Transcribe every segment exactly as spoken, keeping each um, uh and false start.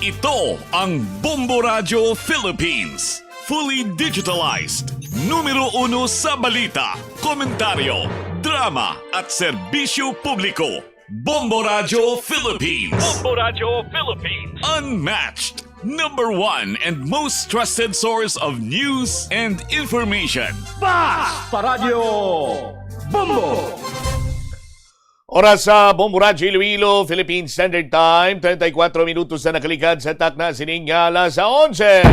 Ito ang Bombo Radyo Philippines. Fully digitalized. Numero uno sa balita, komentaryo, drama, at serbisyo publiko. Bombo Radyo Philippines. Bombo Radyo Philippines. Unmatched. Number one and most trusted source of news and information. Bas Paradyo Bombo! Oras sa Bombo Radyo Iloilo, Philippine Standard Time, treinta y cuatro minutos na nakaligad sa takna sining alas onse.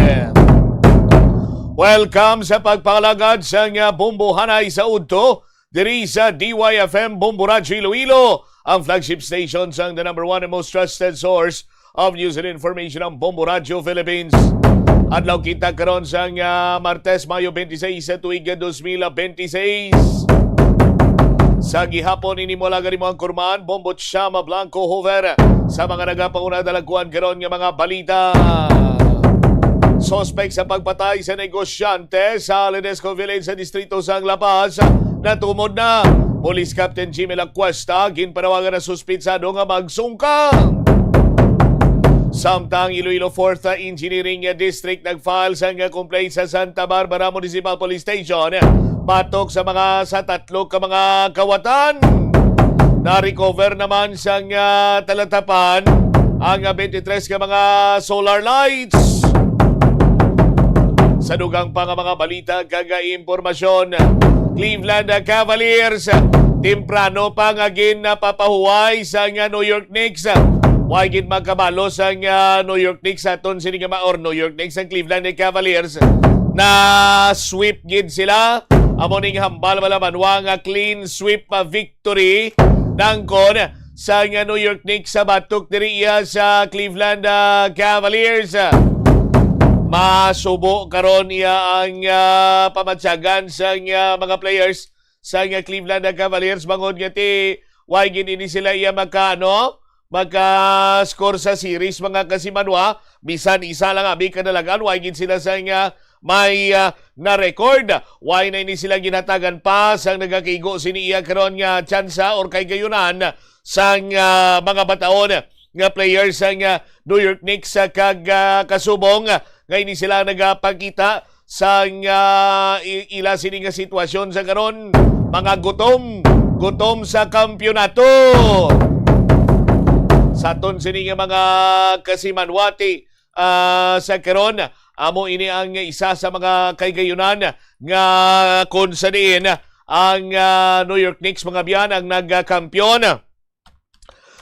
Welcome sa pagpangalagad sang, ah, Bombohanay sa udto diri sa D Y F M Bombo Radyo Iloilo, ang flagship station sang the number one and most trusted source of news and information, ang Bombo Radyo Philippines. Adlaw kita karon sang, ah, Martes, Mayo twenty-six sa tuig nga dos mil twenty-six. Sa gihapon, ini mo lang mo ang kurman, Bombo Chama Blanco Hover. Sa mga nagapauna, dalagkuan karon nga mga balita. Suspek sa pagpatay sa negosyante sa Ledesco Village sa distrito sang La Paz natumod na. Police Captain Jimmy Lacuesta ginpanawagan ang suspitsado nga magsungka. Samtang Iloilo Fourth Engineering District nag-file sang complaint sa Santa Barbara Municipal Police Station batok sa mga sa tatlo ka mga kawatan. Na-recover naman sang, ah, talatapan ang, ah, twenty-three ka mga solar lights. Sa dugang pa nga mga balita kag, ah, impormasyon, Cleveland, ah, Cavaliers, ah, temprano pa nga ginapapahuway sang, ah, New York Knicks. Ah, wa gid magkabalo sang, ah, New York Knicks sa aton sini nga ma-, or New York Knicks ang Cleveland Cavaliers. Na sweep gid sila. Amo ning hambal, mga banwa, nga clean sweep, ah, victory nangkon sang, ah, New York Knicks sa batok diri iya sa Cleveland, ah, Cavaliers. Masubo karon iya ang, ah, pamatyagan sang, ah, mga players sang, ah, Cleveland, ah, Cavaliers bangod nga ti way gid ini sila iya maka, ano, maka-score sa series, mga kasimanwa. Bisan isa lang abi kadalagan, way gid sila sang, ah, may, ah, na-record. Way na ini sila ginhatagan pa sang nagakigo sini iya karon nga tsansa or kay gayunan sang, ah, mga bataon nga players sang, ah, New York Knicks, ah, kag, ah, kasubong, ah, nga ini sila nagapakita sang, ah, i-, ila sini nga sitwasyon sa karon, mga gutom, gutom sa kampiyonato. Sa aton sini nga mga kasimanwati, ah, sa karon, amo ini ang isa sa mga kaygayunan nga kung sa diin ang, ah, New York Knicks, mga biyan, ang nagkampiyon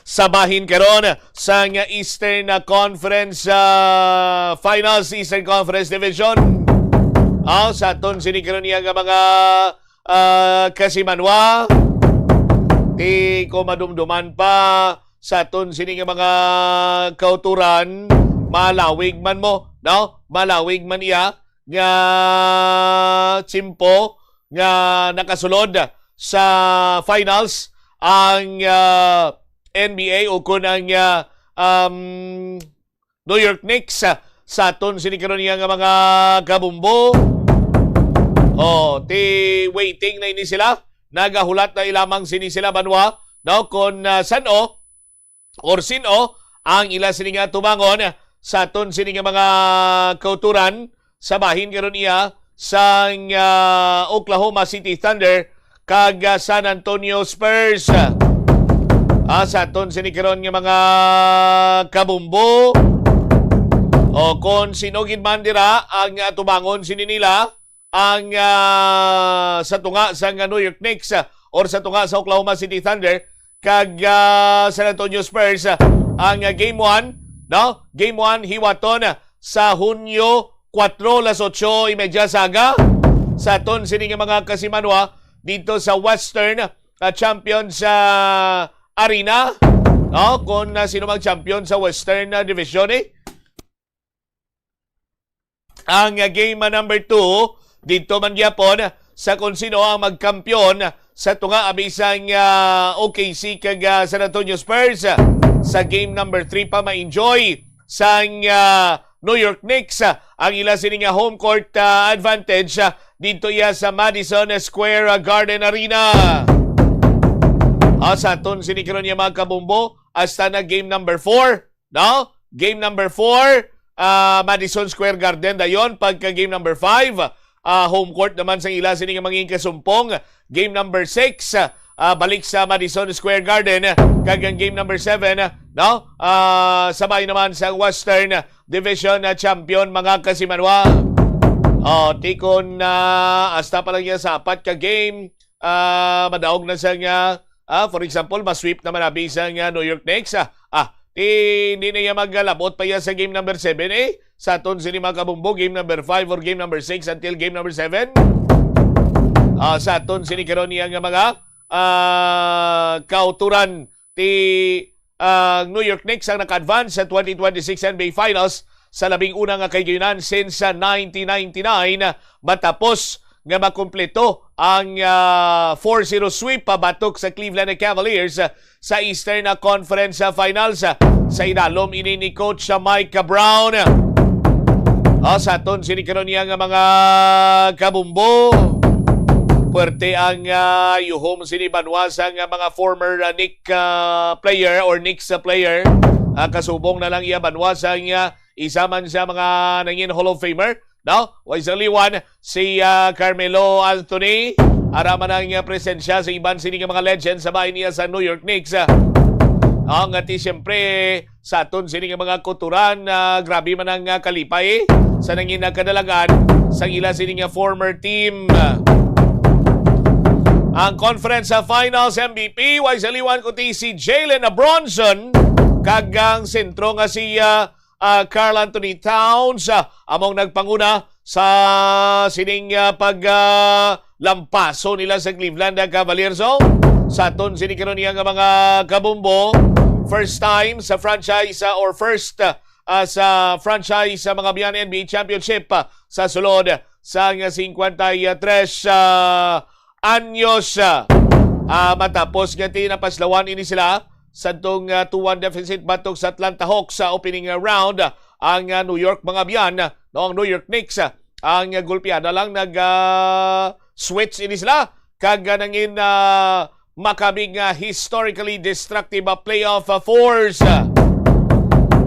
sa bahin karon sang Eastern Conference, ah, Finals, Eastern Conference Division. Ah, sa aton sini karon iya nga mga, ah, kasimanwa, ti ko madumduman pa sa aton sini nga mga kauturan, malawig man mo, no? Malawig man iya nga tiyempo nga nakasulod sa finals ang, ah, N B A o kun ang, ah, um, New York Knicks, ah, sa aton sini karon niya nga mga kabumbo. Oh, ti waiting na ini sila. Nagahulat na ilamang sini sila, banwa, no? Kung, ah, san-o or sin-o ang ila sini nga tubangon sa aton sini nga mga kauturan sa bahin karon iya sang, ah, Oklahoma City Thunder kag, ah, San Antonio Spurs. Ah, sa aton sini karon nga mga kabumbo, o kon sino gid man dira ang, ah, tubangon sini nila, ang, ah, sa tunga sang New York Knicks, ah, or sa tunga sa Oklahoma City Thunder kag, ah, San Antonio Spurs, ah, ang, ah, game one, no? Game one hiwaton, ah, sa Hunyo kuwatro, las otso y media sa aga, sa aton sini nga mga kasimanwa dito sa Western, ah, Champions, ah, Arena, no? Kung, ah, sino mag champion sa Western, ah, Division, eh. Ang, ah, game, ah, number two, dito man gyapon sa kung sino ang magkampiyon sa tunga abi sang, ah, O K C kag, ah, San Antonio Spurs. Sa game number three pa, ma-enjoy sang, ah, New York Knicks, ah, ang ila sini nga home court, ah, advantage, ah, dito iya sa Madison Square Garden Arena. Ah, sa aton sini karon niya, mga kabumbo, hasta na game number four, no? Game number four, ah, Madison Square Garden dayon. Pagka game number five, ah, home court naman sang ila sini nga mga kasumpong. Game number six, ah, balik sa Madison Square Garden. Kag ang game number seven, no? Ah, sabay naman sa Western Division na champion, mga kasimanwa. Oh, tikon na hasta pa lang yan sa apat ka game, ah, madaog na sa nga, ah, for example, ma-sweep naman abi sa nga New York Knicks. Ah, ah, ti, hindi na iya magalabot pa iya sa game number seven, eh. Sa aton sini, mga kabumbo, game number five or game number six until game number seven. Ah, sa aton sini karon niya nga mga, ah, kauturan, ti ang New York Knicks ang naka-advance sa twenty twenty-six N B A Finals sa labing una nga kahigayonan since sa nineteen ninety-nine, matapos nga makumpleto ang, ah, four zero sweep pabatok sa Cleveland Cavaliers, ah, sa Eastern, ah, Conference, ah, Finals, ah, sa idalom ini ni Coach, ah, Mike Brown. Ah, sa aton sini karon niya nga mga kabumbo, puwerte ang, ah, yuhom sini banwa sang, ah, mga former, ah, Knick, ah, player or Knicks, ah, player. Ah, kasubong na lang iya banwa sang, ah, isa man sa mga nangin Hall of Famer, no? Way sa liwan, si, ah, Carmelo Anthony. Ara man ang, ah, presensya sa iban sini nga mga legends sa bahin niya sa New York Knicks, ah. Ang ati, siyempre, sa aton sini nga mga kuturan, ah, grabe man ang, ah, kalipay sa nangin nga kadalagan sang ila sini nga former team. Ang Conference, ah, Finals M V P, way sa liwan kundi si Jalen Bronson, kag ang sentro nga si, ah, ah, Karl Anthony Towns, ah, among nagpanguna sa sining, ah, pag, ah, lampaso nila sa Cleveland, ah, Cavaliers. So, sa aton sini karon niya nga mga kabumbo, first time sa franchise, ah, or first, ah, sa franchise sa mga biyan N B A Championship, ah, sa sulod sang cincuenta y tres, ah, anyos, ah, ah, matapos nga tinapaslawan ini sila sa tong, ah, two one deficit batok sa Atlanta Hawks sa opening, ah, round, ah, ang, ah, New York mga biyan, ah, no, ang New York Knicks, ah, ang, ah, gulpiada lang nag, ah, switch ini sila kag, ah, nangin, ah, makabig nga historically destructive, ah, playoff, ah, force.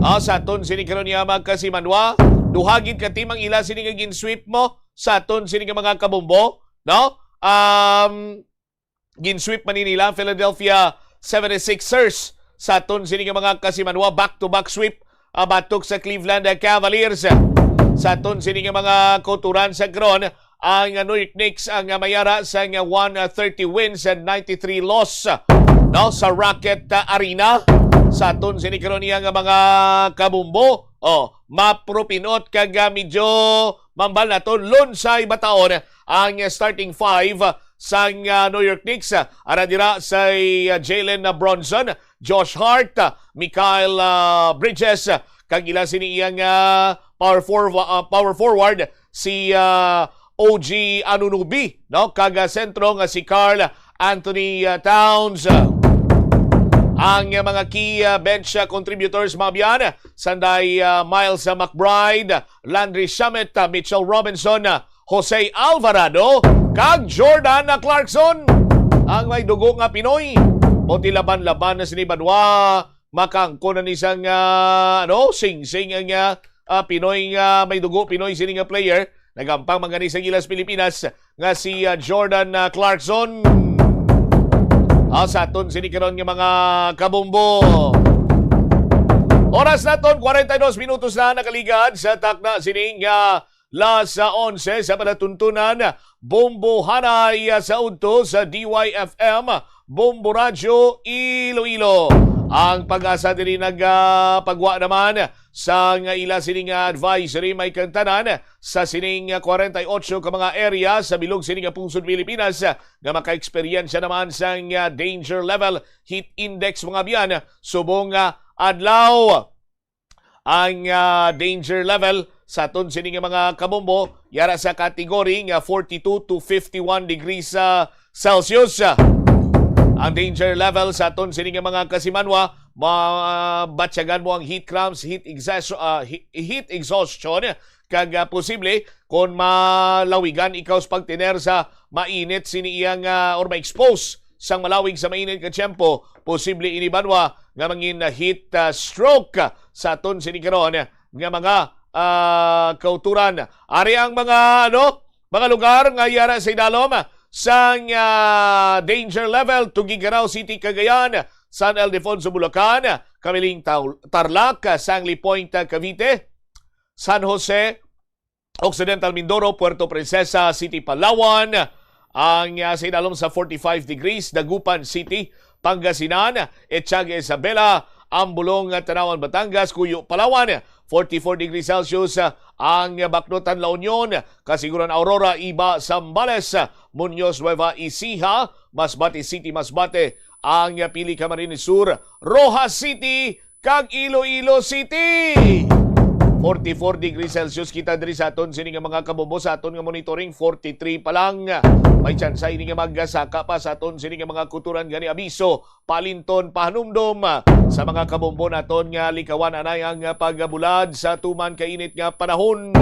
Ah, sa aton sini karon niya magkasimanwa, duha gid ka team ang ila sini nga gin-sweep mo sa aton sini nga mga kabumbo, no? Um, gin-sweep man nila Philadelphia seventy-sixers sa aton sini nga mga kasimanwa, back-to-back sweep, ah, batok sa Cleveland, ah, Cavaliers. Sa aton sini nga mga kuturan sa karon, ang, ah, New York Knicks ang, ah, mayara sa nga one thirty wins and ninety-three loss, no, sa Rocket, ah, Arena. Sa aton sini karon niya nga mga kabumbo, oh, mapropinot kag, ah, medyo mambal naton lunsay bataon ang starting five sang, ah, New York Knicks. Ara dira si, ah, Jalen Bronson, Josh Hart, ah, Mikal, ah, Bridges, ah, kag ila sini iyang, ah, power forwa-, ah, power forward si, ah, O G Anunoby, no? Kag, ah, sentro nga si Karl Anthony, ah, Towns. Ang, ah, mga key, ah, bench, ah, contributors, mga biyan, sanday, ah, Miles, ah, McBride, Landry Shamet, ah, Mitchell Robinson, ah, Jose Alvarado, kag Jordan, ah, Clarkson. Ang may dugo nga Pinoy. Buti laban-laban na sini banwa, makaangkon na ni sang, ah, ano, singsing ang, ah, ah, Pinoy nga may dugo, Pinoy sini nga player. Nagampang man gani sa Gilas Pilipinas nga si, ah, Jordan, ah, Clarkson. Ah, sa aton sini karon nga mga kabumbo. Oras naton, kwarenta y dos minutos na nakaligad sa takna sining, ah, las onse sa palatuntunan. Bombo Hanay, ah, sa udto sa D Y F M, Bombo Radyo, Iloilo. Ang Pag-asa diri nagapagwa naman sa nga ila sining advisory may kantanan sa sining kwarenta y ocho ka mga area sa bilog sining pungsod Pilipinas nga maka-eksperyensya naman sang, ah, danger level heat index mga biyan subong nga adlaw. Ang, ah, danger level sa aton sini nga mga kabombo yara sa category nga forty-two to fifty-one degrees, ah, Celsius. Ang danger level sa aton sini nga mga kasimanwa, mabatyagan mo ang heat cramps, heat exhaust-, ah, he-, heat exhaustion, kag, ah, posible kon malawigan ikaw sa pagtiner sa mainit sini iyang, ah, or ma-expose sang malawig sa mainit nga tiyempo. Posible ini banwa nga mangin heat, ah, stroke sa aton sini karon nga mga, ah, kauturan. Ari ang mga, ano, mga lugar nga yara sa idalom sang, ah, danger level: Tuguegarao City, Cagayan, San Ildefonso, Bulacan, Camiling, Tau-, Tarlac, Sangley Point, Cavite, San Jose Occidental, Mindoro, Puerto Princesa City, Palawan, ang, ah, sa idalom sa forty-five degrees, Dagupan City, Pangasinan, Etiaga, Isabela, Ambulong, Tanauan, Batangas, Cuyo, Palawan, forty-four degrees Celsius, ah, ang Baknotan, La Union, Casiguran, Aurora, Iba, Zambales, Muñoz, Nueva Ecija, Masbate City, Masbate, ang pili, Camarines Sur, Roxas City, kag Iloilo City. Forty-four degrees Celsius kita diri sa aton sini nga mga kabombo, sa aton nga monitoring, forty-three pa lang. May tsansa ini nga magasaka pa sa aton sini nga mga kuturan gani. Abiso, palinton, pahanumdom sa mga kabombo naton nga likawan anay ang pagbulad sa tuman kainit nga panahon.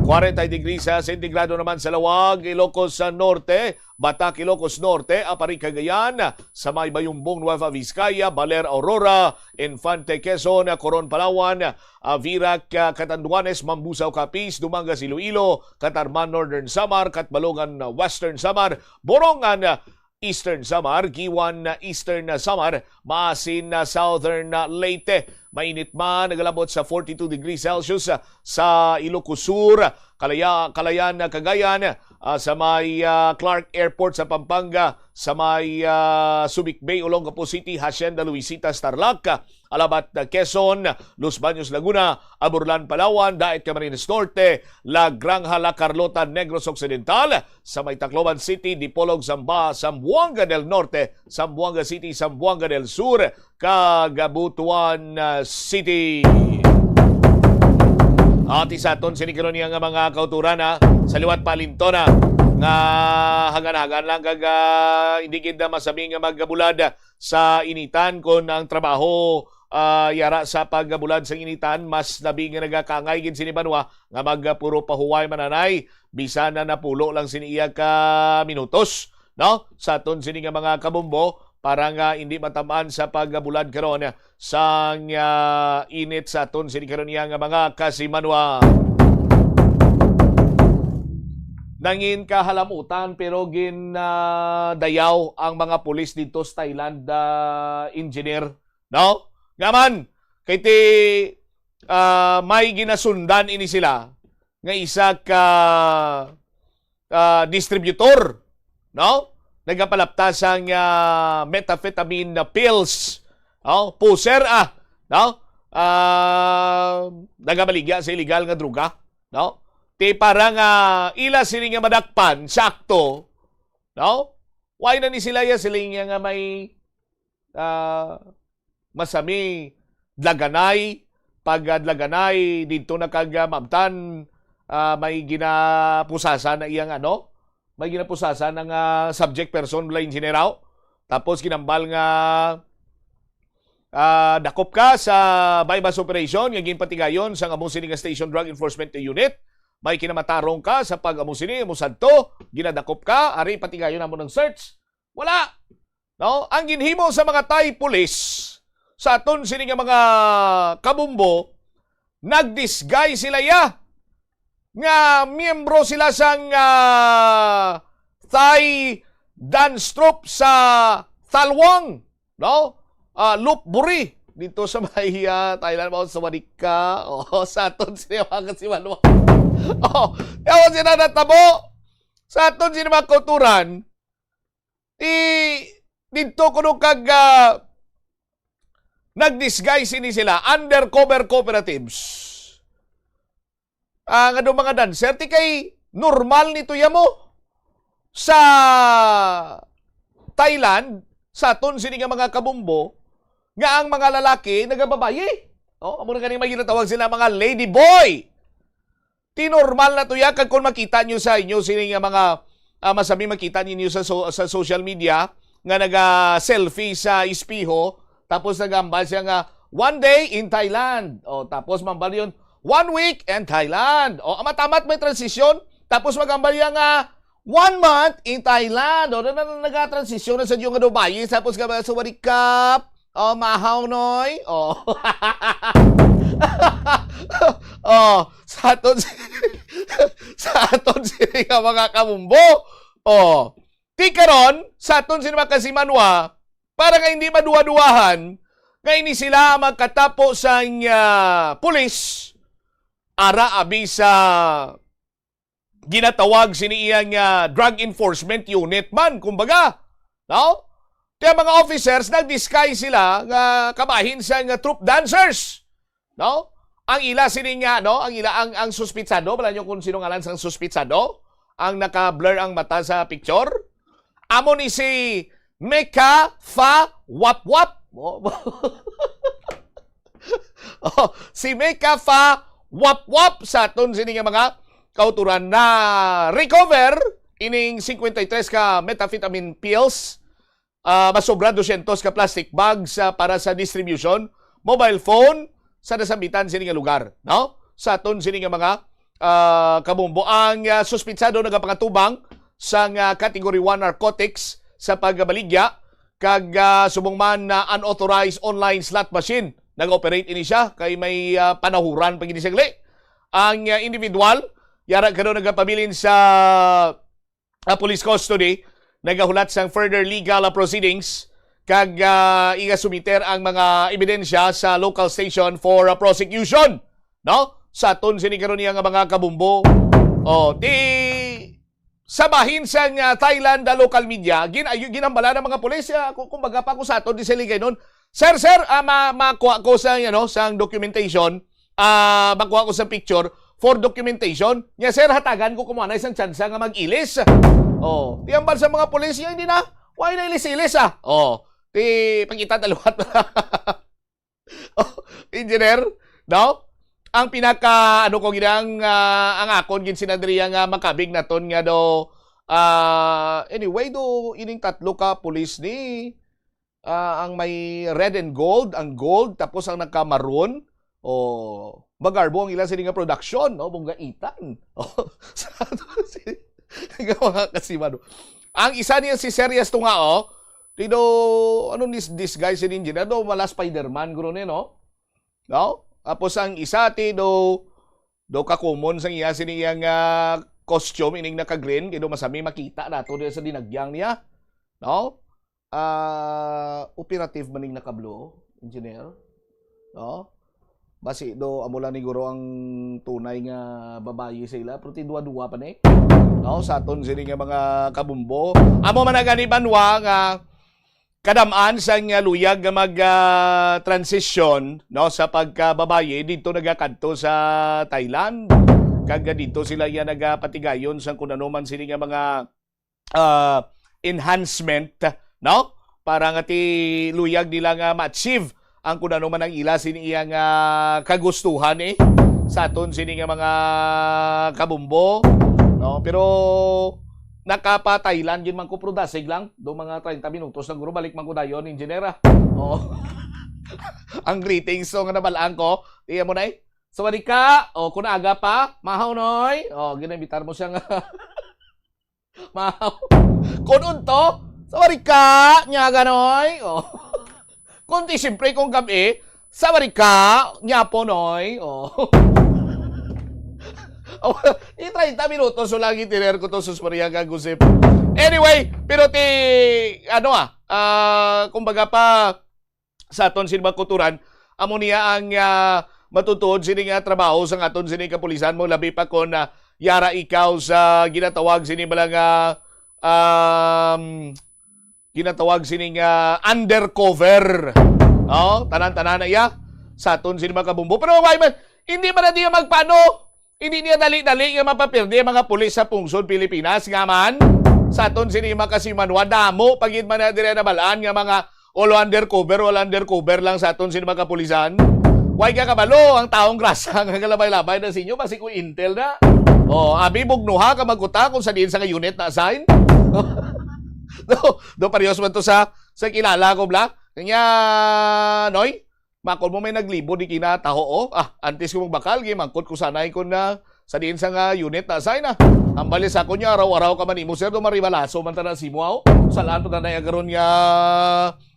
Forty degrees sa sentigrado naman sa Laoag, Ilocos sa Norte, Batac, Ilocos Norte, Aparri, Cagayan, sa may Bayumbong, Nueva Vizcaya, Baler, Aurora, Infante, Quezon, Coron, Palawan, ah, Virac, ah, Catanduanes, Mambusao, Capiz, Dumangas, Iloilo, Catarman, Northern Samar, Catbalogan, ah, Western Samar, Borongan, ah, Eastern Samar, Guiuan, ah, Eastern, ah, Samar, Maasin, ah, Southern, ah, Leyte. Mainit man, nagalabot sa forty-two degrees Celsius, ah, sa Ilocos Sur, Kalaya-, Calayan, ah, Cagayan, ah, sa may, ah, Clark Airport sa Pampanga, sa may, ah, Subic Bay, Olongapo City, Hacienda Luisita, Tarlac, ah, Alabat, ah, Quezon, Los Baños, Laguna, Aburlan, Palawan, Daet, Camarines Norte, La Granja, La Carlota, Negros Occidental, sa may Tacloban City, Dipolog, Zamba, Zamboanga del Norte, Zamboanga City, Zamboanga del Sur, kag Butuan, ah, City. Ati sa aton sini karon niya nga mga kauturan, ha, sa liwat palinton, ha, nga hagan-hagan lang kag, ah, hindi gid na masami nga magabulad sa initan kon ang trabaho, ah, yara sa paggabulad sa initan, mas labi nga nagakangay gid sini banwa nga magpuro pahuway man anay, bisan na napulo lang sini iya ka minutos, no? Sa aton sini nga mga kabombo, para nga hindi matamaan sa paggabulad karon sang, ah, init sa aton sini karon iya nga mga kasimanwa. Nangin kahalamutan pero gin, ah, dayaw ang mga pulis dito sa Thailand, ah, engineer, no? Nga man, kay ti, ah, may ginasundan ini sila nga isa ka, ah, distributor, no? Nagapalapta sang, ah, methamphetamine na pills, no? Poser, ah, no? Ah, nagabaligya sa illegal nga droga, no? Ti para nga ila sini nga madakpan, sakto, no? Why na ni sila ya siling ya nga may, ah, masami, dlaganay, pag, ah, dlaganay, didto na kag, ah, maabtan, ah, may ginapusasan na iyang ano, may ginapusasan na nga subject person, Blaine General. Tapos ginambal nga, ah, dakop ka sa buy-bust operation nga ginpatigayon sang amo sini nga Station Drug Enforcement Unit. May kinamatarong ka sa pag-amo sini, amo sadto, ginadakop ka, ari patigayon namo ng search. Wala. No? Ang ginhimo sa mga Thai police sa aton sini nga mga kabumbo, nag-disguise sila ya nga miyembro sila sang, ah, Thai dance troupe sa Thalwang, no? Ah, Lopburi dito sa may, ah, Thailand, mao sa Wanika. Oh, sa aton sini mga kasimanwa. Oh, yawa sila natabo. Sa aton sini mga kauturan, i-, didto kuno kag, ah, nag-disguise ini sila, undercover cooperatives. Ah, nga do mga dancer, ti kay normal ni tuya mo sa Thailand, sa aton sini nga mga kabumbo, nga ang mga lalaki nagababayi. Oh, amo na gani may ginatawag sila mga lady boy. Ti normal na to ya, kag kung makita nyo sa inyo sini nga mga, ah, masami makita ninyo sa so-, sa social media nga naga-selfie sa espeho, tapos nagambal siya nga, "One day in Thailand." O, tapos mambal yun, "One week in Thailand." O, amat-amat may transition, tapos magambal yan nga, One month in Thailand. O, na, na, na, nagatransisyon na sa Dubai. Tapos ka ba, "Sawadee krap." O, mahaw, noy. O. O, sa aton si-, sa aton sini nga mga kabumbo. O, ti karon, sa aton sini mga kasimanwa, para nga hindi maduwa-duwahan, nga ini sila magkatapo sa, ah, pulis, ara abi sa ginatawag sini iya nga drug enforcement unit man, kumbaga, no? Kaya mga officers, nag-disguise sila nga kabahin sa nga troop dancers, no? Ang ila sini nga, no? Ang ila, ang, ang suspitsado, wala nyo kung sino ngalan sang suspitsado? Ang naka-blur ang mata sa picture? Amo ni si Meka Fa Wap Wap. Oh. Oh, si Meka Fa Wap Wap sa aton sini nga mga kauturan na recover ining fifty-three ka methamphetamine pills, ah, masobra dosyentos ka plastic bags, ah, para sa distribution, mobile phone sa nasambitan sini nga lugar, no? Sa aton sini nga mga, ah, kabumbo, ang, ah, suspitsado nagapangatubang sang, ah, Category one narcotics sa pagbaligya kag, ah, subong man na unauthorized online slot machine. Nag-operate ini siya kay may, ah, panahuran pa gid siya gali. Ang, ah, individual yara karon nagapabilin sa, ah, police custody, nagahulat sang further legal, ah, proceedings kag, ah, igasumiter ang mga ebidensya sa local station for, ah, prosecution, no? Sa aton sini karon niya nga mga kabumbo. O, di sa bahin sang, ah, Thailand, ah, local media, gin-, ayu-, ginhambala ng mga pulis, ah, ku-, kumbaga pa ko sa aton di sa ligay nun, "Sir, sir, ah, ma-, makuha ko sa, you know, sang documentation, ah, makuha ko sa picture for documentation. Nya, sir, hatagan ko kumuha na isang tsansa nga mag-ilis." Oh, tiyambal sa mga pulis niya, hindi na. Why na ilis-ilis, ah? Oh, ti, pagkita taluhat. Oh, engineer, no? Ang pinaka, ano ko, gid ang, ah, ang akon gid sinadriya nga makabig naton nga do, ah, anyway, do ining tatlo ka pulis ni, ah, ang may red and gold, ang gold, tapos ang nagka-maroon, o magarbo ang ila sini nga production, no? Bungaitan. O, sa ato si, nga mga kasiman. Ang isa niya si Serias Tungao, ti do, ano ni, disguise ni engineer, do mala Spider-Man, guro ni, no? No? Tapos ang isa, ti do, do ka-common sang iya, sini iya nga costume, ining naka-green, kay do masami makita nato diya sa dinagyang niya. No? Ah, operative man ning naka-blue, engineer? No? Basi do, amo lang ni guro ang tunay nga babayi sa ila, pero ti duwa-duwa pa ni. No? Sa aton sini nga mga kabumbo. Amo man na gani banwa nga kadam-an sang luyag nga mag, ah, transition, no, sa pagkababayi dito nagakadto sa Thailand. Kag dito sila iya nagapatigayon sang kun ano man sini nga mga, ah, enhancement, no? Para nga ti luyag nila nga ma-achieve ang kun ano man ang ila sini iya nga kagustuhan, eh, sa aton sini nga mga kabumbo, no? Pero nakapa-Thailand gid man ko, pero dasig lang. Do mga treinta minutos lang guro, balik man ko dayon, engineer, ah. Oh. Ang greetings so nga nabalaan ko, iya mo na, eh. "Sawadee ka." O, kung aga pa, "Mahaw, noy." O, ginambitar mo siya nga. Mahaw. Kung unto, "Sawadee ka," nya ganoy. O. Kung di, siyempre, kung gabi, "Sawadee ka," nya po, noy. O. O, yung treinta minutos, so lagi tiner ko to, sus Maria, kag Josep. Anyway, pero ti, ano, ah, ah, kumbaga pa, sa aton sini mga kauturan, amo niya ang, ah, matutuod sini nga trabaho sa aton sini kapulisan mo, labi pa kon, ah, yara ikaw sa ginatawag sini bala nga, um, ginatawag sini nga undercover. Oh, tanan-tanan na iya sa aton sini mga kabumbo. Pero why man, hindi man na diya magpano? Hindi niya dali-dali nga mapapirdi ang mga pulis sa pungsod Pilipinas, nga man sa aton sini makasimanwa, damo pa gid man na dire nabalaan nga mga all undercover, all undercover lang sa aton sini mga kapulisan. Way ka kabalo ang taong grasa nga galabay-labay na sa inyo, basi ko intel na. Oh, abi, bugnuha ka magkuta kung sa diin sa nga unit na assign. Do, do parehas man to sa, sa kilala ko, bla. Kanya, noy, makon mo may naglibod di kinataho, oh. Ah, antes ko magbakal, gimangkot ko sanay ko na Sa diin sa nga unit na assign na. Hambal sa ako niya, araw-araw ka man imo, sir, do maribalaso man ta na simo, aw. Salaan to na na karon nga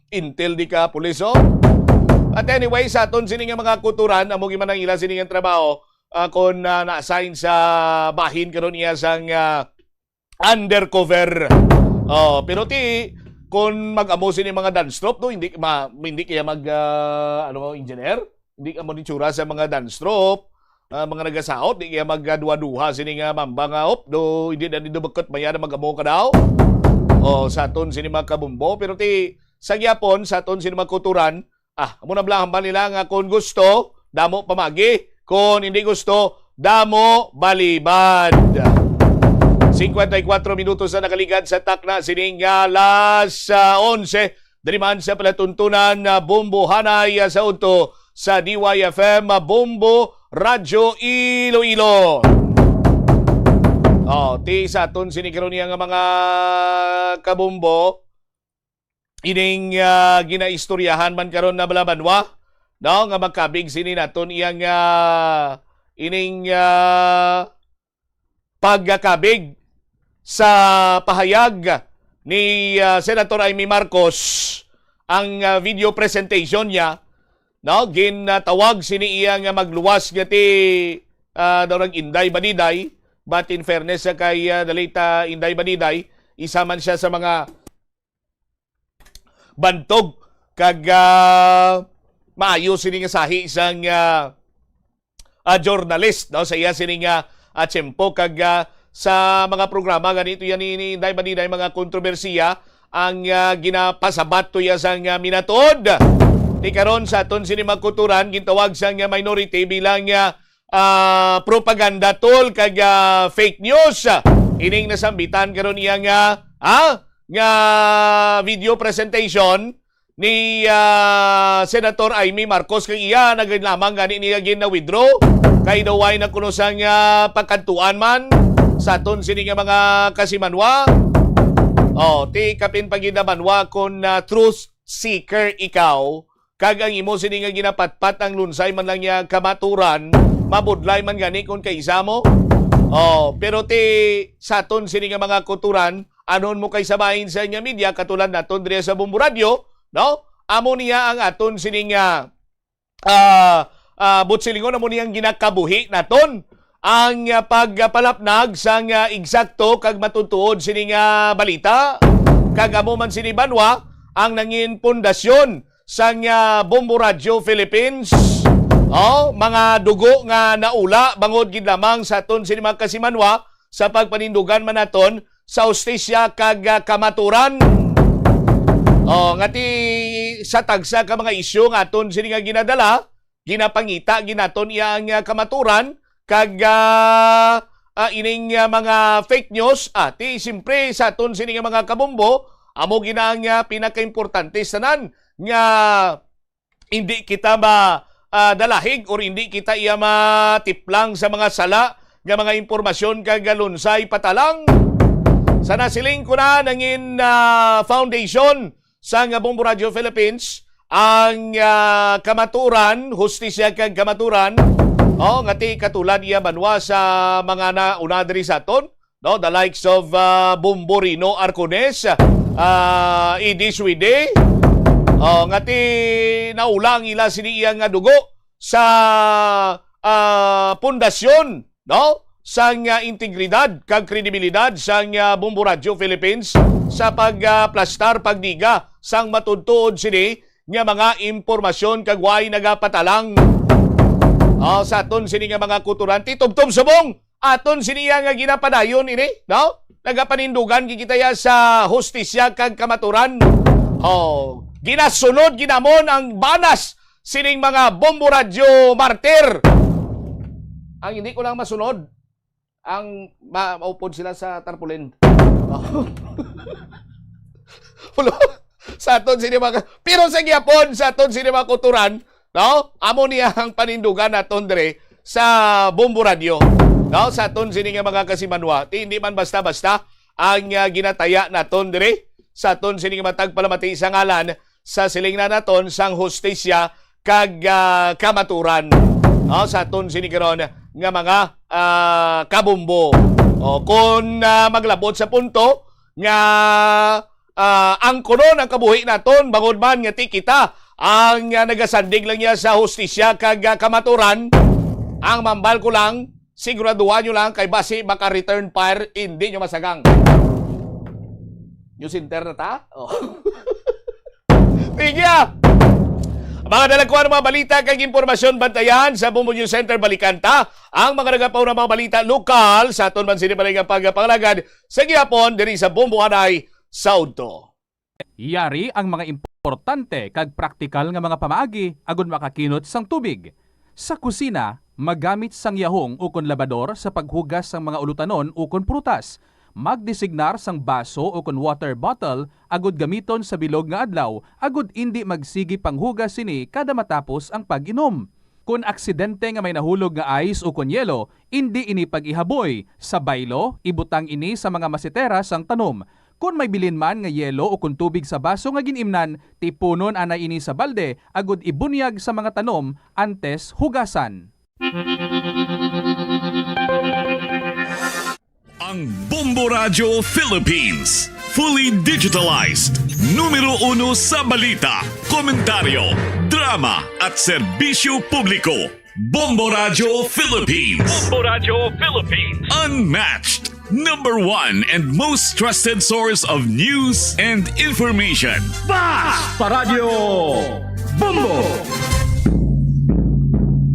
intel di ka pulis, oh. But anyway, sa aton sini nga mga kuturan, amo gyud man ang ila sini nga trabaho, ah, kon, ah, na-assign sa bahin karon iya sang, ah, undercover. Oh, pero ti, kon mag-amo sini mga dance troupe, no, hindi ma-, hindi kaya mag, ah, ano, engineer? Hindi amo ni tsura sa mga dance troupe, ah, mga nagasaot, di kaya magduha-duha sini nga mamba nga, "Op, do, hindi na, hindi na bakit maya na mag-amo ka daw?" Oh, sa aton sini mga kabumbo, pero ti, sa gyapon, sa aton sini mga kuturan, ah, amo na bala hambal nila nga kung gusto, damo pamagi. Kung hindi gusto, damo balibad. Cincuenta y cuatro minutos na nakaligad sa takna sining, ah, alas, ah, onse. Diri man sa palatuntunan, ah, Bombo Hanay, ah, sa udto sa D Y F M, ah, Bombo Radyo Iloilo. Oh, ti sa aton sini karon niya nga mga kabumbo, ining, ah, ginaistoryahan man karon na bala banwa, no, nga magkabig sini naton iyang, ah, ining, ah, pagkakabig sa pahayag ni, ah, Senator Imee Marcos ang, ah, video presentation niya, no, ginatawag sini iya nga magluwas nga ti, ah, daw nag-Inday Baniday, but in fairness sa kay, ah, the late, ah, Inday Baniday, isa man siya sa mga bantog kag, ah, maayo sini nga sahi sang, ah, ah, journalist, no, sa iya sini nga, ah, tiyempo kag, ah, sa mga programa ganito yan ni, ni Inday Baniday, mga kontrobersiya ang, ah, ginapasabat to iya sang, ah, minatod. Ti karon sa aton sini magkuturan gintawag sang, ah, minority bilang, ah, ah, propaganda tool kag, ah, fake news. Ining nasambitan karon iya nga, ah, nga video presentation ni, ah, Senator Imee Marcos kag iya na gid lamang gani niya gin-withdraw kay daw way na kuno sang, ah, pagkadtuan man sa aton sini nga mga kasimanwa. Oh, ti kapin pa gid na banwa kon, ah, truth seeker ikaw, kag ang imo sini nga ginapatpat ang lunsay man lang niya kamaturan, mabudlay man gani kon kaisa mo. Oh, pero ti sa aton sini nga mga kuturan, anon mo kay sabahin sa inyo media, katulad naton diri sa Bombo Radyo, no? Amo niya ang aton sini nga, ah, ah, buot silingon, amo niya ang ginakabuhi naton. Ang, ah, pagpalapnag sang, ah, eksakto kag matutuod sini nga balita, kag amo man sini banwa ang nangin pundasyon sang, ah, Bombo Radyo Philippines. Oh, mga dugo nga naula bangod gid lamang sa aton sini mga kasimanwa sa pagpanindugan man naton sa hustisya kag, ah, kamaturan. Oh, nga ti sa tagsa ka mga isyu nga aton sini nga ginadala, ginapangita gid naton iya ang, ah, kamaturan kag, ah, ah, ining, ah, mga fake news, ah, ti siyempre sa aton sini nga mga kabombo, amo gid na ang, ah, pinakaimportante sa tanan nga hindi kita ma, ah, dalahig or hindi kita iya matiplang sa mga sala nga mga impormasyon kag lunsay patalang. Sa nasiling ko na nangin, ah, foundation sang Bombo Radio Philippines, ang, ah, kamaturan, hustisya kag kamaturan, oh, nga ti katulad iya banwa sa mga nauna diri sa aton, no, the likes of, ah, Bombo Rino Arcones, ah, Edi Suide, oh, nga ti naula ang ila sini iya nga dugo sa, ah, pundasyon, no, sang, ah, integridad kag kredibilidad sang, ah, Bombo Radio Philippines sa pag, ah, plastar, pagdiga sang matuod-tuod sini nga mga impormasyon kag way nagapatalang, ah, sa aton sini nga mga kuturan. Ti tubtob subong aton sini iya nga ginapadayon ini, no? Nagapanindugan gid kita ya sa hustisya kag kamaturan. Oh, ginasunod ginamon ang banas sining mga Bombo Radyo martir. Ang hindi ko lang masunod, ang ma-, maupod sila sa tarpaulin. Ulo, sa aton sini mga, pero sa gyapon, sa aton sini mga kuturan, no? Amo niya ang panindugan naton dire sa Bombo Radio, no? Sa aton sini nga mga kasimanwa, ti hindi man basta-basta ang, ah, ginataya naton dire sa aton sini nga matag palamati sa ngalan sa siling na naton sang hustisya kag, ah, kamaturan. No? Sa aton sini karon nga mga, ah, kabombo. O, kung, ah, maglabot sa punto nga, ah, ang kuno ang kabuhi naton, bangod man nga ti kita ang, ah, nagasandig lang niya sa hustisya kag, ah, kamaturan, ang mambal ko lang, siguraduhan nyo lang kay basi maka-return fire, hindi nyo masagang. New center na ta? Oh. Tigya! Mga dalagkuan, mga balita kag impormasyon, bantayan sa Bombo News Center. Balikan ta ang mga nagapauna mga balita lokal sa aton man sini balay nga pagpangalagad sa gihapon diri sa Bombo Anay sa udto. Yari ang mga importante kag praktikal nga mga pamaagi agud makakinot sang tubig. Sa kusina, magamit sang yahong ukon labador sa paghugas sang mga ulutanon ukon prutas. Magdesignar sang baso ukon water bottle agud gamiton sa bilog nga adlaw agud indi magsigi panghugas sini kada matapos ang pag-inom. Kon aksidente nga may nahulog nga ice ukon yelo, indi ini pag-ihaboy. Sa baylo, ibutang ini sa mga masetera sang tanom. Kon may bilin man nga yelo ukon tubig sa baso nga gin-imnan, tipunon anay ini sa balde agud ibunyag sa mga tanom antes hugasan. Ang Bombo Radyo Philippines, fully digitalized, numero uno sa balita, komentaryo, drama, at serbisyo publiko. Bombo Radyo Philippines. Bombo Radyo Philippines. Unmatched, number one and most trusted source of news and information. Bas pa Radyo Bombo!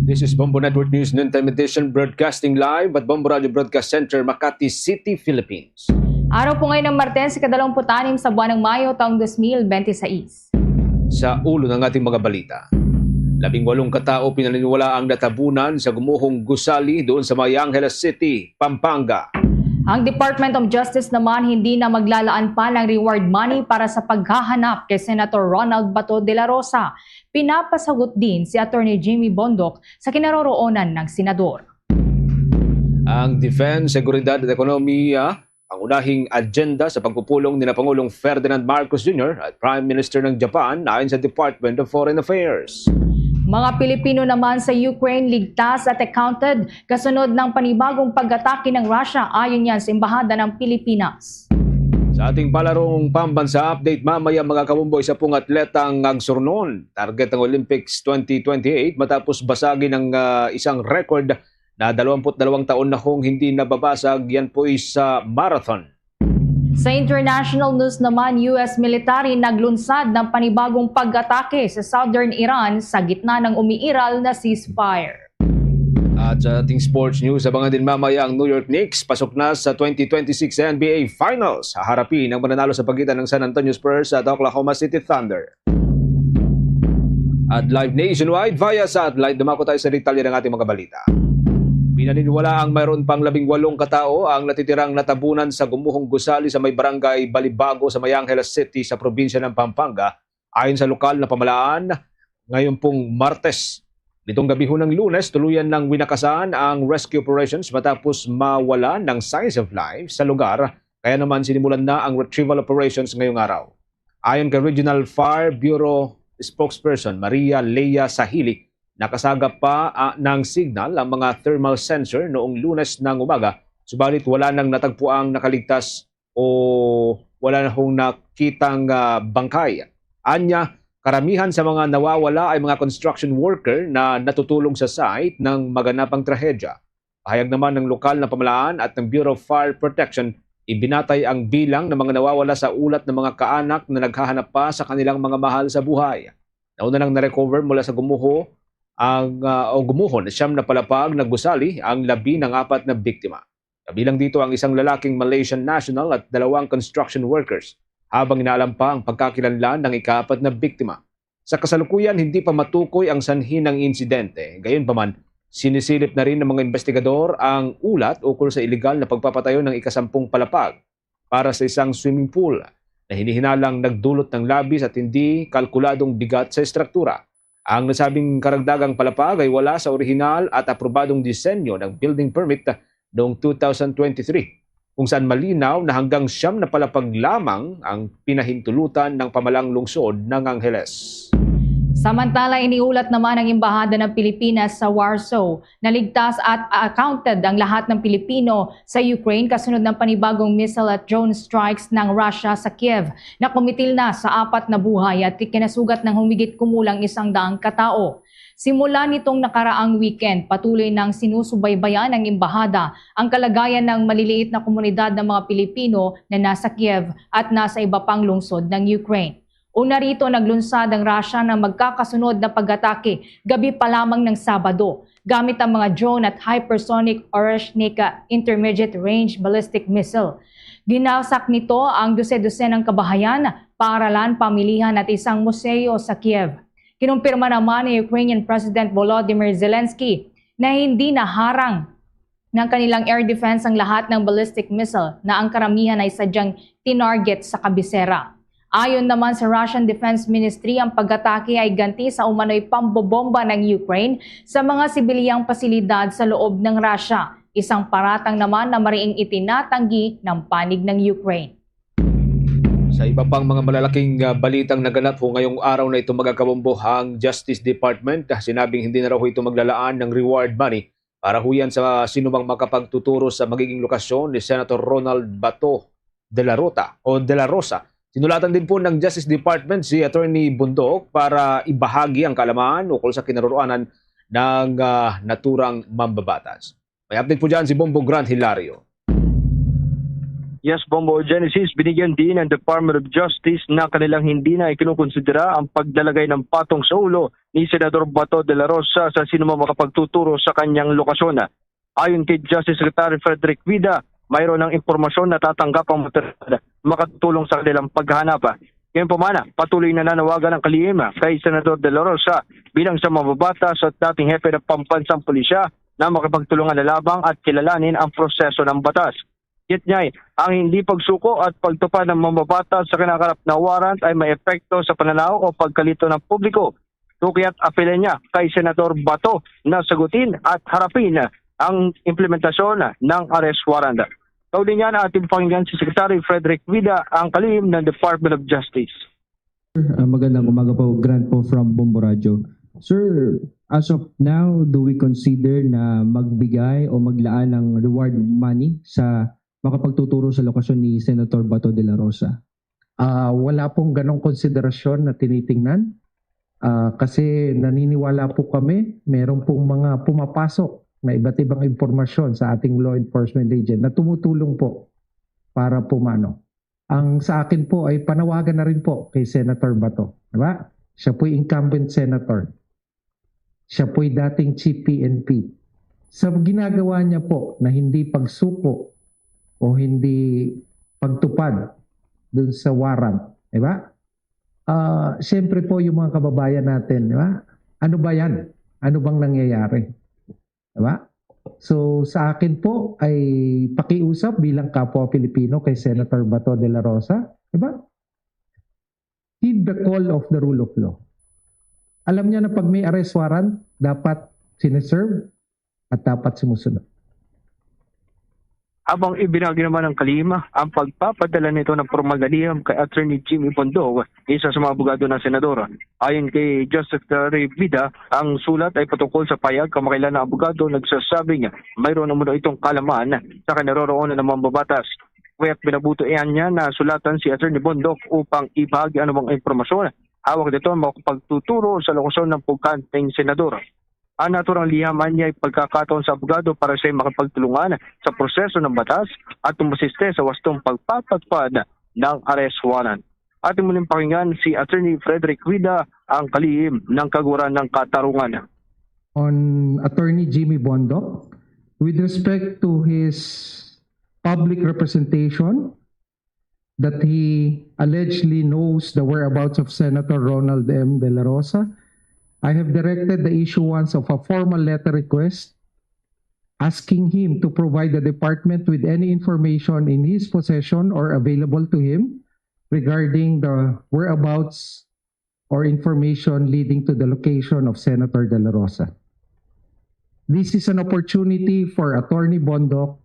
This is Bombo Network News Noontime Edition, broadcasting live at Bombo Radio Broadcast Center, Makati City, Philippines. Araw po ngayon ng Martes, ikadalawamput-anim sa buwan ng Mayo, taong dos mil bente seis. Sa ulo ng ating mga balita, labing walong katao pinaniniwala ang natabunan sa gumuhong gusali doon sa May Angeles City, Pampanga. Ang Department of Justice naman hindi na maglalaan pa ng reward money para sa paghahanap kay Senator Ronald Bato de la Rosa. Pinapasagot din si Attorney Jimmy Bondoc sa kinaroroonan ng senador. Ang defense, seguridad at ekonomiya, ang unahing agenda sa pagpupulong ni na Pangulong Ferdinand Marcos Junior at Prime Minister ng Japan, ayon sa Department of Foreign Affairs. Mga Pilipino naman sa Ukraine ligtas at accounted kasunod ng panibagong pag-atake ng Russia, ayon yan sa Embahada ng Pilipinas. Sa ating palarong pambansa update mamaya, mga kabombo, isa pong atletang agsurnon target ng Olympics twenty twenty-eight matapos basagin ang, ah, isang record na dalawampu't dalawang taon na hong hindi nababasag, yan po ay sa marathon. Sa international news naman, U S military naglunsad ng panibagong pag-atake sa southern Iran sa gitna ng umiiral na ceasefire. At sa ating sports news, abangan din mamaya ang New York Knicks pasok na sa twenty twenty-six N B A Finals. Haharapin ang mananalo sa pagitan ng San Antonio Spurs at Oklahoma City Thunder. At live nationwide via satellite, dumako tayo sa detalye ng ating mga balita. Pinaniniwala ang mayroon pang labing walong katao ang natitirang natabunan sa gumuhong gusali sa may barangay Balibago sa May Angeles City sa probinsya ng Pampanga, ayon sa lokal na pamalaan. Ngayon pong Martes, nitong gabihon ng Lunes, tuluyan ng winakasan ang rescue operations matapos mawala ng signs of life sa lugar, kaya naman sinimulan na ang retrieval operations ngayong araw. Ayon kay Regional Fire Bureau Spokesperson Maria Lea Sahili, nakasagap pa, ah, ng signal ang mga thermal sensor noong Lunes ng umaga, subalit wala nang natagpuang nakaligtas o wala na hong nakitang, ah, bangkay. Anya, karamihan sa mga nawawala ay mga construction worker na natutulong sa site ng maganapang trahedya. Pahayag naman ng lokal na pamalaan at ng Bureau of Fire Protection, ibinatay ang bilang ng mga nawawala sa ulat ng mga kaanak na naghahanap pa sa kanilang mga mahal sa buhay. Nauna nang na-recover mula sa gumuho ang, ah, o gumuhon siyam na palapag na gusali ang labi ng apat na biktima. Kabilang dito ang isang lalaking Malaysian national at dalawang construction workers, habang inaalam pa ang pagkakilanlan ng ikaapat na biktima. Sa kasalukuyan, hindi pa matukoy ang sanhi ng insidente. Gayunpaman, sinisilip na rin ng mga investigador ang ulat ukol sa iligal na pagpapatayo ng ikasampung palapag para sa isang swimming pool na hinihinalang nagdulot ng labis at hindi kalkuladong bigat sa estruktura. Ang nasabing karagdagang palapag ay wala sa orihinal at aprobadong disenyo ng building permit noong two thousand twenty-three, kung saan malinaw na hanggang siyam na palapag lamang ang pinahintulutan ng pamalang lungsod ng Angeles. Samantala, iniulat naman ng Embahada ng Pilipinas sa Warsaw na ligtas at accounted ang lahat ng Pilipino sa Ukraine kasunod ng panibagong missile at drone strikes ng Russia sa Kiev na kumitil na sa apat na buhay at ikinasugat ng humigit kumulang isang daang katao. Simula nitong nakaraang weekend, patuloy nang sinusubaybayan ng Embahada ang kalagayan ng maliliit na komunidad ng mga Pilipino na nasa Kiev at nasa iba pang lungsod ng Ukraine. Una rito, naglunsad ang Russia ng magkakasunod na pag-atake gabi pa lamang ng Sabado gamit ang mga drone at hypersonic Oreshnik intermediate range ballistic missile. Ginasak nito ang dose-dosenang kabahayan, paaralan, pamilihan at isang museo sa Kiev. Kinumpirma naman ni Ukrainian President Volodymyr Zelensky na hindi naharang ng kanilang air defense ang lahat ng ballistic missile na ang karamihan ay sadyang tinarget sa kabisera. Ayon naman sa Russian Defense Ministry, ang pag-atake ay ganti sa umano'y pambobomba ng Ukraine sa mga sibilyang pasilidad sa loob ng Russia, isang paratang naman na mariing itinatanggi ng panig ng Ukraine. Sa iba pang mga malalaking, ah, balitang naganap ho ngayong araw na ito, mga kabombo, ang Justice Department, ah, sinabing hindi na raw ito maglalaan ng reward money para ho yan sa sinumang makapagtuturo sa magiging lokasyon ni Senator Ronald Bato de la Rota o de la Rosa. Sinulatan din po ng Justice Department si Attorney Bundok para ibahagi ang kaalaman ukol sa kinaroroonan ng, ah, naturang mambabatas. May update po dyan si Bombo Grant Hilario. Yes, Bombo Genesis, binigyan din ng Department of Justice na kanilang hindi na ikinukonsidera ang paglalagay ng patong sa ulo ni Senador Bato de la Rosa sa sino mang makapagtuturo sa kanyang lokasyon. Ayon kay Justice Secretary Frederick Vida, mayroon ng impormasyon na tatanggap ang mga otoridad makatulong sa kanilang paghahanap. Gayunpaman, patuloy na nanawagan ang kalihim kay Senador de la Rosa bilang sa mambabatas at dating hepe ng pambansang pulisya na makipagtulungan na lamang at kilalanin ang proseso ng batas. Yet niya, ang hindi pagsuko at pagtupad ng mambabatas sa kinakarap na warrant ay may epekto sa pananaw o pagkalito ng publiko. Tukyat apela niya kay Senador Bato na sagutin at harapin ang implementasyon ng arrest warrant. Kauli niya na ating pakinggan si Secretary Frederick Vida, ang kalihim ng Department of Justice. Ah, magandang umaga po, Grant po from Bombo Radyo. Sir, as of now, do we consider na magbigay o maglaan ng reward money sa makapagtuturo sa lokasyon ni Senator Bato de la Rosa? Ah, wala pong ganong konsiderasyon na tinitingnan. Ah, kasi naniniwala po kami, meron pong mga pumapasok na iba't ibang impormasyon sa ating law enforcement agent na tumutulong po para pumano. Ang sa akin po ay panawagan na rin po kay Senator Bato, di ba? Siya po'y incumbent senator. Siya po'y dating chief P N P. Sa ginagawa niya po na hindi pagsuko o hindi pagtupad dun sa warrant, di ba? Ah, siyempre po yung mga kababayan natin, di ba? Ano ba yan? Ano bang nangyayari? Di ba? So, sa akin po ay pakiusap bilang kapwa Pilipino kay Senator Bato de la Rosa, di ba? Heed the call of the rule of law. Alam niya na pag may arrest warrant, dapat siniserve at dapat sumusunod. Habang ibinagi naman ng kalihim ang pagpapadala nito ng formal na liham kay Attorney Jimmy Bondok, isa sa mga abogado ng senador. Ayon kay Justice Secretary Vida, ang sulat ay patungkol sa pahayag kamakailan ng abogado nagsasabing mayroon umano itong kaalaman sa kinaroroonan ng mambabatas. Kaya't pinabuto niya na sulatan si Attorney Bondok upang ibahagi anumang impormasyon hawak nito makapagtuturo sa lokasyon ng pugkanteng senador. Ang naturang liham niya ay pagkakataon sa abogado para siya makapagtulungan sa proseso ng batas at umasiste sa wastong pagpapatupad ng arrest warrant. Ating muling pakinggan si Attorney Frederick Vida, ang kalihim ng Kagawaran ng Katarungan. On Attorney Jimmy Bondok, with respect to his public representation that he allegedly knows the whereabouts of Senator Ronald M. De La Rosa, I have directed the issuance of a formal letter request asking him to provide the department with any information in his possession or available to him regarding the whereabouts or information leading to the location of Senator De La Rosa. This is an opportunity for Attorney Bondok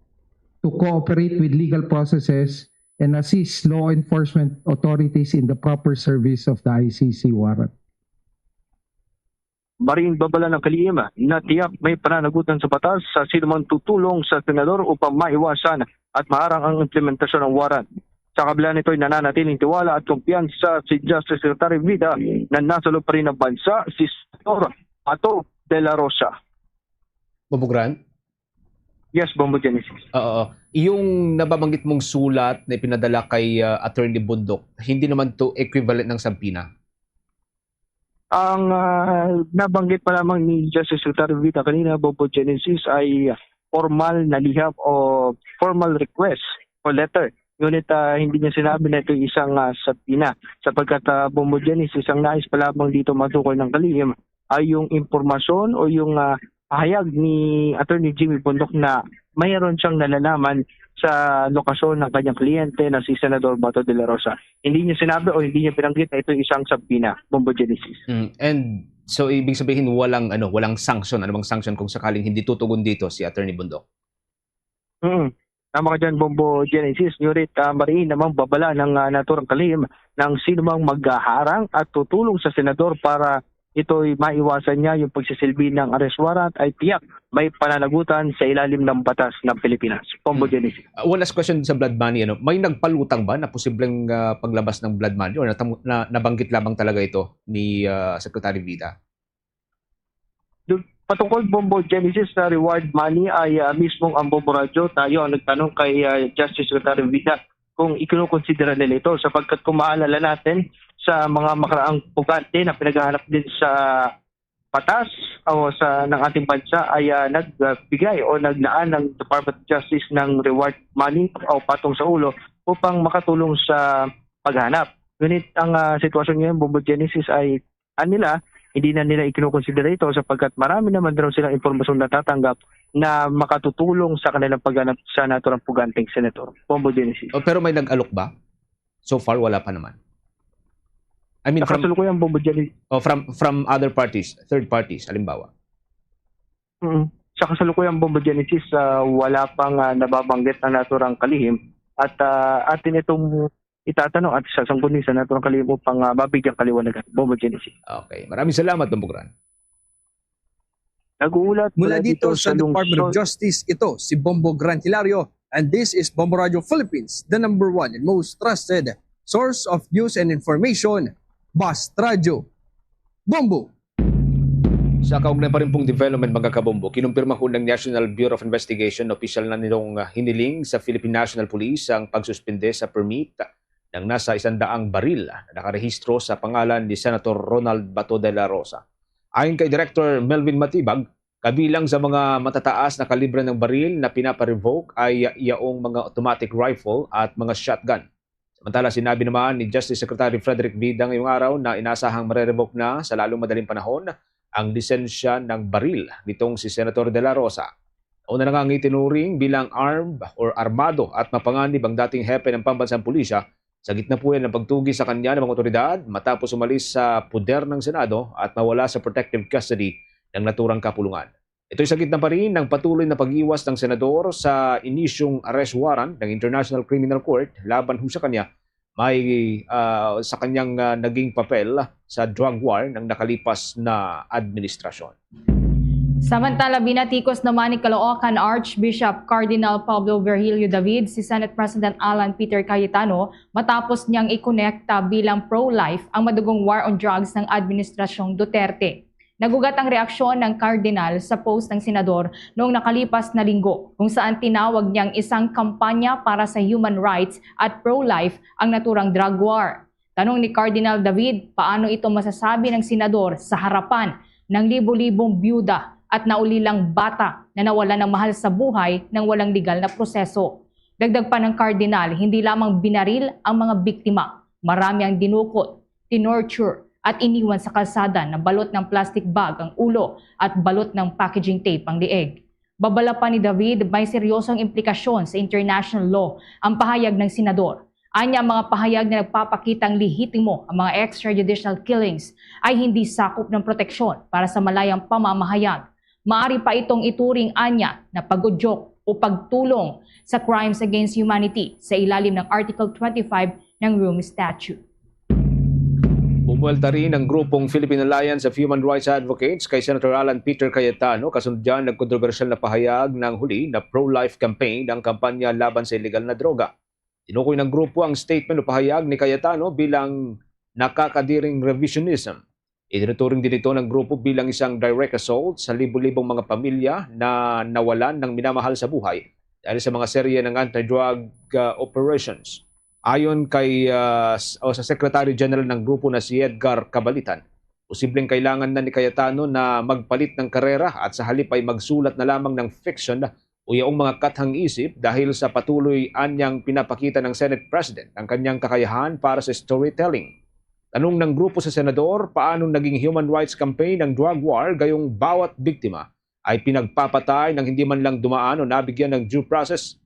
to cooperate with legal processes and assist law enforcement authorities in the proper service of the I C C warrant. Maring babala ng kalihim na tiyak may pananagutan sa batas sa sinumang tutulong sa senador upang maiwasan at maharang ang implementasyon ng warrant. Sa kabila nito'y nananatiling tiwala at kumpiyansa si Justice Secretary Vida na nasa loob pa rin ng bansa si Senador Bato de la Rosa. Bombo Grant? Yes, Bombo Genesis. Oo. Yung nababanggit mong sulat na ipinadala kay uh, Attorney Bundok, hindi naman to equivalent ng subpoena? Ang uh, nabanggit pa lamang ni Justice Secretary Vita kanina, Bombo Genesis, ay formal na liham o formal request o letter. Ngunit uh, hindi niya sinabi na ito isang uh, subpoena sapagkat uh, Bombo Genesis, ang nais pa lamang dito matukoy ng kalihim ay yung impormasyon o yung uh, pahayag ni Attorney Jimmy Bundok na mayroon siyang nalalaman sa lokasyon ng kanyang kliyente na si Senador Bato de la Rosa. Hindi niya sinabi o hindi niya binanggit na ito isang subpoena, Bombo Genesis. Mm. And so, ibig sabihin, walang, ano, walang sanction, anumang sanction kung sakaling hindi tutugon dito si Attorney Bundok? Mm. Tama ka dyan, Bombo Genesis. Ngunit uh, mariin namang babala ng uh, naturang kalihim ng sinumang maghaharang at tutulong sa senador para ito'y maiwasan niya yung pagsisilbi ng arrest warrant ay tiyak may pananagutan sa ilalim ng batas ng Pilipinas. Bombo Genesis. Uh, one last question sa blood money. Ano? May nagpalutang ba na posibleng uh, paglabas ng blood money or natam- na, nabanggit lamang talaga ito ni uh, Secretary Vida? Patungkol, Bombo Genesis, sa reward money ay uh, mismong ang Bombo Radyo tayo ang nagtanong kay uh, Justice Secretary Vida kung ikinukonsidera nila ito sapagkat kung maalala natin sa mga makaraang pugante na pinaghahanap din sa batas o sa ng ating bansa ay uh, nagbigay o naglaan ng Department of Justice ng reward money o patong sa ulo upang makatulong sa paghanap. Ngunit ang uh, sitwasyon ngayon, Bombo Genesis, ay nila, hindi na nila ikinukonsidera ito sapagkat marami naman daw silang impormasyon natatanggap na makatutulong sa kanilang paghanap sa naturang puganteng senator. Bombo Genesis. Oh, pero may nag-alok ba? So far, wala pa naman. I mean, from, Nakasalukuyang Bombo Genesis. Oh, from, from other parties, third parties, halimbawa. Mm. Sa kasalukuyang Bombo Genesis, ah, wala pang ah, nababanggit ang naturang kalihim at ah, atin itong itatanong at sasangguni sa naturang kalihim upang ah, mabigyang kaliwanagan. Bombo Genesis. Okay. Maraming salamat, Bombo Grant. Nag-uulat Mula dito sa Department of Justice, ito si Bombo Grant Hilario, and this is Bombo Radio Philippines, the number one and most trusted source of news and information. Bast Radio. Bombo! Sa kaugnay pa rin pong development, mga kabombo, kinumpirma ho ng National Bureau of Investigation na opisyal na nilang ah, hiniling sa Philippine National Police ang pagsuspende sa permit ng nasa isandaang baril na nakarehistro sa pangalan ni Senator Ronald Bato de la Rosa. Ayon kay Director Melvin Matibag, kabilang sa mga matataas na kalibre ng baril na pinapa-revoke ay yaong mga automatic rifle at mga shotgun. Samantala, sinabi naman ni Justice Secretary Frederick Vida ngayong araw na inasahang marerevoke na sa lalong madaling panahon ang lisensya ng baril nitong si Senator De La Rosa. Una na nga ang itinuring bilang armed or armado at mapanganib ang dating hepe ng pambansang pulisya sa gitna po ng pagtugi sa kanya ng mga otoridad matapos umalis sa puder ng Senado at mawala sa protective custody ng naturang kapulungan. Ito'y sa gitna pa rin ng patuloy na pag-iwas ng senador sa inisyong arrest warrant ng International Criminal Court laban ho sa kanya may ah, sa kanyang ah, naging papel sa drug war ng nakalipas na administrasyon. Samantala, binatikos naman ni Caloocan Archbishop Cardinal Pablo Virgilio David si Senate President Alan Peter Cayetano matapos niyang ikonekta bilang pro-life ang madugong war on drugs ng Administrasyong Duterte. Nagugat ang reaksyon ng Cardinal sa post ng Senador noong nakalipas na linggo, kung saan tinawag niyang isang kampanya para sa human rights at pro-life ang naturang drug war. Tanong ni Cardinal David, paano ito masasabi ng Senador sa harapan ng libo-libong byuda at naulilang bata na nawalan ng mahal sa buhay ng walang legal na proseso? Dagdag pa ng Cardinal, hindi lamang binaril ang mga biktima, marami ang dinukot, tinorture, at iniwan sa kalsada na balot ng plastic bag ang ulo at balot ng packaging tape ang liig. Babala pa ni David, may seryosong implikasyon sa international law ang pahayag ng senador. Anya ang mga pahayag na nagpapakitang lehitimo ang mga extrajudicial killings ay hindi sakop ng proteksyon para sa malayang pamamahayag. Maari pa itong ituring anya na pag-udyok o pagtulong sa crimes against humanity sa ilalim ng Article twenty-five ng Rome Statute. Umuelta rin ang grupong Philippine Alliance of Human Rights Advocates kay Senator Alan Peter Cayetano kasunod dyan nagkontrobersyal na pahayag ng huli na pro-life campaign ang kampanya laban sa iligal na droga. Tinukoy ng grupo ang statement o pahayag ni Cayetano bilang nakakadiring revisionism. Itinuturing din ito ng grupo bilang isang direct assault sa libo-libong mga pamilya na nawalan ng minamahal sa buhay dahil sa mga serye ng anti-drug, ah, operations. Ayon kay, ah, s-, o sa Secretary General ng grupo na si Edgar Cabalitan, posibleng kailangan na ni Cayetano na magpalit ng karera at sa halip ay magsulat na lamang ng fiction o yaong mga kathang isip dahil sa patuloy anyang pinapakita ng Senate President ang kanyang kakayahan para sa storytelling. Tanong ng grupo sa senador, paano naging human rights campaign ang drug war gayong bawat biktima ay pinagpapatay nang hindi man lang dumaan o nabigyan ng due process?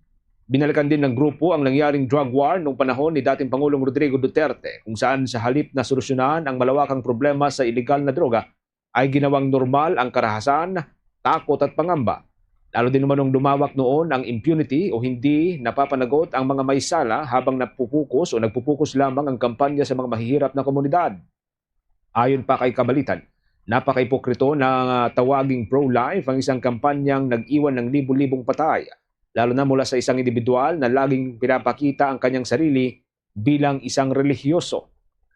Binalikan din ng grupo ang nangyaring drug war noong panahon ni dating Pangulong Rodrigo Duterte, kung saan sa halip na solusyonan ang malawakang problema sa iligal na droga, ay ginawang normal ang karahasan, takot at pangamba. Lalo din naman nung lumawak noon ang impunity o hindi napapanagot ang mga may sala habang napupukus o nagpupukus lamang ang kampanya sa mga mahihirap na komunidad. Ayon pa kay Kabalitan, napakaipokrito na tawaging pro-life ang isang kampanyang nag-iwan ng libu-libong patay, lalo na mula sa isang individual na laging pinapakita ang kanyang sarili bilang isang relihiyoso.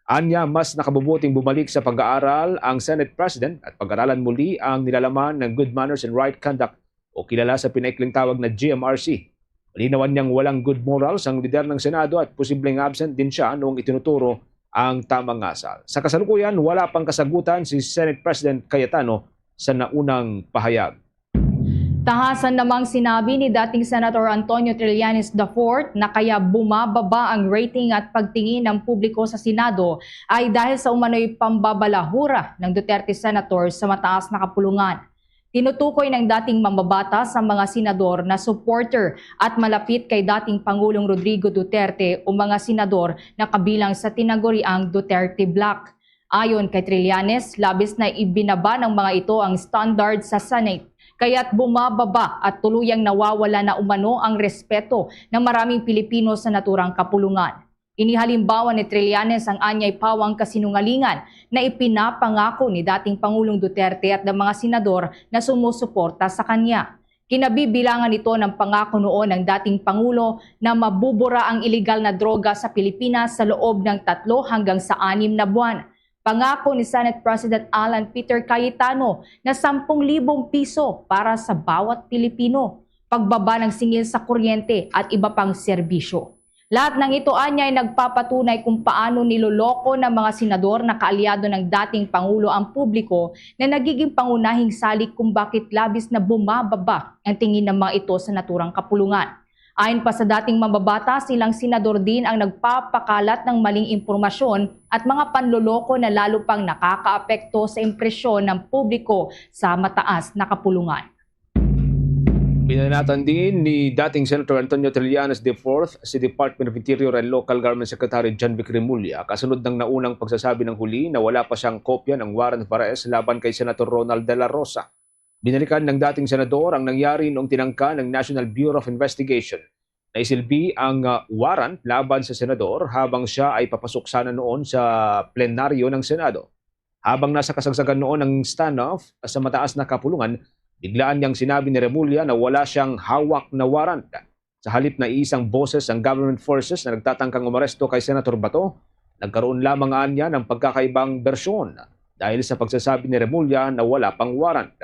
Anya, mas nakabubuting bumalik sa pag-aaral ang Senate President at pag-aralan muli ang nilalaman ng Good Manners and Right Conduct o kilala sa pinaikling tawag na G M R C. Malinawan niyang walang good morals ang lider ng Senado at posibleng absent din siya noong itinuturo ang tamang asal. Sa kasalukuyan, wala pang kasagutan si Senate President Cayetano sa naunang pahayag. Tahasan namang sinabi ni dating Senator Antonio Trillanes the fourth na kaya bumababa ang rating at pagtingin ng publiko sa Senado ay dahil sa umano'y pambabalahura ng Duterte Senator sa mataas na kapulungan. Tinutukoy ng dating mambabatas ang mga senador na supporter at malapit kay dating Pangulong Rodrigo Duterte o mga senador na kabilang sa tinaguriang Duterte Bloc. Ayon kay Trillanes, labis na ibinaba ng mga ito ang standard sa Senate, kaya't bumababa at tuluyang nawawala na umano ang respeto ng maraming Pilipino sa naturang kapulungan. Inihalimbawa ni Trillanes ang anyay pawang kasinungalingan na ipinapangako ni dating Pangulong Duterte at ng mga senador na sumusuporta sa kanya. Kinabibilangan ito ng pangako noon ng dating Pangulo na mabubura ang iligal na droga sa Pilipinas sa loob ng tatlo hanggang sa anim na buwan. Pangako ni Senate President Alan Peter Cayetano na sampung libong piso para sa bawat Pilipino, pagbaba ng singil sa kuryente at iba pang serbisyo. Lahat ng ito anyay nagpapatunay kung paano niloloko ng mga senador na kaalyado ng dating Pangulo ang publiko na nagiging pangunahing salik kung bakit labis na bumababa ang tingin ng mga ito sa naturang kapulungan. Ayon pa sa dating mambabatas, ilang senador din ang nagpapakalat ng maling impormasyon at mga panloloko na lalo pang nakakaapekto sa impresyon ng publiko sa mataas na kapulungan. Pinanatan din ni dating Senator Antonio Trillanes the fourth si Department of Interior and Local Government Secretary John Vic Remulla kasunod ng naunang pagsasabi ng huli na wala pa siyang kopya ng warrant of arrest laban kay Senator Ronald De La Rosa. Binalikan ng dating senador ang nangyari noong tinangka ng National Bureau of Investigation na isilbi ang, ah, warrant laban sa senador habang siya ay papasok sana noon sa plenaryo ng Senado. Habang nasa kasagsagan noon ang standoff sa mataas na kapulungan, biglaan niyang sinabi ni Remulla na wala siyang hawak na warrant. Sa halip na iisang boses ang government forces na nagtatangkang umaresto kay Senator Bato, nagkaroon lamang anya ng pagkakaibang bersyon dahil sa pagsasabi ni Remulla na wala pang warrant.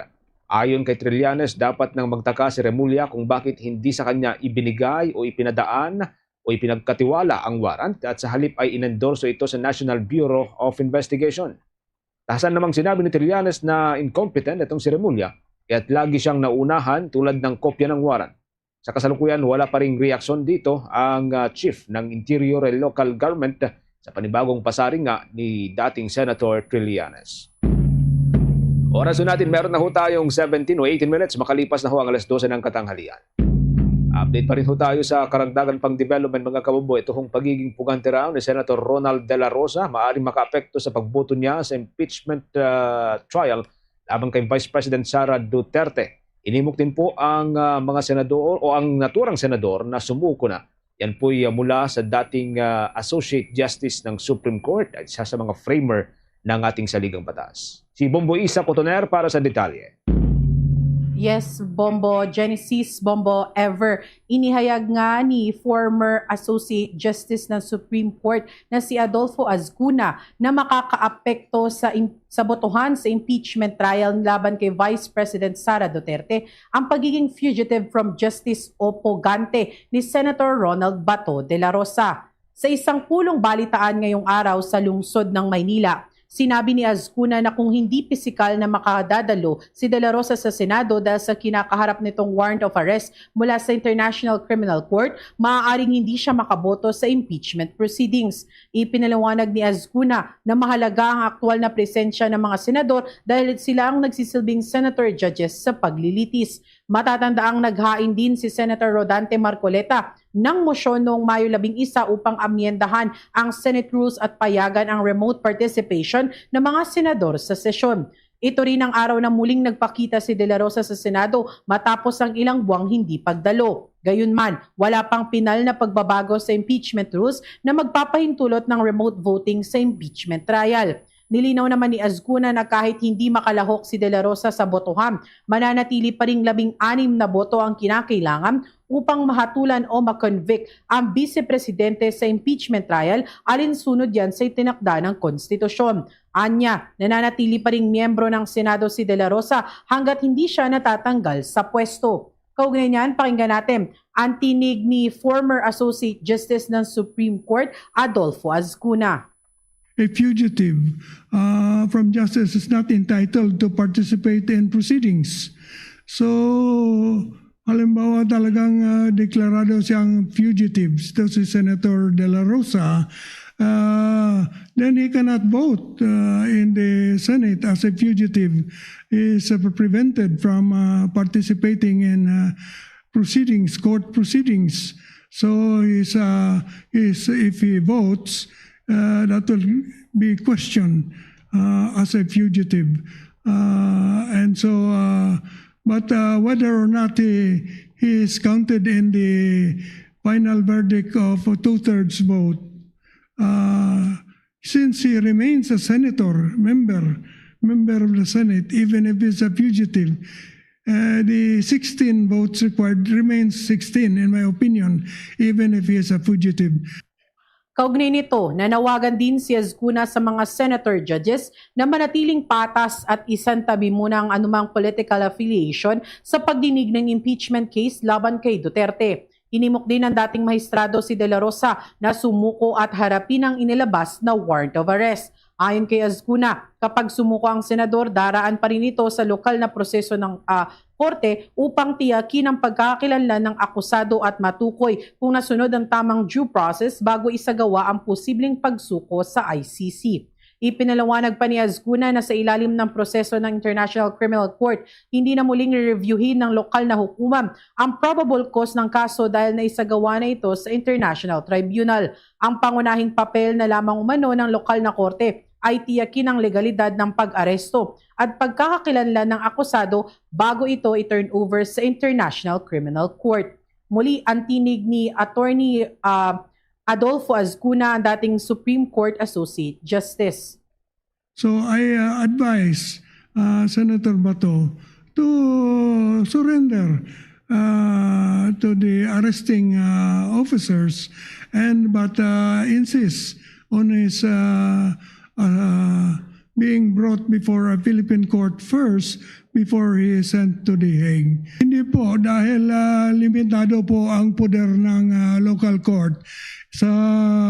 Ayon kay Trillanes, dapat nang magtaka si Remulla kung bakit hindi sa kanya ibinigay o ipinadaan o ipinagkatiwala ang warrant at sa halip ay inendorso ito sa National Bureau of Investigation. Tahasan namang sinabi ni Trillanes na incompetent itong si Remulla, kaya't lagi siyang naunahan tulad ng kopya ng warrant. Sa kasalukuyan, wala pa ring reaksyon dito ang, ah, Chief ng Interior and Local Government sa panibagong pasaring nga ni dating Senator Trillanes. Oras ho natin, meron na ho tayong seventeen o eighteen minutes, makalipas na ho ang alas dose ng katanghalian. Update pa rin ho tayo sa karagdagan pang development, mga kabubo. Ito hong pagiging pugante raw ni Senator Ronald De La Rosa maaring makaapekto sa pagboto niya sa impeachment, ah, trial laban kay Vice President Sara Duterte. Inimok din po ang, ah, mga senador o ang naturang senador na sumuko na. Yan po'y, ah, mula sa dating, ah, Associate Justice ng Supreme Court at isa sa mga framer ng ating saligang batas. Si Bombo Isa Cotoner para sa detalye. Yes, Bombo Genesis, Bombo Ever. Inihayag nga ni former Associate Justice ng Supreme Court na si Adolfo Azcuna na makakaapekto sa im- sa botohan sa impeachment trial laban kay Vice President Sara Duterte ang pagiging fugitive from justice o pugante ni Senator Ronald Bato de la Rosa. Sa isang pulong balitaan ngayong araw sa lungsod ng Maynila, sinabi ni Azcuna na kung hindi pisikal na makadadalo si De La Rosa sa Senado dahil sa kinakaharap nitong warrant of arrest mula sa International Criminal Court, maaaring hindi siya makaboto sa impeachment proceedings. Ipinaliwanag ni Azcuna na mahalaga ang aktual na presensya ng mga senador dahil sila ang nagsisilbing senator judges sa paglilitis. Matatandaang naghain din si Senator Rodante Marcoleta ng mosyon noong Mayo labing isa upang amyendahan ang Senate rules at payagan ang remote participation ng mga senador sa sesyon. Ito rin ang araw na muling nagpakita si De La Rosa sa Senado matapos ang ilang buwang hindi pagdalo. Gayunman, wala pang pinal na pagbabago sa impeachment rules na magpapahintulot ng remote voting sa impeachment trial. Nilinaw naman ni Azcuna na kahit hindi makalahok si De La Rosa sa botohan, mananatili pa ring labing anim na boto ang kinakailangan upang mahatulan o ma-convict ang Bise Presidente sa impeachment trial alinsunod yan sa itinakda ng konstitusyon. Anya, nananatili pa ring miyembro ng Senado si De La Rosa hanggat hindi siya natatanggal sa pwesto. Kaugnay niyan, pakinggan natin ang tinig ni former Associate Justice ng Supreme Court, Adolfo Azcuna. A fugitive uh, from justice is not entitled to participate in proceedings. So, halimbawa talagang uh, deklarado siyang fugitive, ito si Senator De La Rosa, uh, then he cannot vote uh, in the Senate as a fugitive. He is uh, prevented from uh, participating in uh, proceedings, court proceedings. So, he's, uh, he's, if he votes, uh, that will be questioned uh, as a fugitive. Uh, and so, uh, but uh, whether or not he, he is counted in the final verdict of two-thirds vote, uh, since he remains a senator, member, member of the Senate, even if he's a fugitive, uh, the sixteen votes required remains sixteen, in my opinion, even if he is a fugitive. Kaugnay nito, nanawagan din si Azcuna sa mga senator judges na manatiling patas at isantabi muna ang anumang political affiliation sa pagdinig ng impeachment case laban kay Duterte. Hinimok din ng dating mahistrado si De La Rosa na sumuko at harapin ang inilabas na warrant of arrest. Ayon kay Azcuna, kapag sumuko ang senador, daraan pa rin ito sa lokal na proseso ng ah, korte upang tiyakin ang pagkakakilanlan ng akusado at matukoy kung nasunod ang tamang due process bago isagawa ang posibleng pagsuko sa I C C. Ipinaliwanag pa ni Azcuna na sa ilalim ng proseso ng International Criminal Court, hindi na muling re-reviewhin ng lokal na hukuman ang probable cause ng kaso dahil naisagawa na ito sa International Tribunal. Ang pangunahing papel na lamang umano ng lokal na korte ay tiyakin ang legalidad ng pag-aresto at pagkakakilanlan ng akusado bago ito i-turn over sa International Criminal Court. Muli ang tinig ni Attorney ah, Adolfo Azcuna, ang dating Supreme Court Associate Justice. So I uh, advise uh, Senator Bato to surrender uh, to the arresting uh, officers and but uh, insist on his uh, uh, being brought before a Philippine court first before he is sent to The Hague. Hindi po, dahil uh, limitado po ang poder ng uh, local court sa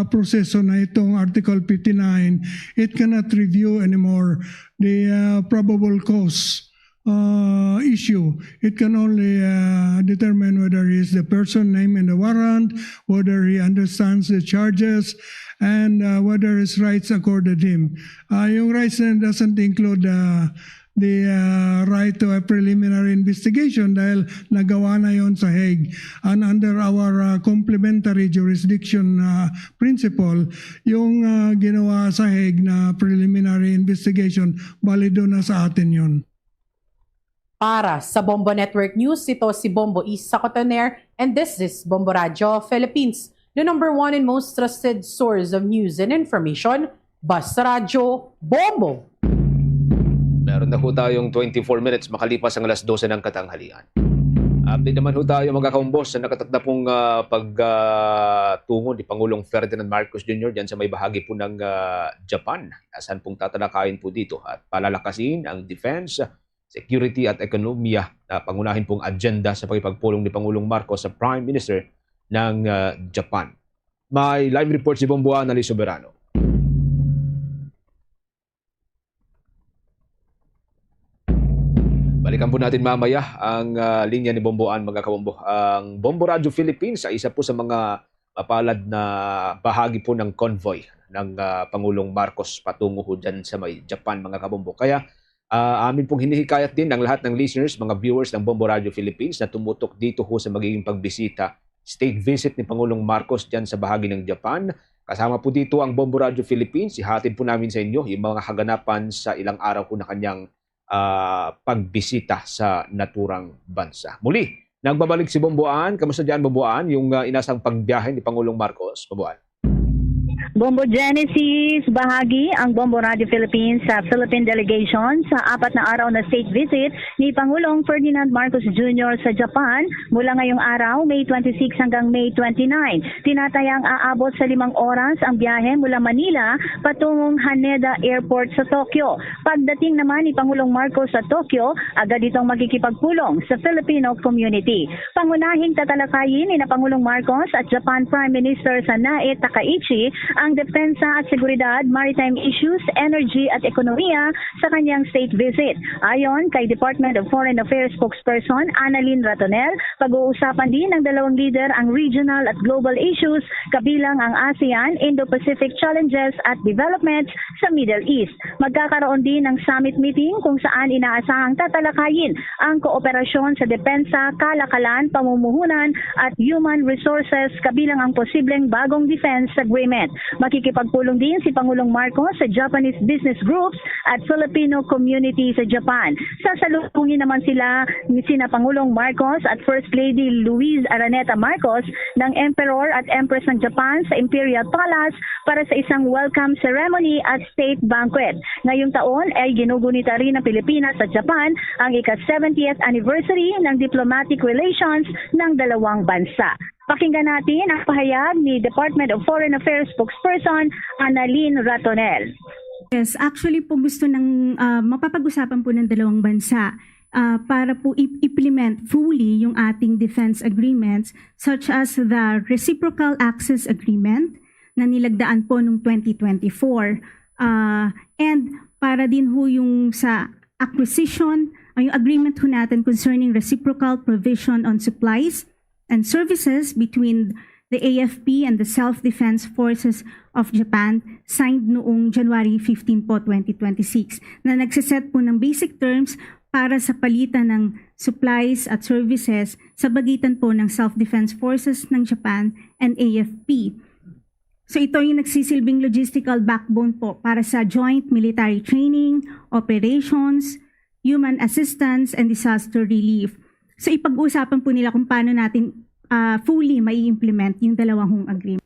proseso na itong Article fifty-nine, it cannot review anymore the uh, probable cause uh, issue. It can only uh, determine whether he is the person named in the warrant, whether he understands the charges, and uh, whether his rights accorded him. Uh, yung rights na doesn't include uh, the uh, right to a preliminary investigation dahil nagawa na yon sa Hague. And under our uh, complementary jurisdiction uh, principle, yung uh, ginawa sa Hague na preliminary investigation, balido na sa atin yon. Para sa Bombo Network News, ito si Bombo Isa Cotoner, and this is Bombo Radyo Philippines, the number one and most trusted source of news and information. Basta Radyo, Bombo! Meron na ho tayong twenty-four minutes makalipas ang alas dose ng katanghalian. Update naman ho tayo, mga kaumbos, sa nakatakda pong, ah, pag, ah, tungo ni Pangulong Ferdinand Marcos Junior dyan sa may bahagi po ng, ah, Japan. Asan pong tatalakayin po dito at palalakasin ang defense, security at ekonomiya na pangunahin pong agenda sa pakipagpulong ni Pangulong Marcos sa Prime Minister ng, ah, Japan. May live report si Bombo Annalyn Soberano. Balikan po natin mamaya ang, ah, linya ni Bombo An, mga kabombo. Ang Bombo Radyo Philippines ay isa po sa mga mapalad na bahagi po ng convoy ng, ah, Pangulong Marcos patungo ho dyan sa may Japan, mga kabombo. Kaya, ah, amin pong hinihikayat din ang lahat ng listeners, mga viewers ng Bombo Radyo Philippines na tumutok dito ho sa magiging pagbisita, state visit ni Pangulong Marcos dyan sa bahagi ng Japan. Kasama po dito ang Bombo Radyo Philippines. Ihatid po namin sa inyo yung mga kaganapan sa ilang araw po na kanyang, ah, pagbisita sa naturang bansa. Muli, nagbabalik si Bombo An. Kamusta dyan, Bombo An? Yung, ah, inasang pagbiyahe ni Pangulong Marcos, Bombo An? Bombo Genesis, bahagi ang Bombo Radio Philippines sa Philippine delegation sa apat na araw na state visit ni Pangulong Ferdinand Marcos Junior sa Japan mula ngayong araw, May twenty-six, hanggang May twenty-nine. Tinatayang aabot sa limang oras ang biyahe mula Manila patungong Haneda Airport sa Tokyo. Pagdating naman ni Pangulong Marcos sa Tokyo, agad itong makikipagpulong sa Filipino community. Pangunahing tatalakayin ni na Pangulong Marcos at Japan Prime Minister Sanae Takaichi ang depensa at seguridad, maritime issues, energy at ekonomiya sa kanyang state visit. Ayon kay Department of Foreign Affairs spokesperson Annalyn Ratonel, pag-uusapan din ng dalawang leader ang regional at global issues, kabilang ang ASEAN, Indo-Pacific challenges at developments sa Middle East. Magkakaroon din ng summit meeting kung saan inaasahang tatalakayin ang kooperasyon sa depensa, kalakalan, pamumuhunan at human resources, kabilang ang posibleng bagong defense agreement. Makikipagpulong din si Pangulong Marcos sa Japanese business groups at Filipino community sa Japan. Sasalubungin naman sila ni sina Pangulong Marcos at First Lady Luis Araneta Marcos ng Emperor at Empress ng Japan sa Imperial Palace para sa isang welcome ceremony at state banquet. Ngayong taon ay ginugunita rin ng Pilipinas at Japan ang ika-seventieth anniversary ng diplomatic relations ng dalawang bansa. Pakinggan natin ang pahayag ni Department of Foreign Affairs spokesperson Annalyn Ratonel. Yes, actually po, gusto ng, ah, mapapag-usapan po ng dalawang bansa, ah, para po i-, implement fully yung ating defense agreements, such as the Reciprocal Access Agreement na nilagdaan po noong twenty twenty-four. Ah, and para din ho yung sa acquisition, ay yung agreement ho natin concerning reciprocal provision on supplies and services between the A F P and the Self-Defense Forces of Japan, signed noong January fifteen po, twenty twenty-six, na nagsiset po ng basic terms para sa palitan ng supplies at services sa pagitan po ng Self-Defense Forces ng Japan and A F P. So ito yung nagsisilbing logistical backbone po para sa joint military training, operations, human assistance, and disaster relief. So ipag-uusapan po nila kung paano natin, ah, fully mai-implement yung dalawang hong agreement.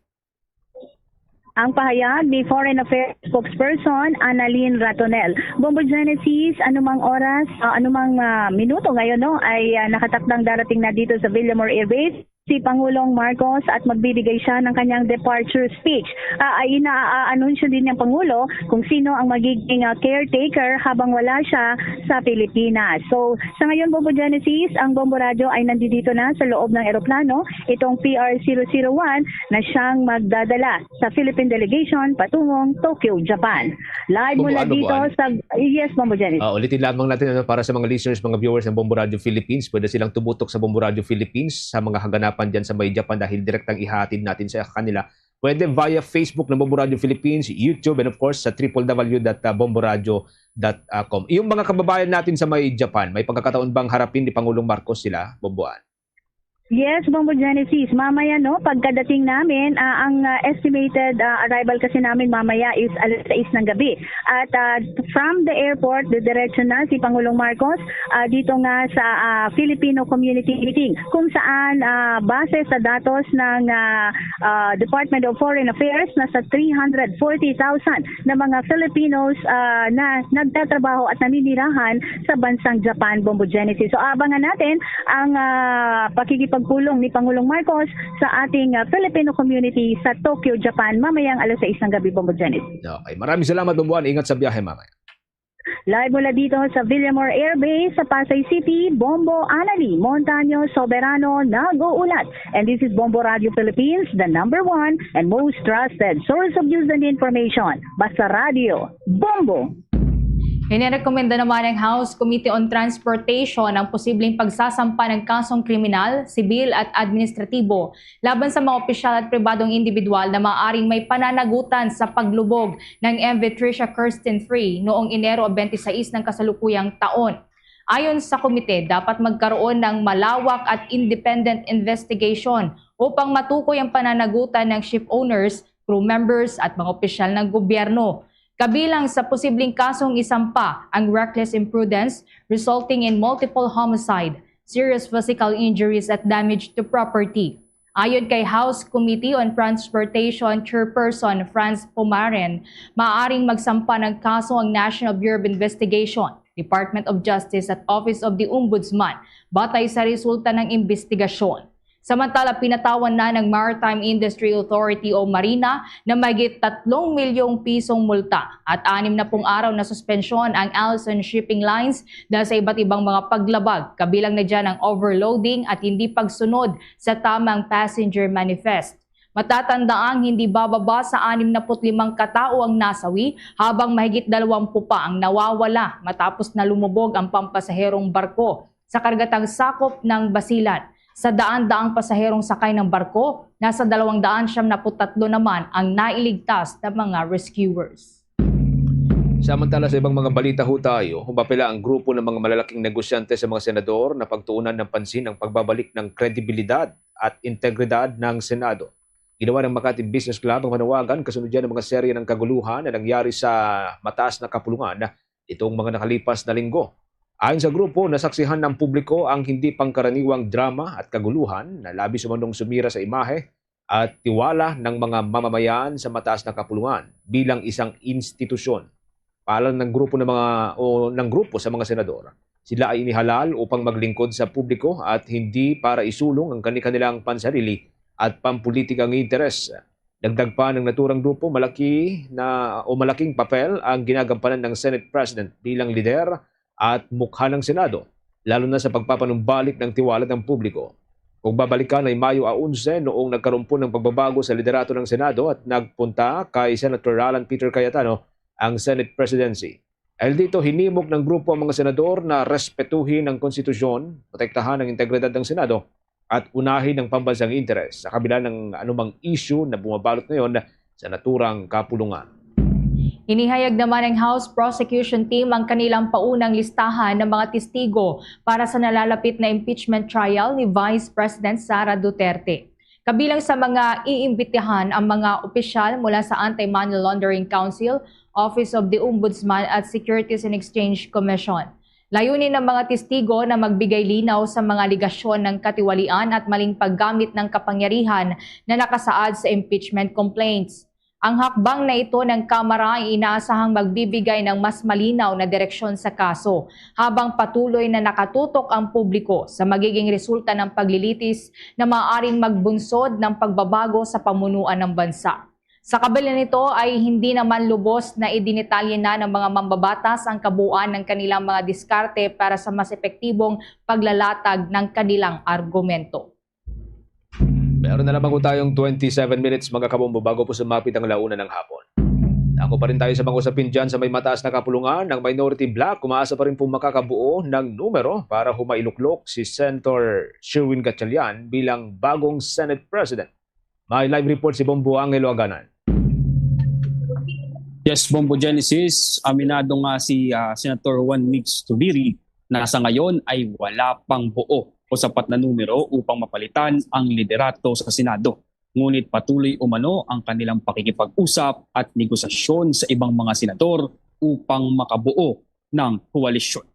Ang pahayag ni Foreign Affairs spokesperson Annalyn Ratonel. Bombo Genesis, anumang oras, ah, anumang, ah, minuto ngayon, no, ay, ah, nakatakdang darating na dito sa Villamor Air Base si Pangulong Marcos at magbibigay siya ng kanyang departure speech. Ah, ay ina-, ah, anunsyo din ng Pangulo kung sino ang magiging, ah, caretaker habang wala siya sa Pilipinas. So, sa ngayon, Bombo Genesis, ang Bombo Radyo ay nandito na sa loob ng eroplano. Itong P R zero zero one na siyang magdadala sa Philippine delegation patungong Tokyo, Japan. Live Bombo, mula ano, dito Buan? Sa, yes, Bombo Genesis. Ah, ulitin lamang natin, ano, para sa mga listeners, mga viewers ng Bombo Radio Philippines, pwede silang tumutok sa Bombo Radio Philippines sa mga kaganapan dyan sa may Japan dahil direktang ihatid natin sa kanila. Pwede via Facebook ng Bombo Radio Philippines, YouTube, and of course sa triple W dot bomboradio dot com. Yung mga kababayan natin sa may Japan, may pagkakataon bang harapin ni Pangulong Marcos sila, Bombo An? Yes, Bombo Genesis. Mamaya, no, pagkadating namin, ah, ang, ah, estimated, ah, arrival kasi namin mamaya is alas sais ng gabi. At, ah, from the airport, didiretso na si Pangulong Marcos, ah, dito nga sa, ah, Filipino Community Meeting, kung saan, ah, base sa datos ng, ah, ah, Department of Foreign Affairs, nasa three hundred forty thousand na mga Filipinos, ah, na nagtatrabaho at naninirahan sa bansang Japan, Bombo Genesis. So, abangan natin ang, ah, pakikipagpulong ni Pangulong Marcos sa ating, ah, Filipino community sa Tokyo, Japan, mamayang alas sais ng gabi, Bombo Genesis. Okay. Maraming salamat, Bombo Ann. Ingat sa biyahe mamaya. Live mula dito sa Villamor Air Base sa Pasay City, Bombo Anali Montaño Soberano nag-uulat. And this is Bombo Radio Philippines, the number one and most trusted source of news and information. Basta Radio, Bombo! Inirekomenda naman ng House Committee on Transportation ang posibleng pagsasampa ng kasong kriminal, sibil at administratibo laban sa mga opisyal at pribadong individual na maaring may pananagutan sa paglubog ng M V Tricia Kirsten Free noong Enero twenty-six ng kasalukuyang taon. Ayon sa komite, dapat magkaroon ng malawak at independent investigation upang matukoy ang pananagutan ng ship owners, crew members at mga opisyal ng gobyerno. Kabilang sa posibleng kasong isampa ang reckless imprudence resulting in multiple homicide, serious physical injuries at damage to property. Ayon kay House Committee on Transportation Chairperson Franz Pumaren, maaaring magsampa ng kaso ang National Bureau of Investigation, Department of Justice at Office of the Ombudsman batay sa resulta ng imbestigasyon. Samantala, pinatawan na ng Maritime Industry Authority o MARINA na mahigit tatlong milyong pisong multa at anim na pung araw na suspensyon ang Allison Shipping Lines dahil sa iba't ibang mga paglabag, kabilang na dyan ang overloading at hindi pagsunod sa tamang passenger manifest. Matatandaang hindi bababa sa anim na put limang katao ang nasawi, habang mahigit dalawampu pa ang nawawala matapos na lumubog ang pampasaherong barko sa kargatang sakop ng Basilan. Sa daan-daang pasaherong sakay ng barko, nasa dalawang daan siyam na put tatlo naman ang nailigtas ng mga rescuers. Samantala, sa ibang mga balita ho tayo, humapila ang grupo ng mga malalaking negosyante sa mga senador na pagtuunan ng pansin ang pagbabalik ng kredibilidad at integridad ng Senado. Ginawa ng Makati Business Club ang panawagan kasunod yan ng mga serye ng kaguluhan na nangyari sa mataas na kapulungan itong mga nakalipas na linggo. Ayon sa grupo, nasaksihan ng publiko ang hindi pangkaraniwang drama at kaguluhan na labis umanong sumira sa imahe at tiwala ng mga mamamayan sa mataas na kapulungan bilang isang institusyon. Paalala ng grupo ng mga, o ng grupo sa mga senador, sila ay inihalal upang maglingkod sa publiko at hindi para isulong ang kani-kanilang pansarili at pampulitikang interes. Dagdag pa ng naturang grupo, malaki na o malaking papel ang ginagampanan ng Senate President bilang lider at mukha ng Senado, lalo na sa pagpapanumbalik ng tiwala ng publiko. Kung babalikan ay Mayo a onse noong nagkaroon po ng pagbabago sa liderato ng Senado at nagpunta kay Senator Alan Peter Cayetano ang Senate presidency. Dahil dito, hinimok ng grupo ang mga senador na respetuhin ang konstitusyon, protektahan ang integridad ng Senado, at unahin ang pambansang interes sa kabila ng anumang issue na bumabalot ngayon sa naturang kapulungan. Inihayag naman ng House Prosecution Team ang kanilang paunang listahan ng mga testigo para sa nalalapit na impeachment trial ni Vice President Sara Duterte. Kabilang sa mga iimbitahan ang mga opisyal mula sa Anti-Money Laundering Council, Office of the Ombudsman at Securities and Exchange Commission. Layunin ng mga testigo na magbigay linaw sa mga alegasyon ng katiwalian at maling paggamit ng kapangyarihan na nakasaad sa impeachment complaints. Ang hakbang na ito ng Kamara ay inaasahang magbibigay ng mas malinaw na direksyon sa kaso, habang patuloy na nakatutok ang publiko sa magiging resulta ng paglilitis na maaaring magbunsod ng pagbabago sa pamunuan ng bansa. Sa kabila nito ay hindi naman lubos na idinetalye na ng mga mambabatas ang kabuuan ng kanilang mga diskarte para sa mas epektibong paglalatag ng kanilang argumento. Meron na lamang po tayong twenty-seven minutes, mga kabombo, bago po sumapit ang la una ng hapon. Ako pa rin tayo sa mga usapin dyan sa may mataas na kapulungan. Ang minority bloc, umaasa pa rin po makakabuo ng numero para humailuklok si Senator Sherwin Gatchalian bilang bagong Senate President. May live report si Bombo Angelo Aganan. Yes, Bombo Genesis, aminado nga si ah, Senator Juan Mix Tubiri na sa ngayon ay wala pang buo o sapat na numero upang mapalitan ang liderato sa Senado. Ngunit patuloy umano ang kanilang pakikipag-usap at negosasyon sa ibang mga senador upang makabuo ng koalisyon.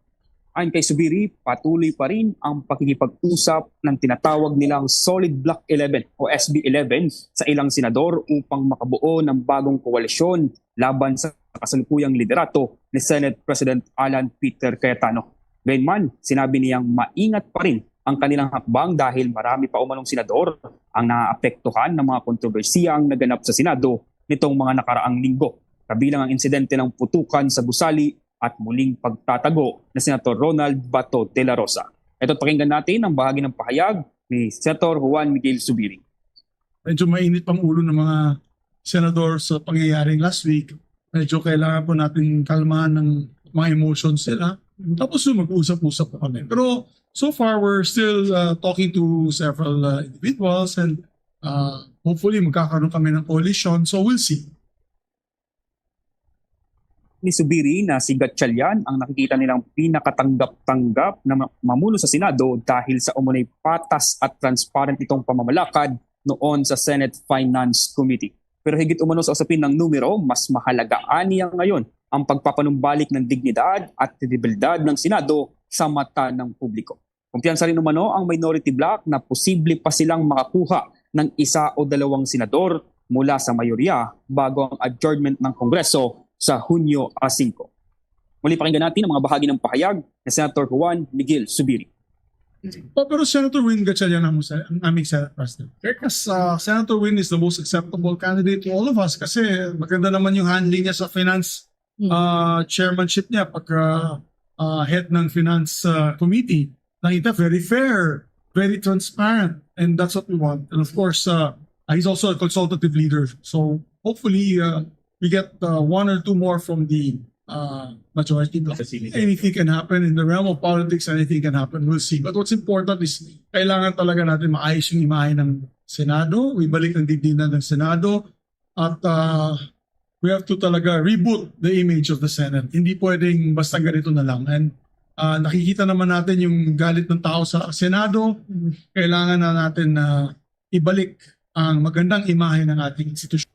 Ayon kay Zubiri, patuloy pa rin ang pakikipag-usap ng tinatawag nilang Solid Bloc eleven o S B eleven sa ilang senador upang makabuo ng bagong koalisyon laban sa kasalukuyang liderato ni Senate President Alan Peter Cayetano. Gayunman, sinabi niyang maingat pa rin ang kanilang hakbang dahil marami pa umanong senador ang naapektuhan ng mga kontrobersiya ang naganap sa Senado nitong mga nakaraang linggo, kabilang ang insidente ng putukan sa gusali at muling pagtatago ni Senator Ronald Bato de la Rosa. Ito't pakinggan natin ang bahagi ng pahayag ni Senator Juan Miguel Zubiri. Medyo mainit pang ulo ng mga senador sa pangyayaring last week. Medyo kailangan po natin kalmahan ng mga emotions nila. Tapos yun, mag-usap-usap po kami. Pero so far, we're still uh, talking to several uh, individuals and uh, hopefully magkakaroon kami ng coalition. So we'll see. Ni Zubiri na si Gatchalian ang nakikita nilang pinakatanggap-tanggap na ma- mamuno sa Senado dahil sa umunay patas at transparent itong pamamalakad noon sa Senate Finance Committee. Pero higit umano sa usapin ng numero, mas mahalagaan niya ngayon ang pagpapanumbalik ng dignidad at kredibilidad ng Senado sa mata ng publiko. Kumpiyansa rin umano ang minority bloc na posible pa silang makakuha ng isa o dalawang senador mula sa mayorya bago ang adjournment ng Kongreso sa Hunyo a singko. Muli, pakinggan natin ang mga bahagi ng pahayag ni Senator Juan Miguel Zubiri. Pa- Pero Senator Win Gatchalian ang, ang aming Senate President. Because uh, Senator Win is the most acceptable candidate to all of us kasi maganda naman yung handling niya sa finance uh, chairmanship niya pag uh, uh, head ng finance uh, committee. Nakita very fair, very transparent, and that's what we want. And of course, uh, he's also a consultative leader. So hopefully, uh, we get uh, one or two more from the uh, majority bloc. Anything can happen in the realm of politics. Anything can happen. We'll see. But what's important is kailangan talaga natin maayos yung imahe ng Senado. Ibalik ang dignidad ng Senado. At uh, we have to talaga reboot the image of the Senate. Hindi pwedeng basta ganito na lang. And uh, nakikita naman natin yung galit ng tao sa Senado. Kailangan na natin na ibalik ang magandang imahe ng ating institusyon.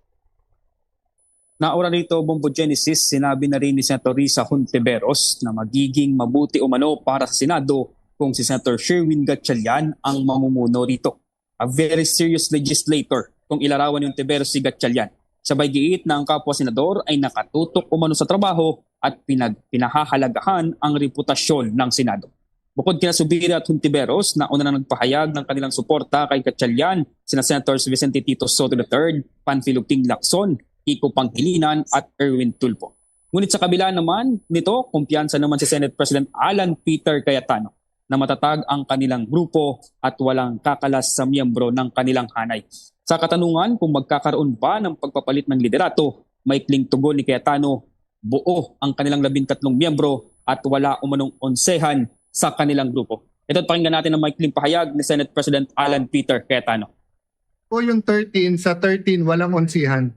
Naura rito, Bombo Genesis, sinabi na rin ni Senator Risa Hontiveros na magiging mabuti umano para sa Senado kung si Senator Sherwin Gatchalian ang mamumuno rito. A very serious legislator kung ilarawan ni Hontiveros si Gatchalian. Sabay giit na ang kapwa senador ay nakatutok umano sa trabaho at pinag pinahahalagahan ang reputasyon ng Senado. Bukod kina Zubiri at Hontiveros, nauna na nagpahayag ng kanilang suporta kay Gatchalian sina Senators Vicente Tito Sotto the third, Panfilo King Lacson, Kiko Pangilinan at Erwin Tulfo. Ngunit sa kabila naman nito, kumpiyansa naman si Senate President Alan Peter Cayetano na matatag ang kanilang grupo at walang kakalas sa miyembro ng kanilang hanay. Sa katanungan kung magkakaroon ba ng pagpapalit ng liderato, maikling tugon ni Cayetano, buo ang kanilang labing tatlong miyembro at wala umanong onsehan sa kanilang grupo. Ito't pakinggan natin ang maikling pahayag ni Senate President Alan Peter Cayetano. Po yung thirteen, sa thirteen walang onsihan.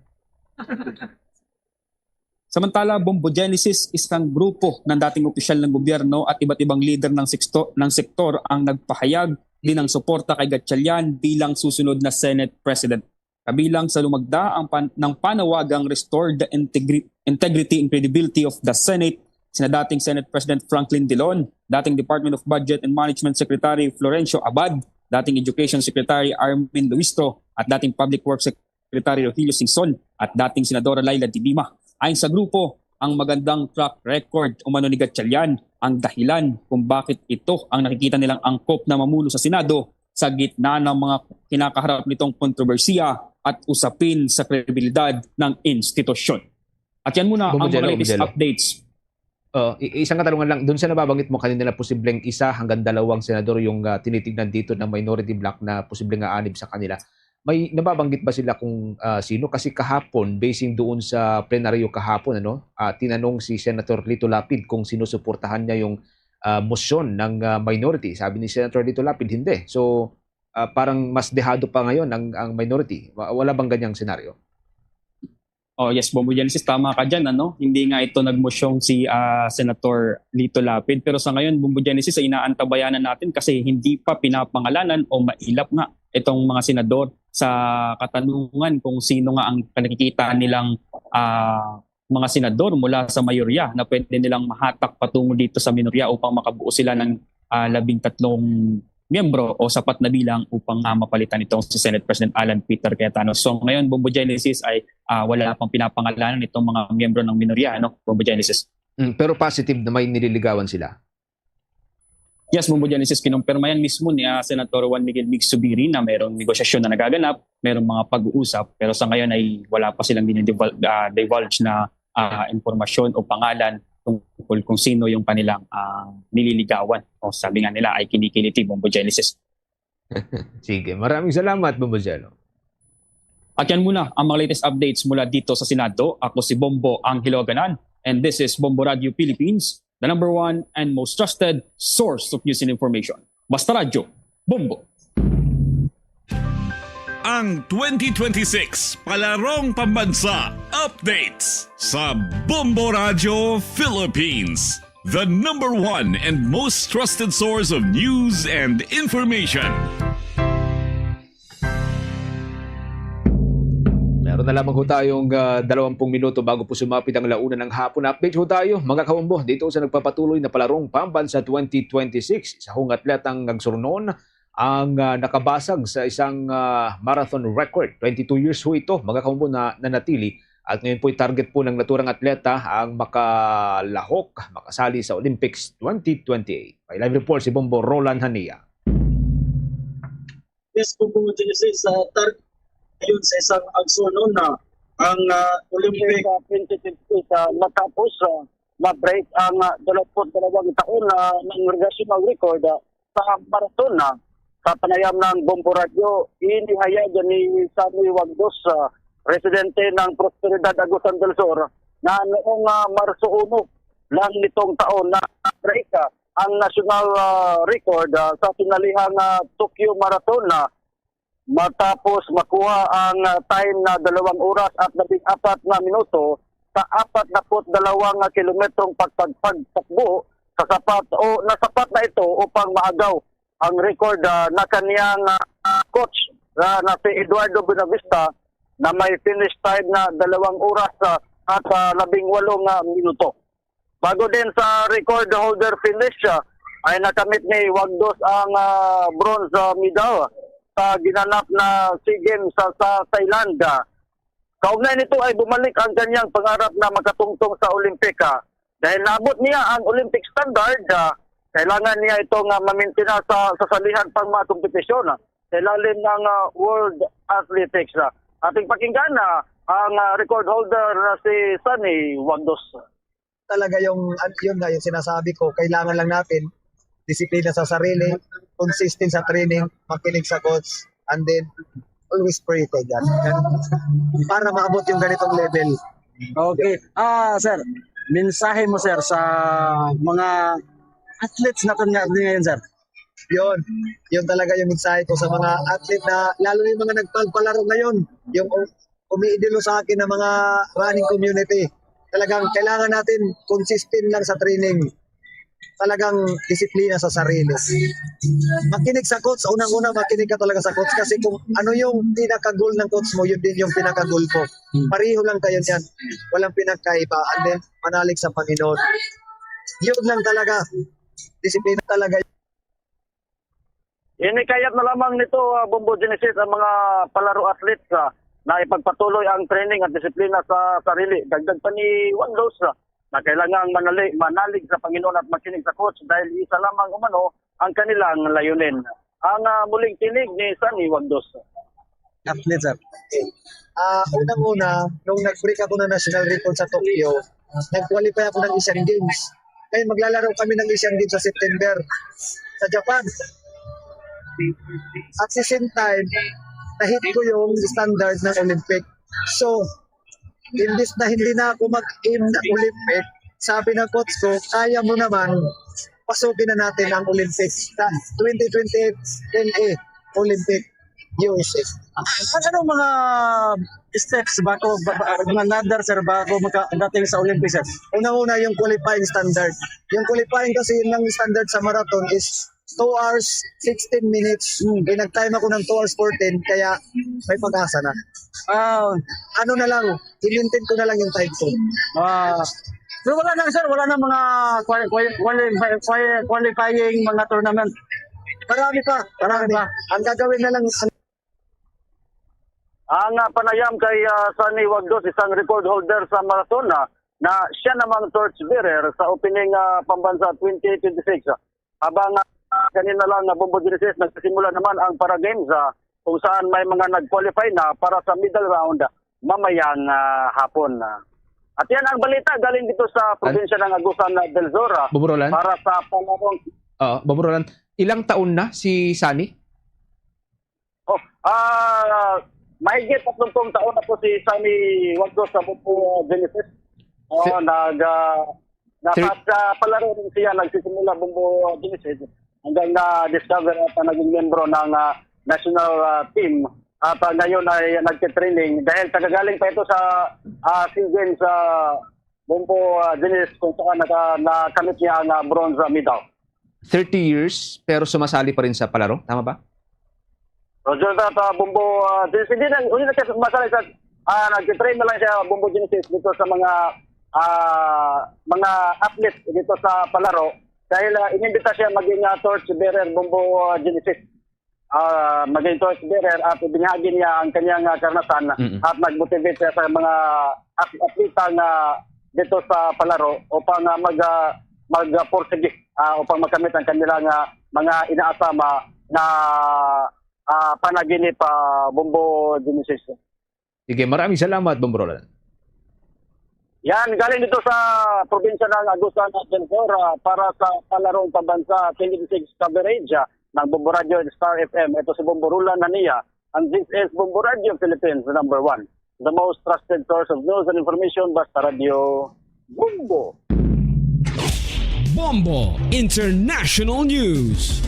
Samantala, Bombo Genesis, isang grupo ng dating opisyal ng gobyerno at iba't ibang lider ng sekto- ng sektor ang nagpahayag din ng suporta kay Gatchalian bilang susunod na Senate President. Kabilang sa lumagda ang pan- ng panawagang Restore the Integri- Integrity and Credibility of the Senate, sina dating Senate President Franklin Dillon, dating Department of Budget and Management Secretary Florencio Abad, dating Education Secretary Armin Luistro, at dating Public Works Secretary Rogelio Singson at dating Senadora Leila de Lima. Ayon sa grupo, ang magandang track record umano ni Gatchalian ang dahilan kung bakit ito ang nakikita nilang angkop na mamuno sa Senado sa gitna ng mga kinakaharap nitong kontrobersiya at usapin sa kredibilidad ng institusyon. At yan muna ang mga latest updates. Uh, isang katanungan lang, doon sa nababanggit mo kanina na posibleng isa hanggang dalawang senador yung uh, tinitignan dito ng minority bloc na posibleng aanib sa kanila. May nababanggit ba sila kung uh, sino? Kasi kahapon, basing doon sa plenaryo kahapon, ano, uh, tinanong si Senator Lito Lapid kung sinusuportahan niya yung uh, motion ng uh, minority. Sabi ni Senator Lito Lapid, hindi. So, uh, parang mas dehado pa ngayon ang, ang minority. Wala bang ganyang senaryo? Oh, yes, Bombo Genesis, tama ka dyan, ano? Hindi nga ito nagmosyong si, ah, Senator Lito Lapid, pero sa ngayon, Bombo Genesis, ay inaantabayanan natin kasi hindi pa pinapangalanan o mailap nga itong mga senador sa katanungan kung sino nga ang nakikita nilang, ah, mga senador mula sa mayorya na pwede nilang mahatak patungo dito sa minorya upang makabuo sila ng, ah, labing tatlong miyembro o sapat na bilang upang, ah, mapalitan itong si Senate President Alan Peter Cayetano. So ngayon, Bombo Genesis, ay, ah, wala pang pinapangalanan itong mga miyembro ng minorya, ano, Bombo Genesis. Mm, pero positive na may nililigawan sila. Yes, Bombo Genesis, kinumpirma yan mismo ni, ah, Senator Juan Miguel Mig Subiri na mayroong negosasyon na nagaganap, mayroong mga pag-uusap, pero sa ngayon ay wala pa silang dinidivul-, ah, divulge na, ah, impormasyon o pangalan tungkol kung sino yung kanilang, ah, nililigawan. O sabi nga nila ay kinikiliti, Bombo Genesis. Sige, maraming salamat, Bombo Jello. At yan muna ang mga latest updates mula dito sa Senado. Ako si Bombo Angelo Aganan, and this is Bombo Radio Philippines, the number one and most trusted source of news and information. Basta Radyo, Bombo. Ang twenty twenty-six Palarong Pambansa Updates sa Bombo Radio Philippines, the number one and most trusted source of news and information. Meron na lamang ho tayong ah, dalawampung minuto bago po sumapit ang launa ng hapon. Update ho tayo, mga kabombo, dito sa nagpapatuloy na Palarong Pambansa twenty twenty-six. Isa hong atletang nagsurnon ang ah, nakabasag sa isang ah, marathon record. Twenty-two years ho ito, mga kabombo, na nanatili. At ngayon po'y target po ng naturang atleta ang makalahok, makasali sa Olympics twenty twenty-eight. May live report si Bombo Roland Hania. Yes, Bombo Genesis, uh, target yun sa isang agsunon na ang uh, Olympic. Sa twenty twenty-eight, uh, matapos uh, ma-break ang uh, dalawampu't dalawang taon na ng national record uh, sa marathon na sa panayam ng Bombo Radyo, inihayag ni Sammy Wagdos, uh, residente ng Prosperidad, Agusan del Sur, na noong uh, Marso uno lang nitong taon na break uh, ang national ah, record ah, sa sinalihang ah, Tokyo Marathon na matapos makuha ang ah, time na dalawang oras at labing apat na minuto sa apat na put dalawang ah, kilometrong pagpagpagtakbo sa sapat o nasapat na ito upang maagaw ang record ah, na kaniyang ah, coach ah, na si Eduardo Buenavista na may finish time na dalawang oras ah, at ah, labing walong ah, minuto. Bago din sa record holder finish, ah, ay nakamit ni Wagdos ang ah, bronze ah, medal sa ginanap na SEA Games sa, sa Thailand. Ah, kaugnay nito ay bumalik ang kanyang pangarap na makatungtong sa Olympic. Ah. Dahil naabot niya ang Olympic standard, ah, kailangan niya ito nga mamintina sa, sa salihan pang mga kompetisyon. Ah. Sa ilalim ng ah, World Athletics. Ah. Ating pakinggan na ang ah, record holder na si Sunny Wagdos. Talaga yung, an- yun nga yung sinasabi ko, kailangan lang natin disiplina sa sarili, consistent sa training, makinig sa coach, and then always pray kay God. Para maabot yung ganitong level. Okay. Ah, sir, mensahe mo, sir, sa mga athletes natin nga ngayon, sir. Yun, yun talaga yung mensahe ko sa mga athlete na, lalo na yung mga nagpagpalaro ngayon, yung umiidolo sa akin ng mga running community. Talagang kailangan natin consistent lang sa training. Talagang disiplina sa sarili. Makinig sa coach, unang-una makinig ka talaga sa coach kasi kung ano yung pinaka-goal ng coach mo, yun din yung pinaka-goal ko. Pareho lang kayo niyan. Walang pinagkaiba. And then, manalig sa Panginoon. Yun lang talaga. Disiplina talaga. Inikayat na lamang nito, ah, Bombo Genesis, ang mga palaro athletes ah, na ipagpatuloy ang training at disiplina sa sarili. Dagdag pa ni Juan Dos ah, na kailangang manali, manalig sa Panginoon at makinig sa coach dahil isa lamang umano ang kanilang layunin. Ang ah, muling tinig ni Sunny Wagdos. Athlete, sir. Ah, unang-una, nung nag-break ako ng national record sa Tokyo, nag-qualify ako ng Asian Games. Ngayon, maglalaro kami ng Asian Games sa September sa Japan. At the same time, na-hit ko yung standard ng Olympic. So, imbis na hindi na ako mag-aim na Olympic, sabi ng coach ko, kaya mo naman, pasukin na natin ang Olympics. Sa twenty twenty-eight L A Olympic. U S F. Ano mga steps ba ko, ba, ba, mga nadar, sir, ba ko makadating sa Olympics, sir? Unang-una, yung qualifying standard. Yung qualifying kasi ng standard sa marathon is two hours, sixteen minutes. Hmm. Eh, nag-time ako ng two hours, fourteen, kaya may pag-asa na. Ah, Ano na lang, i-maintain ko na lang yung time ko. Ah. Pero wala na, sir, wala na mga quali-, quali-, quali-, quali-, qualifying mga tournament. Marami pa, Marami marami pa. Ang gagawin na lang, ang Ang, ah, panayam kay, ah, Sunny Wagdos, isang record holder sa marathon, ah, na siya namang torch bearer sa opening, ah, pambansa twenty twenty-six. Habang, ah, kanina lang, ah, Bombo Genesis, nagsisimula naman ang Para Games, ah, kung saan may mga nag-qualify na para sa medal round mamayang, ah, hapon. At yan ang balita galing dito sa probinsya ng Agusan del Sur, ah, Bombo Roland? Para sa palarong Oo, Bombo Roland, ilang taon na si Sunny? Oh, ah, mahigit tatlong taon na po si Sunny Wagdos sa Bombo Genesis. Oo, Si- nag, ah, nasa, Thir- sa palaro rin siya, nagsisimula Bombo Genesis hanggang na-discover at, ah, naging miyembro ng, ah, national, ah, team. At, ah, ngayon ay nagtitraining dahil kagagaling pa ito sa, ah, SEA Games sa Bombo, ah, Genesis kung saan naka-, nakamit niya ang, ah, bronze medal. Thirty years, pero sumasali pa rin sa palaro. Tama ba? Roger that, ah, Bombo, ah, Genesis, hindi na, hindi na siya sumasali sa, ah, nagtitrain na lang siya, Bombo Genesis, dito sa mga, ah, mga athlete dito sa palaro. Dahil, ah, inimbita siya maging, ah, torch bearer, Bombo, ah, Genesis. Ah, maging torch bearer at ibinahagi niya ang kanyang, ah, karanasan Mm-mm. at nag-motivate siya sa mga at-, atleta nga dito sa palaro upang, ah, mag, ah, mag-, ah, pursige, ah, upang makamit ang kanilang, ah, mga inaasama na, ah, panaginip, ah, Bombo Genesis. Sige, maraming salamat, Bombo Roland. Yan, galing dito sa probinsya ng Agusan del Sur, ah, para sa Palarong Pambansa twenty twenty-six coverage, ah, ng Bombo Radio and Star F M. Ito si Bombo Roland Nania, and this is Bombo Radio Philippines, the number one, the most trusted source of news and information. Basta Radio Bombo. Bombo International News.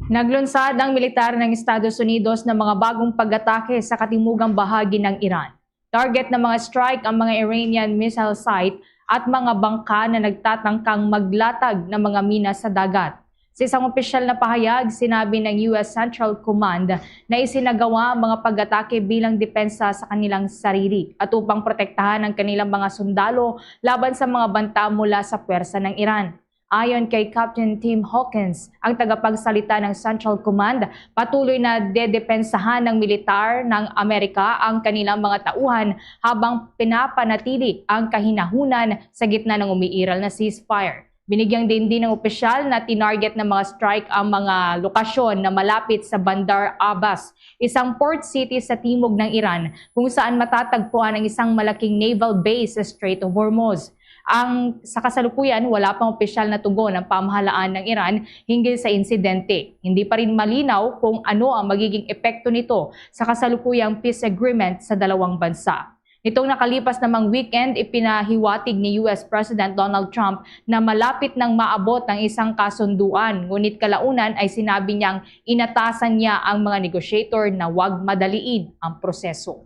Naglunsad ang militar ng Estados Unidos ng mga bagong pag-atake sa katimugang bahagi ng Iran. Target ng mga strike ang mga Iranian missile site at mga bangka na nagtatangkang maglatag ng mga mina sa dagat. Sa isang opisyal na pahayag, sinabi ng U S Central Command na isinagawa ang mga pag-atake bilang depensa sa kanilang sarili at upang protektahan ang kanilang mga sundalo laban sa mga banta mula sa puwersa ng Iran. Ayon kay Captain Tim Hawkins, ang tagapagsalita ng Central Command, patuloy na dedepensahan ng militar ng Amerika ang kanilang mga tauhan habang pinapanatili ang kahinahunan sa gitna ng umiiral na ceasefire. Binigyang diin din ng opisyal na tinarget ng mga strike ang mga lokasyon na malapit sa Bandar Abbas, isang port city sa timog ng Iran, kung saan matatagpuan ang isang malaking naval base sa Strait of Hormuz. Ang, sa kasalukuyan, wala pang opisyal na tugon ang pamahalaan ng Iran hinggil sa insidente. Hindi pa rin malinaw kung ano ang magiging epekto nito sa kasalukuyang peace agreement sa dalawang bansa. Nitong nakalipas namang weekend, ipinahiwatig ni U S President Donald Trump na malapit nang maabot ang isang kasunduan, ngunit kalaunan ay sinabi niyang inatasan niya ang mga negotiator na wag madaliin ang proseso.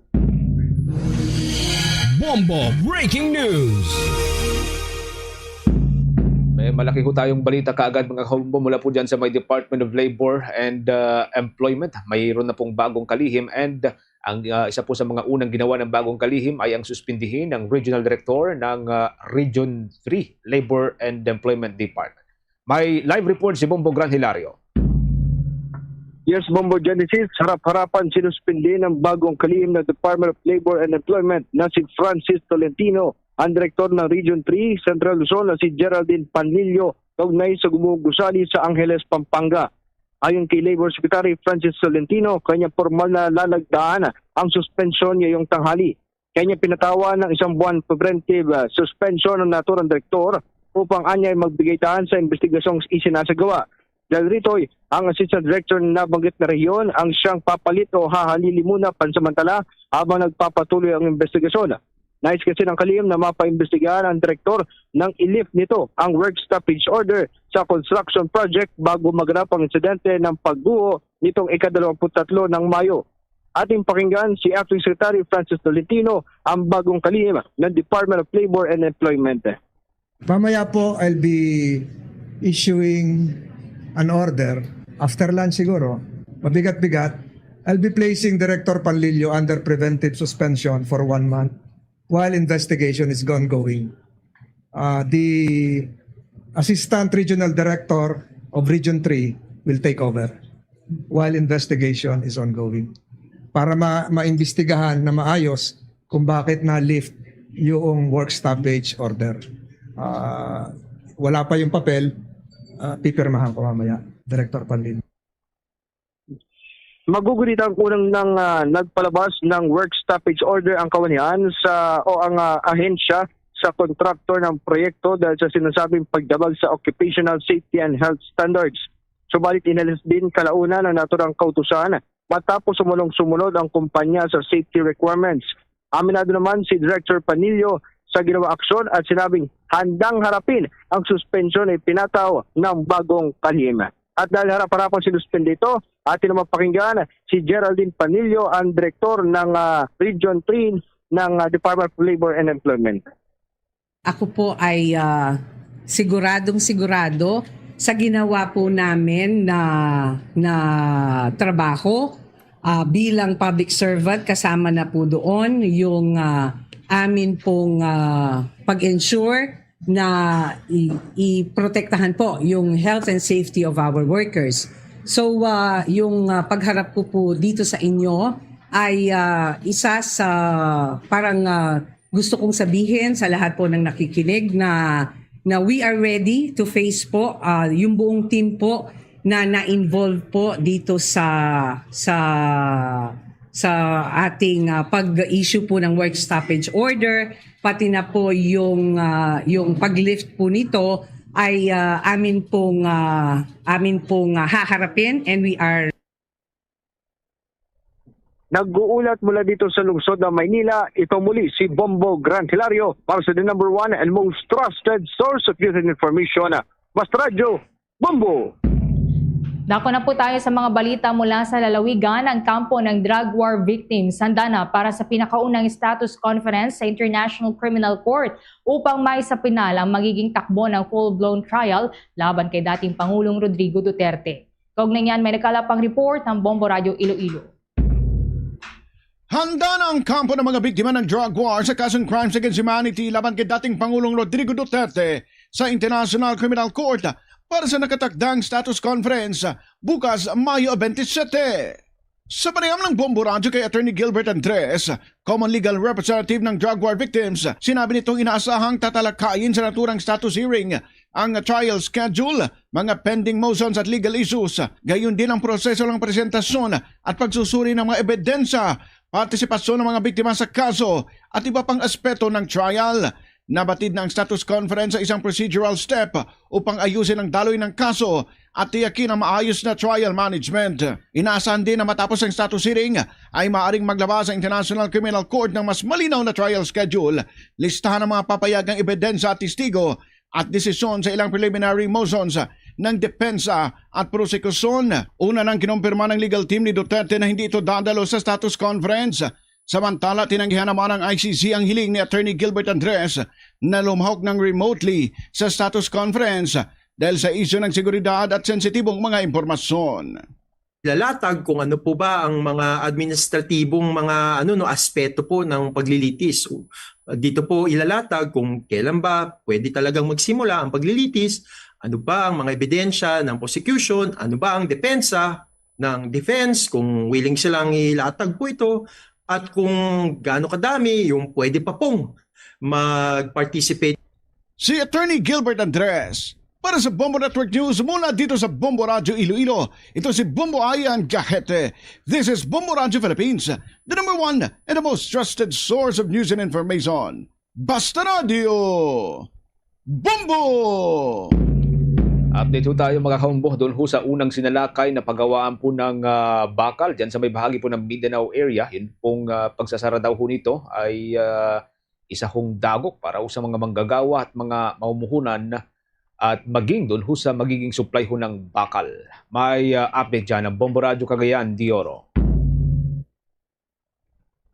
Bombo Breaking News. May malaki ho tayong balita kaagad, mga kabombo, mula po dyan sa may Department of Labor and, uh, Employment. Mayroon na pong bagong kalihim, and ang, uh, isa po sa mga unang ginawa ng bagong kalihim ay ang suspindihin ang regional director ng, uh, Region three Labor and Employment Department. May live report si Bombo Gran Hilario. Yes, Bombo Genesis, harap-harapan sinuspindi ng bagong kalihim ng Department of Labor and Employment na si Francis Tolentino, ang direktor ng Region three Central Luzon na si Geraldine Panlilio, kaugnay sa gumuhong gusali sa Angeles, Pampanga. Ayon kay Labor Secretary Francis Tolentino, kanya pormal na lalagdaan ang suspensyon ngayong tanghali. Kanya pinatawan ng isang buwan preventive, ah, suspension ang naturang direktor upang anya'y magbigay daan sa investigasyong isinasagawa. Dahil rito'y ang assistant director ng nabanggit na rehiyon ang siyang papalit o hahalili muna pansamantala habang nagpapatuloy ang investigasyon. Nais kasi ng kalihim na mapaimbestigahan ang direktor nang i-lift nito ang work stoppage order sa construction project bago maganap ang insidente ng pagguho nitong ikadalawamput-tatlo ng Mayo. Ating pakinggan si Acting Secretary Francis Tolentino, ang bagong kalihim ng Department of Labor and Employment. Mamaya po, I'll be issuing an order. After lunch siguro, mabigat-bigat, I'll be placing Director Panlilio under preventive suspension for one month while investigation is ongoing. Uh, the Assistant Regional Director of Region three will take over while investigation is ongoing para ma maimbestigahan na maayos kung bakit na-lift yung work stoppage order. Ah, wala pa yung papel, ah, pipirmahan ko mamaya, Director Panlin. Magugunit ang unang nang, ah, nagpalabas ng work stoppage order ang kawanian sa, o ang, ah, ahensya sa kontraktor ng proyekto dahil sa sinasabing pagdabag sa occupational safety and health standards. Subalit inalis din kalaunan ang naturang kautusan matapos sumulong-sumunod ang kumpanya sa safety requirements. Aminado naman si Director Panillo sa ginawa aksyon at sinabing handang harapin ang suspensyon na ipinataw ng bagong kalihim. At dahil harap-harapan sinuspende ito, atin naman pakinggan si Geraldine Panillo, ang direktor ng, ah, Region three ng, ah, Department of Labor and Employment. Ako po ay, ah, siguradong-sigurado sa ginawa po namin na, na trabaho, ah, bilang public servant, kasama na po doon yung, ah, amin pong, ah, pag-ensure na i-, iprotektahan po yung health and safety of our workers. So, ah, yung, ah, pagharap ko po dito sa inyo ay, ah, isa sa parang, ah, gusto kong sabihin sa lahat po ng nakikinig na, na we are ready to face po, ah, yung buong team po na na-involve po dito sa, sa, sa ating, ah, pag-issue po ng work stoppage order, pati na po yung, ah, yung pag-lift po nito ay, ah, amin pong, ah, amin pong, ah, haharapin, and we are Nag-uulat mula dito sa lungsod ng Maynila, ito muli si Bombo Gran Hilario para sa the number one and most trusted source of news and information, Basta Radyo, Bombo! Dako na po tayo sa mga balita mula sa lalawigan. Ang kampo ng drug war victims handa na para sa pinakaunang status conference sa International Criminal Court upang maisapinal ang magiging takbo ng full-blown trial laban kay dating Pangulong Rodrigo Duterte. Kaugnay niyan, may nakalap ang report ng Bombo Radyo Iloilo. Handa na ang kampo ng mga biktima ng drug war sa kasong crimes against humanity laban kay dating Pangulong Rodrigo Duterte sa International Criminal Court para sa nakatakdang status conference bukas, Mayo twenty-seven. Sa panayam ng Bombo Radyo kay Attorney Gilbert Andres, common legal representative ng drug war victims, sinabi nitong inaasahang tatalakayin sa naturang status hearing ang trial schedule, mga pending motions at legal issues, gayon din ang proseso ng presentasyon at pagsusuri ng mga ebidensya, partisipasyon ng mga biktima sa kaso, at iba pang aspeto ng trial. Nabatid na ang status conference sa isang procedural step upang ayusin ang daloy ng kaso at tiyakin ang maayos na trial management. Inaasahan din na matapos ang status hearing ay maaaring maglabas ang International Criminal Court ng mas malinaw na trial schedule, listahan ng mga papayagang ebidensya at testigo, at desisyon sa ilang preliminary motions ng depensa at prosekusyon. Una nang kinumpirma ng legal team ni Duterte na hindi ito dadalo sa status conference. Samantala, tinanggihan naman ng I C C ang hiling ni Attorney Gilbert Andres na lumahok ng remotely sa status conference dahil sa isyu ng seguridad at sensitibong mga impormasyon. Ilalatag kung ano po ba ang mga administratibong mga, ano, no, aspeto po ng paglilitis. Dito po ilalatag kung kailan ba pwede talagang magsimula ang paglilitis, ano ba ang mga ebidensya ng prosecution, ano ba ang depensa ng defense, kung willing silang ilatag po ito, at kung gaano kadami yung pwede pa pong mag-participate. Si Attorney Gilbert Andres para sa Bombo Network News mula dito sa Bombo Radyo Iloilo. Ito si Bombo Ian Gahete. This is Bombo Radyo Philippines, the number one and the most trusted source of news and information. Basta Radio, Bombo! Update ho tayo, mga kahombo, doon ho sa unang sinalakay na pagawaan po ng, ah, bakal dyan sa may bahagi po ng Mindanao area. Yun pong, ah, pagsasara daw ho nito ay, ah, isa hong dagok para ho sa mga manggagawa at mga mamumuhunan at maging dunho sa magiging supply ho ng bakal. May, ah, update dyan ang Bombo Radyo Cagayan de Oro.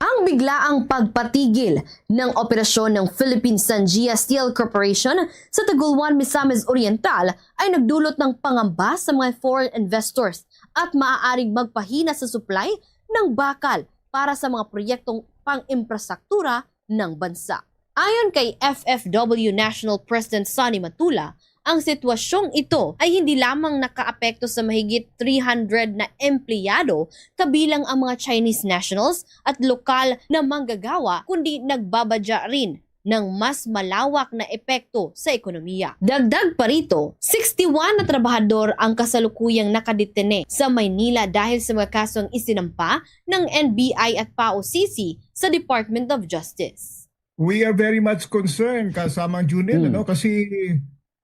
Ang biglaang pagpatigil ng operasyon ng Philippine Sanjia Steel Corporation sa Tagoloan, Misamis Oriental ay nagdulot ng pangamba sa mga foreign investors at maaaring magpahina sa supply ng bakal para sa mga proyektong pang-imprastruktura ng bansa. Ayon kay F F W National President Sonny Matula, ang sitwasyong ito ay hindi lamang nakaapekto sa mahigit three hundred na empleyado, kabilang ang mga Chinese nationals at lokal na manggagawa, kundi nagbabadya rin ng mas malawak na epekto sa ekonomiya. Dagdag pa rito, sixty-one na trabahador ang kasalukuyang nakadetene sa Maynila dahil sa mga kasong isinampa ng N B I at P A O C C sa Department of Justice. We are very much concerned, kasamang Junel, Hmm. ano, kasi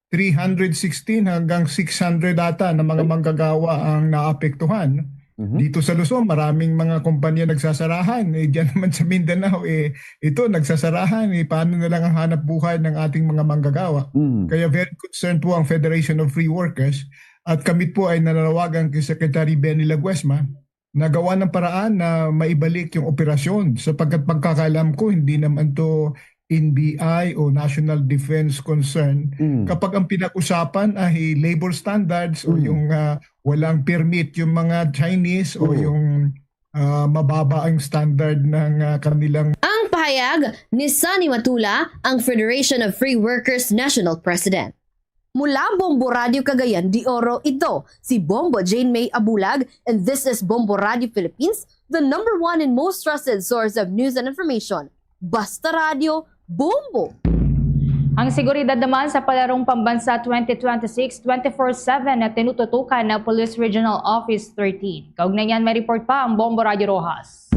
three hundred sixteen hanggang six hundred ata na mga Ay. manggagawa ang naapektuhan. Mhm. Dito sa Luzon, maraming mga kumpanya nagsasarahan. Eh, diyan naman sa Mindanao, eh, ito, nagsasarahan. Eh, paano na lang ang hanap buhay ng ating mga manggagawa? Mm. Kaya very concerned po ang Federation of Free Workers at kami po ay nananawagan kay Secretary Benny Laguesma na gawa ng paraan na maibalik yung operasyon, sapagkat pagkakaalam ko, hindi naman to N B I o national defense concern. Mm. Kapag ang pinag-usapan ay labor standards o Mm. yung, ah, walang permit yung mga Chinese o Mm. yung, ah, mababa ang standard ng, ah, kanilang Ang pahayag ni Sonny Matula, ang Federation of Free Workers National President. Mula Bombo Radio Cagayan de Oro, ito si Bombo Jane May Abulag, and this is Bombo Radio Philippines, the number one and most trusted source of news and information. Basta Radio, Bombo! Ang seguridad naman sa Palarong Pambansa twenty twenty-six, twenty-four seven na tinututukan ng Police Regional Office thirteen. Kaugnay niyan, may report pa ang Bombo Radio Roxas.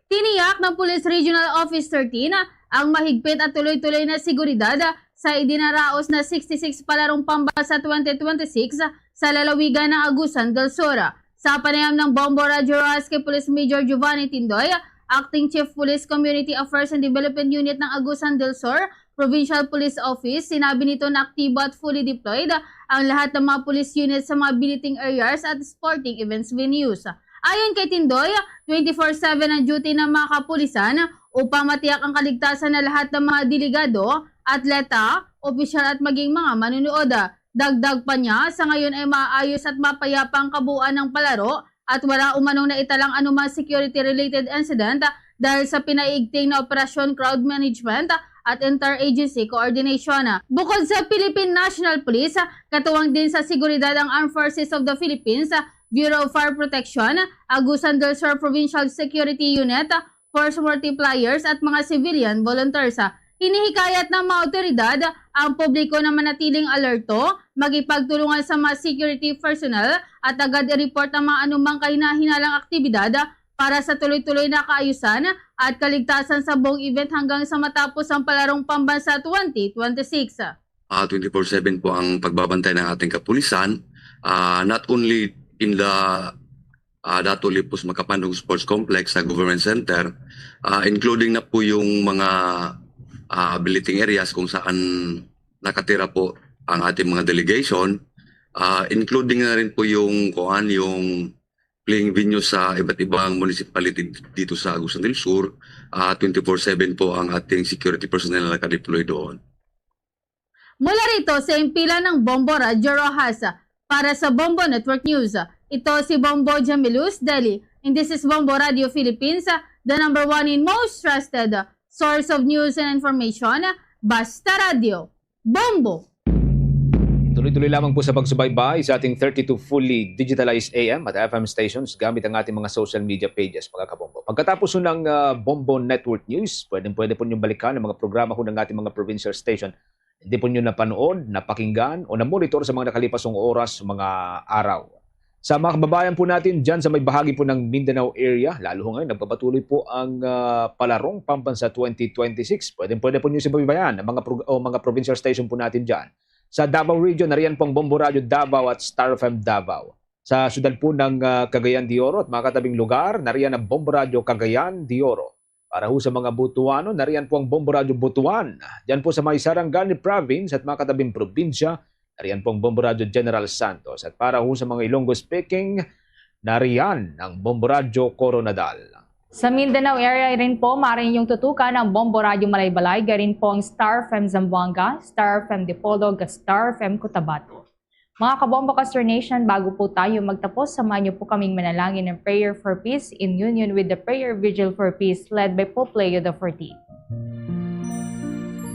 Tiniyak ng Police Regional Office thirteen ang mahigpit at tuloy-tuloy na seguridad sa idinaraos na sixty-six Palarong Pambansa twenty twenty-six sa lalawigan ng Agusan del Sur. Sa panayam ng Bombo Radyo Roxas kay Police Major Giovanni Tindoy, Acting Chief Police Community Affairs and Development Unit ng Agusan del Sur Provincial Police Office, sinabi nito na aktibo at fully deployed ang lahat ng mga police units sa mga billeting areas at sporting events venues. Ayon kay Tindoy, twenty-four seven ang duty ng mga kapulisan upang matiyak ang kaligtasan ng lahat ng mga delegado, atleta, opisyal at maging mga manunood. Dagdag pa niya, sa ngayon ay maayos at mapayapa ang kabuuan ng palaro at wala umanong naitalang anumang security-related incident dahil sa pinaigting na operasyon, crowd management at interagency coordination. Bukod sa Philippine National Police, katuwang din sa seguridad ang Armed Forces of the Philippines, Bureau of Fire Protection, Agusan del Sur Provincial Security Unit, force multipliers at mga civilian volunteers. Hinihikayat ng mga awtoridad ang publiko na manatiling alerto, makipagtulungan sa mga security personnel at agad i-report ang mga anumang kahinahinalang aktibidad para sa tuloy-tuloy na kaayusan at kaligtasan sa buong event hanggang sa matapos ang Palarong Pambansa twenty twenty-six. Ah, twenty-four seven po ang pagbabantay ng ating kapulisan, ah, not only in the, ah, Dato Lipos Makapandong Sports Complex sa Government Center, ah, including na po yung mga, ah, billeting areas kung saan nakatira po ang ating mga delegation, ah, including na rin po yung, kuan, yung playing venue sa iba't ibang municipality dito sa Agusan del Sur. Ah, twenty-four seven po ang ating security personnel na nakadeploy doon. Mula rito sa himpilan ng Bombo Radyo Roxas, para sa Bombo Network News, ito si Bombo Jamilus Deli, and this is Bombo Radio Philippines, the number one and most trusted source of news and information. Basta Radio, Bombo! Tuloy-tuloy lamang po sa pagsubaybay sa ating thirty-two fully digitalized A M at F M stations gamit ang ating mga social media pages, mga kabombo. Pagkatapos ho ng, ah, Bombo Network News, pwedeng-pwede po niyong balikan ang mga programa ho ng ating mga provincial station. Hindi po niyo napanood, napakinggan, o namonitor sa mga nakalipas ng oras, mga araw. Sa mga kababayan po natin dyan sa may bahagi po ng Mindanao area, lalo ho ngayon, nagpapatuloy po ang, ah, Palarong Pambansa twenty twenty-six. Pwedeng-pwede po niyo subaybayan ang mga prog-, o mga provincial station po natin dyan. Sa Davao Region, nariyan po ang Bombo Radio Davao at Star F M Davao. Sa siyudad po ng, ah, Cagayan de Oro at mga katabing lugar, nariyan ang Bombo Radio Cagayan de Oro. Para ho sa mga Butuano, nariyan po ang Bombo Radyo Butuan. Diyan po sa may Sarangani Province at mga katabing probinsya, nariyan po ang Bombo Radyo General Santos. At para ho sa mga Ilonggo speaking, nariyan ang Bombo Radyo Coronadal. Sa Mindanao area rin po, maaari ninyong tutukan ang Bombo Radyo Malaybalay, gayon po ang Star F M Zamboanga, Star F M Dipolog, at Star F M Cotabato. Mga Kabombo Custer Nation, bago po tayo magtapos, samahan niyo po kaming manalangin ng Prayer for Peace in union with the Prayer Vigil for Peace led by Pope Leo the fourteenth.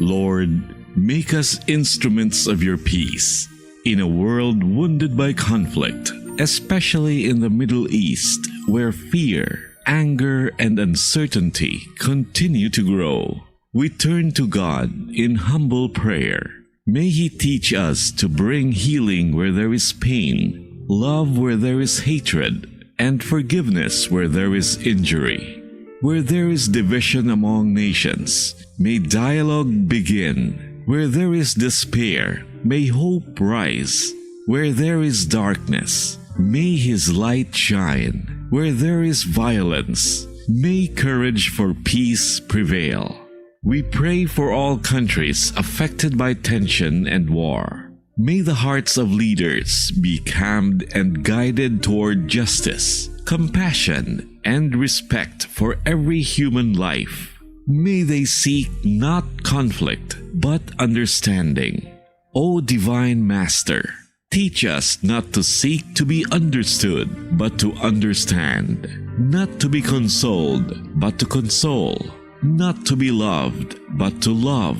Lord, make us instruments of your peace in a world wounded by conflict, especially in the Middle East, where fear, anger, and uncertainty continue to grow. We turn to God in humble prayer. May He teach us to bring healing where there is pain, love where there is hatred, and forgiveness where there is injury. Where there is division among nations, may dialogue begin. Where there is despair, may hope rise. Where there is darkness, may His light shine. Where there is violence, may courage for peace prevail. We pray for all countries affected by tension and war. May the hearts of leaders be calmed and guided toward justice, compassion, and respect for every human life. May they seek not conflict, but understanding. O Divine Master, teach us not to seek to be understood, but to understand, not to be consoled, but to console, not to be loved, but to love.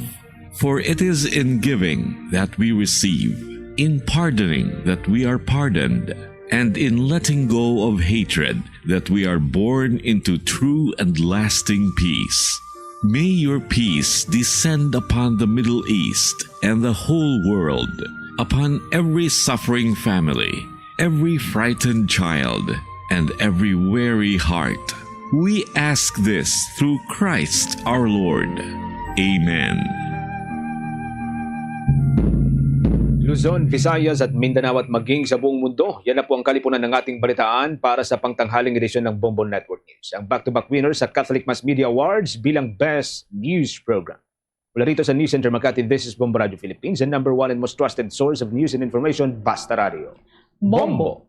For it is in giving that we receive, in pardoning that we are pardoned, and in letting go of hatred that we are born into true and lasting peace. May your peace descend upon the Middle East and the whole world, upon every suffering family, every frightened child, and every weary heart. We ask this through Christ our Lord. Amen. Luzon, Visayas at Mindanao at maging sa buong mundo, yan na po ang kalipunan ng ating balitaan para sa pangtanghaling edisyon ng Bombo Network News. Ang back-to-back winner sa Catholic Mass Media Awards bilang Best News Program. Mula rito sa News Center Makati, this is Bombo Radio Philippines, the number one and most trusted source of news and information, Basta Radio. Bombo.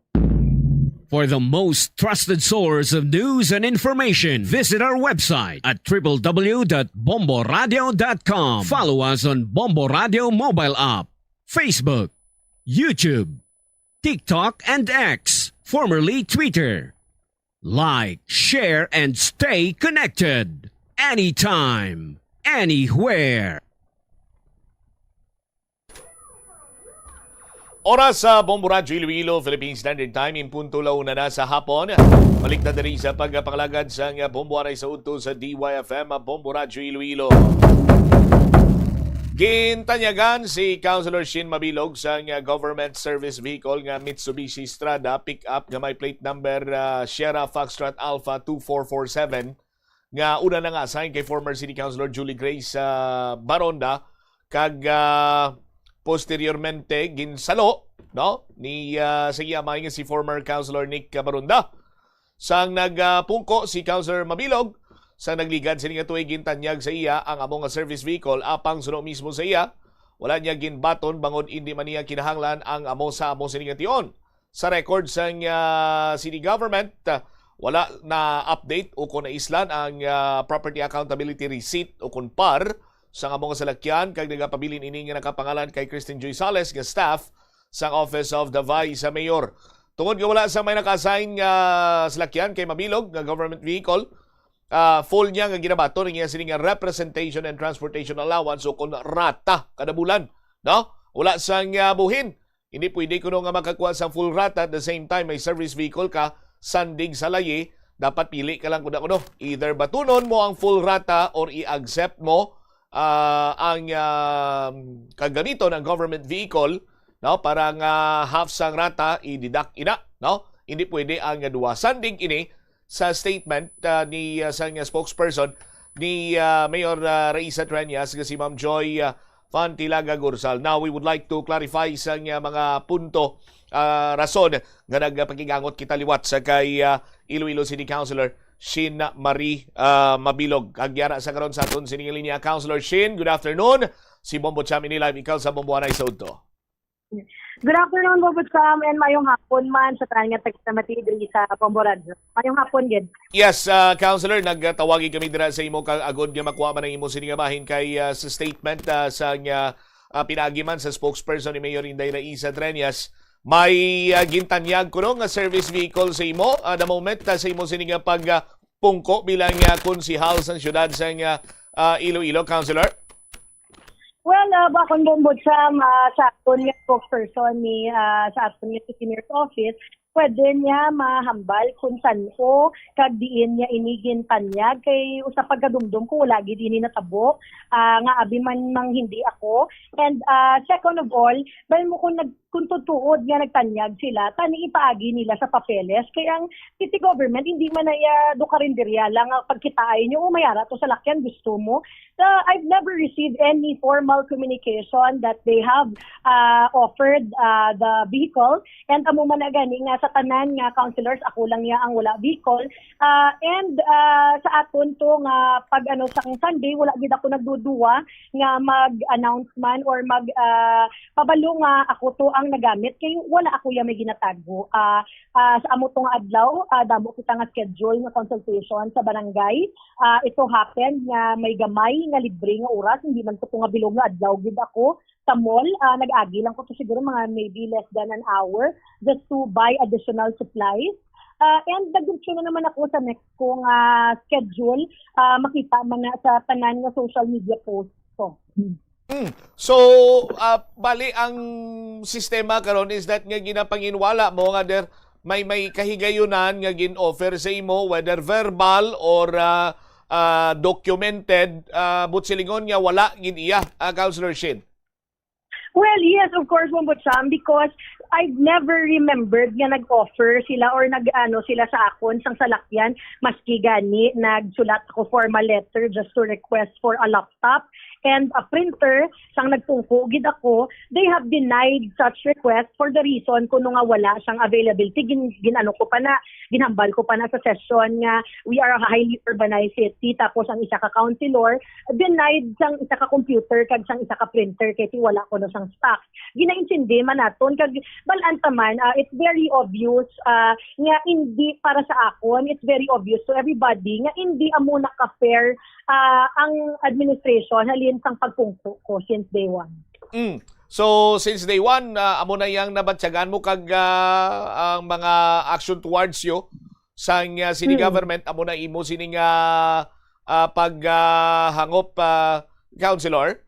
For the most trusted source of news and information, visit our website at triple w dot bomboradio dot com. Follow us on Bombo Radio mobile app, Facebook, YouTube, TikTok, and X, formerly Twitter. Like, share, and stay connected. Anytime, anywhere. Oras sa Bombo Radyo Iloilo, Philippine Standard Time, in punto la una na sa hapon. Balik na diri sa pagpangalagad sang Bombo Aray sa udto sa D Y F M, Bombo Radyo Iloilo. Gintanyagan si Councilor Shin Mabilog sang government service vehicle nga Mitsubishi Strada pickup nga may plate number, ah, Sierra Foxtrot Alpha two four four seven, nga una na nga assigned kay former City Councilor Julie Grace, ah, Baronda, kag, ah, posteriormente ginsalo, no, ni, ah, sa iya amay nga si former Councilor Nick Baronda. Sang nagpungko si Councilor Mabilog, sang nagligad sini nga tuig, gintanyag sa iya ang amo nga service vehicle, apang suno mismo sa iya, wala niya ginbaton bangod indi man niya kinahanglan ang amo sa amo sini nga tion. Sa record sang, ah, city government, ah, wala na-update o kon naislan ang, ah, property accountability receipt o kon par sang amo nga salakyan, kag nagapabilin ini nga nakapangalan kay Christine Joy Sales nga staff sang Office of the Vice Mayor. Tungod nga wala sang may naka-assign nga salakyan kay Mabilog nga government vehicle, ah, full niya nga ginabaton ang iya sini nga representation and transportation allowance o kon rata kada bulan, no? Wala sang, ah, buhin. Hindi pwede kuno nga makakuha sang full rata at the same time may service vehicle ka, sandig sa layi, dapat pili ka lang kuno, kuno. Either batunon mo ang full rata or i-accept mo, ah, ang, ah, kagamiton ang government vehicle, no, para nga half sang rata i-deduct ina, no? Hindi pwede ang duha. Sandig ini sa statement, ah, ni, ah, sang spokesperson ni, ah, Mayor, ah, Raisa Treñas nga si Ma'am Joy, ah, Fantilaga Gursal. Now, we would like to clarify sang, ah, mga punto, ah, rason nga nagpakigangot kita liwat sa kay, ah, Iloilo City Councilor Sheen Marie, ah, Mabilog. Kag yara sa karon sa aton sining linya, Councilor Sheen, good afternoon. Si Bombo Cham ini live, ikaw sa Bombo Anay sa Udto. Good afternoon, Bobo Cham, and mayong hapon man sa tanan nga taga-Mati diri sa Bombo Radyo. Mayong hapon gid. Yes, ah, Councilor, nagtawagi kami dira sa imo kag agod nga makuha man ang imo sini nga bahin kay, ah, sa statement, ah, sa nga, ah, pinaagi man sa spokesperson ni Mayor Inday Raisa Treñas, may, ah, gintanyag kuno nga service vehicle sa imo, ah, the moment, ah, sa imo sini nga pag, ah, pungko bilang, ah, konsehal sa siyudad sa nga, ah, Iloilo, Councilor? Well, uh, bakon bumbod sa, ah, sa aton nga spokesperson ni, ah, sa aton nga City Mayor's Office, pwede niya mahambal kung san-o kag diin niya ini gintanyag, kay usa pagkadumdom ko wala gid ini natabo, ah, nga abi man mang hindi ako. And, ah, second of all, dahil mo kung nag-, kung tutuod nga nagtanyag sila, tani ipaagi nila sa papeles. Kay ang city government, hindi man na iya do karinderya lang ang pagkitaay nyo, "O, may ara to sa lakyan, gusto mo?" So, I've never received any formal communication that they have, ah, offered, ah, the vehicle. And amo man na gani nga sa tanan nga councilors, ako lang niya ang wala vehicle. Ah, and, ah, sa aton to nga pag ano sang Sunday, wala gid ako nagduduwa nga mag-announce man or mag, ah, pabalo nga ako to ang nagamit kay wala ako ya may ginatago. Ah, ah, sa amo to nga adlaw, ah, damo kita nga schedule nga consultation sa barangay. Ah, it so happened nga may gamay nga libre nga oras, hindi man ko to nga bilog nga adlaw gid ako sa mall. Ah, nag-agi lang ko to siguro mga maybe less than an hour just to buy additional supplies. Ah, and nagdiretso na naman ako sa next ko nga schedule. Ah, makita man na sa tanan nga social media post ko. Mm. So, ah, bali ang sistema karon is that nga ginapanginwala mo nga there may may kahigayunan nga gin-offer sa imo, whether verbal or, ah, ah, documented, ah, but silingon nga wala gid iya, ah, Councilor Shin. Well, yes, of course, Ma'am Butcham, because I've never remembered nga nag-offer sila or nag-ano sila sa akon sang salakyan, maski gani nagsulat ako formal letter just to request for a laptop and a printer. Sang nagpungko gid ako, they have denied such request for the reason kuno nga wala sang availability. Gin, gin-ano ko pa na, ginhambal ko pa na sa session nga we are a highly urbanized city, tapos ang isa ka councilor denied sang isa ka computer kag sang isa ka printer kay ti wala kuno sang stock. Ginaintindi man naton kag bal-an ta man, ah, it's very obvious, ah, nga hindi para sa akon, it's very obvious to everybody nga hindi amo naka-fair, ah, ang administration halin sang pagpungko ko since day one. Mm. So, since day one, ah, amo na yang nabatyagan mo kag, ah, ang mga action towards you sang, ah, city Mm. government, amo na imo sining, ah, ah, pag, ah, hangop, ah, Councilor?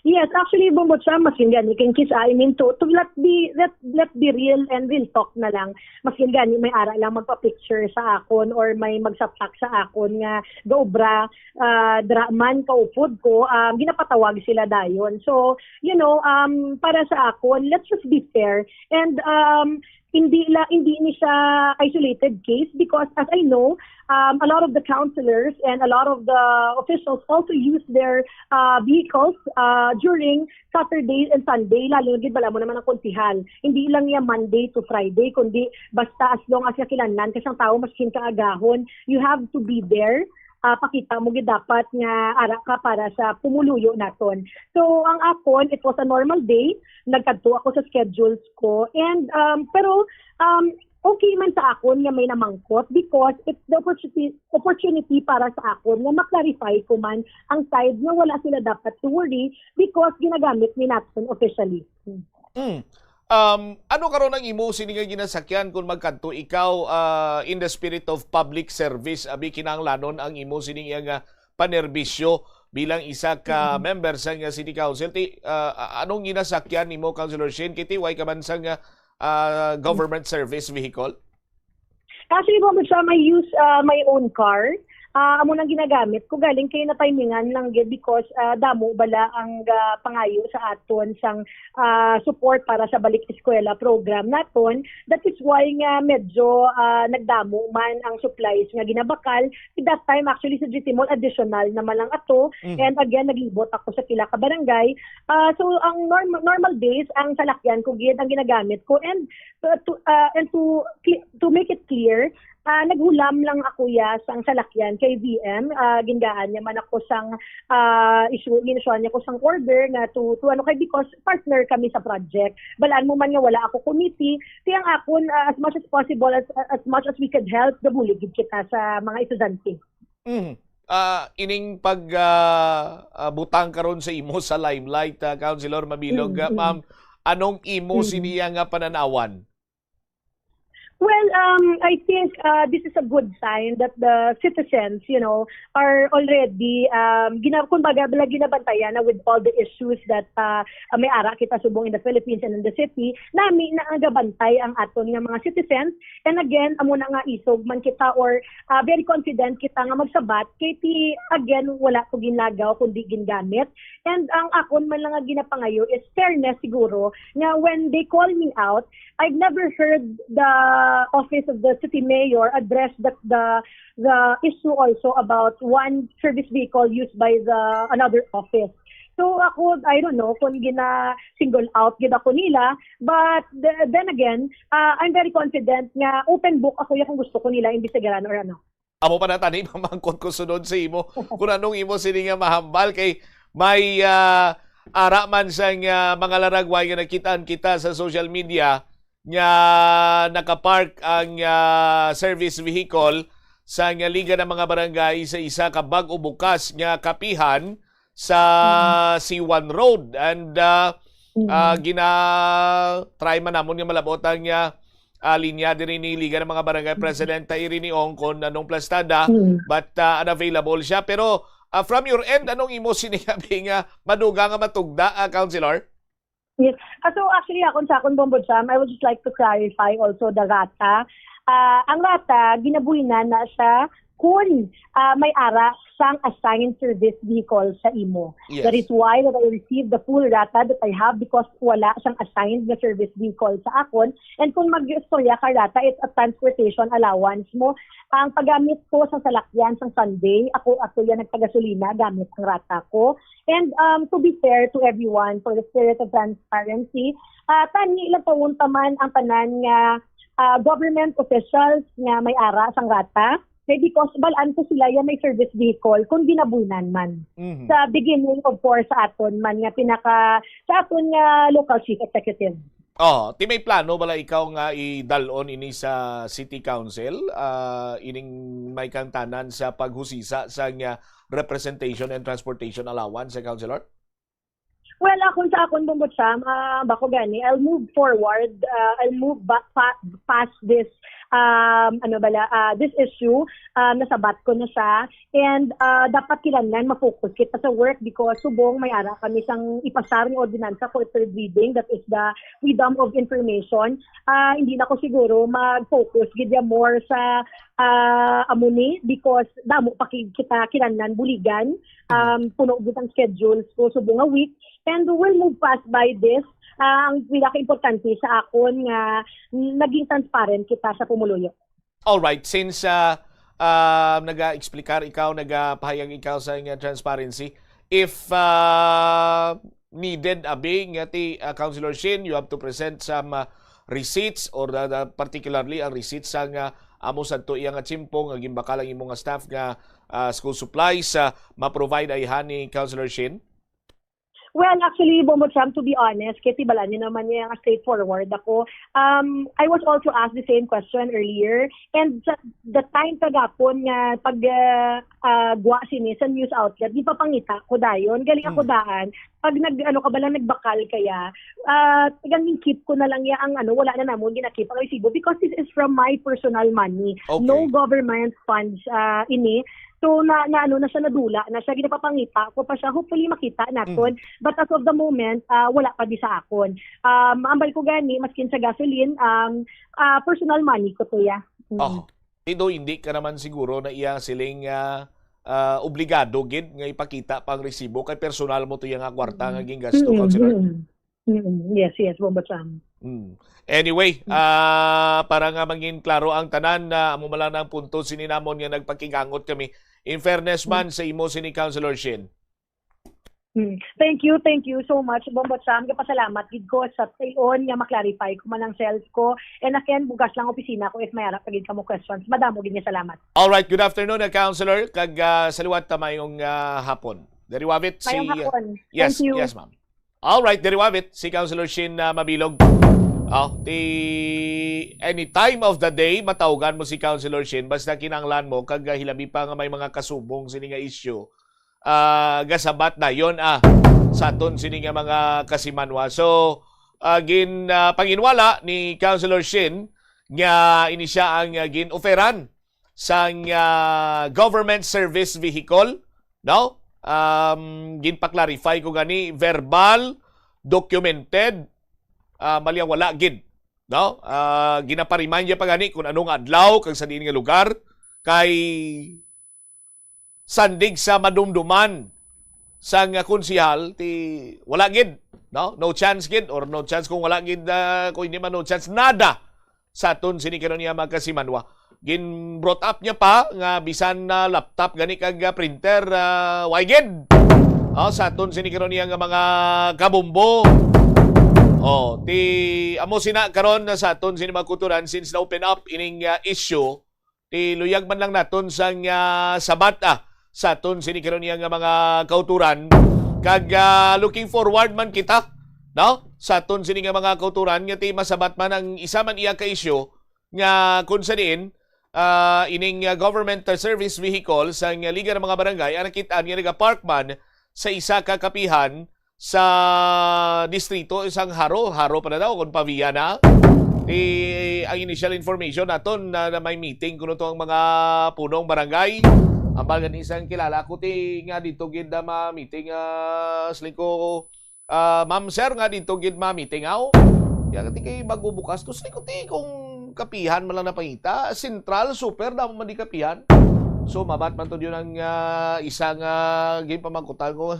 Yes, actually, Bombo Cham, mas yun gani, kay kis-, I mean, to, to let be, let, let be real and real talk na lang. Mas yun gani, may ara lang magpa-picture sa akon or may magsapak sa akon nga gaobra, ah, dra man kaupod ko, um, ginapatawag sila dayon. So, you know, um, para sa akon, let's just be fair. And, um, hindi la, hindi ni siya isolated case because as I know, um, a lot of the councilors and a lot of the officials also use their, uh, vehicles, uh, during Saturday and Sunday, lalo na gid bala mo naman ang konsihal. Hindi lang niya Monday to Friday, kundi basta as long as nakilanlan ka sang tawo, maskin kaagahon, you have to be there. Ah, pakita mo gid dapat nga ara ka para sa pumuluyo naton. So, ang akon, it was a normal day. Nagkadto ako sa schedules ko. And, um, pero, um, okay man sa akon nga may namangkot because it's the opportunity, opportunity para sa akon nga ma-clarify ko man ang side nga wala sila dapat to worry because ginagamit ni naton officially. Mm. Um, ano karon ang imo sini nga ginasakyan kung magkadto ikaw, ah, in the spirit of public service, abi kinahanglanon ang imo sini nga panerbisyo bilang isa ka Mhm. member sa nga city council? Ti, ah, a-, anong ginasakyan nimo, Councilor Shane? Kay ti way ka man sa nga, ah, government service vehicle? Actually, Ma'am Butcham, I use, uh, my own car. Ah, amo nang ginagamit ko galing kay natimingan lang gid because, ah, damo bala ang, ah, pangayo sa aton sang, ah, support para sa balik eskwela program naton. That is why nga medyo, ah, nagdamo man ang supplies nga ginabakal. At that time, actually, sa G T Mall, additional naman lang ato. Mhm. And again, naglibot ako sa pila ka barangay. Ah, so, ang norm-, normal days, ang salakyan ko gid ang ginagamit ko. And, uh, to, ah, and to, cl-, to make it clear, ah, naghulam lang ako ya sang salakyan kay V M, ah, gingaan niya man ako sang, ah, issue, ginisuan niya ko sang order nga to, to ano, kay because partner kami sa project. Balaan mo man nga wala ako committee, kaya ang akon, ah, as much as possible, as, as much as we could help, gabulig gid kita sa mga estudyante. Mm. Ah, ining pag ah, ah, butang karon sa imo sa limelight, ah, Councilor Mabilog, Mm, ah, mm. Ma'am, anong imo Mm. siniya nga pananawan? Well, um, I think uh, this is a good sign that the citizens, you know, are already, um, gina kumbaga, bala ginabantayan na with all the issues that uh, uh, may ara kita subong in the Philippines and in the city, nami na ang gabantay ang aton nga mga citizens. And again, amo na nga isog man kita or uh, very confident kita nga magsabat kay ti again wala ko ginlagaw kundi gingamit. And ang akon man lang nga ginapangayo is fairness siguro nga when they call me out, I've never heard the office of the city mayor address the the, the issue also about one service vehicle used by the another office. So ako, I don't know kung gina-single out gid ako nila, but the, then again, uh, I'm very confident nga open book ako ya kung gusto ko nila imbestigaran or ano. Amo pa na tani mamangkot ko sunod sa imo kung anong imo sini nga mahambal kay may ah, ara man sang ah, mga laragway nga nakitaan kita sa social media nga nakapark ang ah, service vehicle sa nga Liga ng mga Barangay sa isa ka bag-o bukas nga kapihan sa C one Road and ah, Mm. ah, gina-try man namon nga malabot ang ah, ah, linya diri ni Liga ng mga Barangay President Irene Ong kung anong plastada Mm. but ah, unavailable siya. Pero ah, from your end, anong imo sini nga bi nga madugang nga matugda, ah, Councilor? Yes. Ah, so actually, akon sa akon, Bombo Jam, I would just like to clarify also the rata. Ah, ang rata, ginabuhinan na siya kung ah, may ara sang assigned service vehicle sa imo. Yes. That is why that I received the full rata that I have because wala sang assigned na service vehicle sa akon. And kung mag-istorya ka rata, it's a transportation allowance mo. Ang paggamit ko sa salakyan sang Sunday, ako ako yan nagpagasolina gamit ang rata ko. And um, to be fair to everyone, for the spirit of transparency, uh, tani lang tawon taman ang tanan nga uh, government officials nga may ara sang rata. Kay because balaan ko sila yan may service vehicle kung ginabunan man. Mhm. Sa beginning, of course, sa aton man nga pinaka, sa aton nga local chief executive. Oh, ti may plano bala ikaw nga idalon ini sa City Council, ah, ining may kang tanan sa paghusisa sa nga representation and transportation allowance sa councilor? Well, akon sa akon, Bombo Cham, ah, bako gani, I'll move forward, ah, I'll move back pa, past this, um, ano bala, ah, this issue, ah, nasabat ko na siya, and ah, dapat kinahanglan ma-focus kita sa work because subong may ara kami sang ipasar nga ordinansa for third reading, that is the freedom of information. Ah, hindi na ko siguro mag-focus gid ya more sa ah, amo ni because damo pa ki- kita kinahanglan buligan, um, puno gid ang schedules ko subong nga week, and we'll move fast by this. Ah, ang pinaka-importante sa akon nga naging transparent kita sa pumuluyo. Alright, since ah, ah, naga-explicar ikaw, nagapahayag ikaw sa nga transparency, if ah, needed abi nga ti ah, Councilor Shin, you have to present some ah, receipts or the, the- particularly ang receipts sa nga amo sadto iya nga tiyempo nga ginbakal ang imo nga staff nga ah, school supplies, ah, ma-provide ay hani, Councilor Shin? Well, actually, Bombo Cham, to be honest, kay tibalaan niyo naman niya nga straightforward ako. Um, I was also asked the same question earlier. And sa, the time kagapon nga pag ah, ah, gwa sini sa news outlet, di papangita ko dayon. Galing ako Mm. daan. Pag nag, ano ka ba lang, nagbakal kaya, ah, tagang keep ko na lang ya ang ano, wala na namon ginakip ang resibo because this is from my personal money. Okay. No government funds ah, ini. So na, na ano na siya, nadula na siya, ginapapangita ko pa siya, hopefully makita naton. But as of the moment, ah, wala pa di sa akon. Um, ambal ko gani, maskin sa gasoline, um, ah, personal money ko to ya. Mm. Oh. Ido, hindi ka naman siguro na iya siling ah, ah, obligado gid nga ipakita pa ang resibo kay personal mo to iya nga kwarta nga gingasto, Mm, Councilor. mm, mm. Yes, yes, Bombo Cham. Mm. Anyway, ah, para nga mangin klaro ang tanan, na amo man lang ang punto sini namon nga nagpakigangot kami. In fairness man sa imo sini, Councilor Shin. Hmm. Thank you, thank you so much, Bombo Sam. Kapasalamat gid ko sa tion nga ma-clarify ko man ang self ko. And again, bugas lang opisina ko if may ara pa gid kamo questions. Madamo gid nga salamat. All right, good afternoon, uh, Councilor. Kag uh, sa liwat ta mayong uh, hapon. Diri Wavit, si... Mayong hapon. Yes, Thank you. Yes, ma'am. All right, diri Wavit, si Councilor Shin uh, Mabilog. Oh, ti any time of the day, matawgan mo si Councilor Shin, basta kinanglan mo, kag uh, hilabi pa nga may mga kasubong sini nga issue, ah, gasabat dayon, ah, sa aton sini nga mga kasimanwa. So, ah, gin ah, panginwala ni Councilor Shin nga ini siya ang ah, gin-offeran sang ah, government service vehicle, no? Um, ginpa-clarify ko gani, verbal, documented, ah, malyang wala gid, no? Ah, ginapa-remind niya pa gani kung anong adlaw kag sa diin nga lugar, kay sandig sa madumduman sang konsehal, ti wala gid, no? No chance gid, or no chance kung wala gid, ah, kung hindi man no chance, nada sa aton sini karon niya magkasimanwa. Gin brought up niya pa nga bisan na laptop gani kag ah, printer, ah, way gid. Oh, sa aton sini karon niya nga mga kabombo. Oh, ti amo sina karon na sa aton sini mga kulturan, since na open up ining ah, issue, ti luyag man lang naton sang ah, sabat ah, sa aton sini karon niya nga mga kauturan, kag ah, looking forward man kita, no, sa aton sini nga mga kauturan nga ti masabat man ang isa man iya ka isyu nga kung sa diin ah, ining ah, government service vehicle sang Liga ng mga Barangay ang nakit-an nga nagapark man sa isa ka kapihan sa distrito sang Jaro, Jaro pa na daw kung Pavia na. Ti ang initial information naton na, na may meeting kuno to ang mga punong barangay. Ambal gani sang kilala ko ti nga dito gid na ma-meeting, ah, siling ko, ah, ma'am, sir, nga dito gid ma-meeting aw. Ya ti kay bago bukas to, siling ko ti kung kapihan man lang napangita, sentral, super, damo man di kapihan. So mabat man to yun ang ah, isa nga ginpamangkutan ko.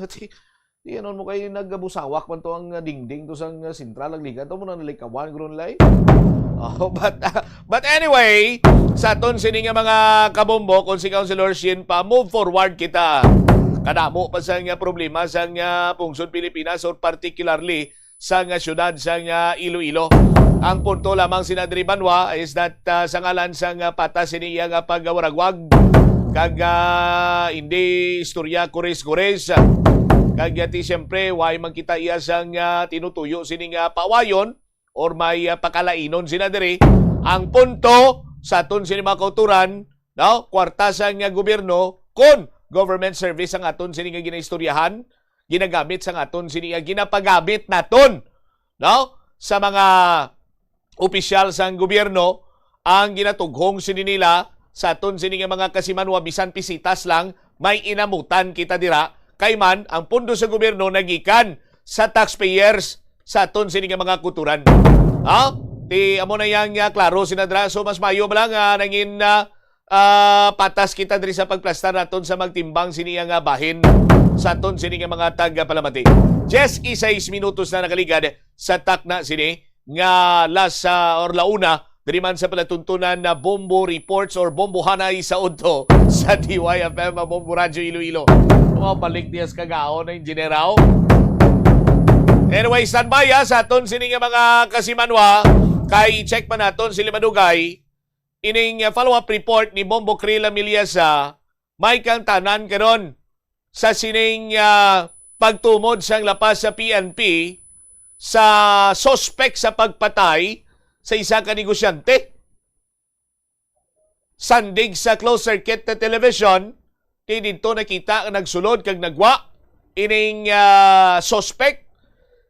Ti ano mo kay nagabusawak man to ang ah, dingding to sang ah, sentral, nagligan to mo na nalikawan gron lay. Oh, but ah, but anyway, sa aton sini nga mga kabombo, kung si Councilor Shin pa, move forward kita. Kadamo pa sa nga problema sa nga pungsod Pilipinas, or particularly sa nga syudad sa nga Iloilo. Ang punto lamang sina diri banwa is that ah, sa ngalan sa nga patas sini iya nga pagwaragwag, kag ah, hindi istorya kuris-kuris, kag ah, ti siyempre way man kita iya sang ah, tinutuyo sini nga pawayon or may ah, pakalainon sina diri. Ang punto sa aton sini mga kauturan, no, kwarta sang ah, gobyerno, kun government service ang aton sini nga ginaistoryahan, ginagamit sang aton sini nga ginapagamit naton, no, sa mga opisyal sang gobyerno, ang ginatughong sini nila sa aton sini nga mga kasimanwa, bisan pisitas lang, may inamutan kita dira, kay man ang pondo sa gobyerno nagikan sa taxpayers sa aton sini nga mga kuturan. Ha? Ti amo na yang ah, klaro sina dira. So mas mayo ba lang nga nangin ah, ah, patas kita diri sa pagplastar naton sa magtimbang sini nga bahin sa aton sini nga mga tagapalamati. Diyes y seis minutos na nakaligad sa takna sini nga las ah, or launa diri man sa palatuntunan na Bombo Reports or Bombo Hanay sa Udto sa D Y F M, Bombo Radyo Iloilo. Mabalik niya sa kagaon na Engineer Rao. Anyway, standby ah, sa aton sini nga mga kasimanwa, kay i-check pa naton sila madugay ining ah, follow-up report ni Bombo Krila Miliasa, may kang tanan karon sa sining ah, pagtumod sang lapas sa P N P sa suspek sa pagpatay sa isa ka negosyante. Sandig sa closed circuit na television, ti didto nakita nga nagsulod kag nagwa ining ah, suspek,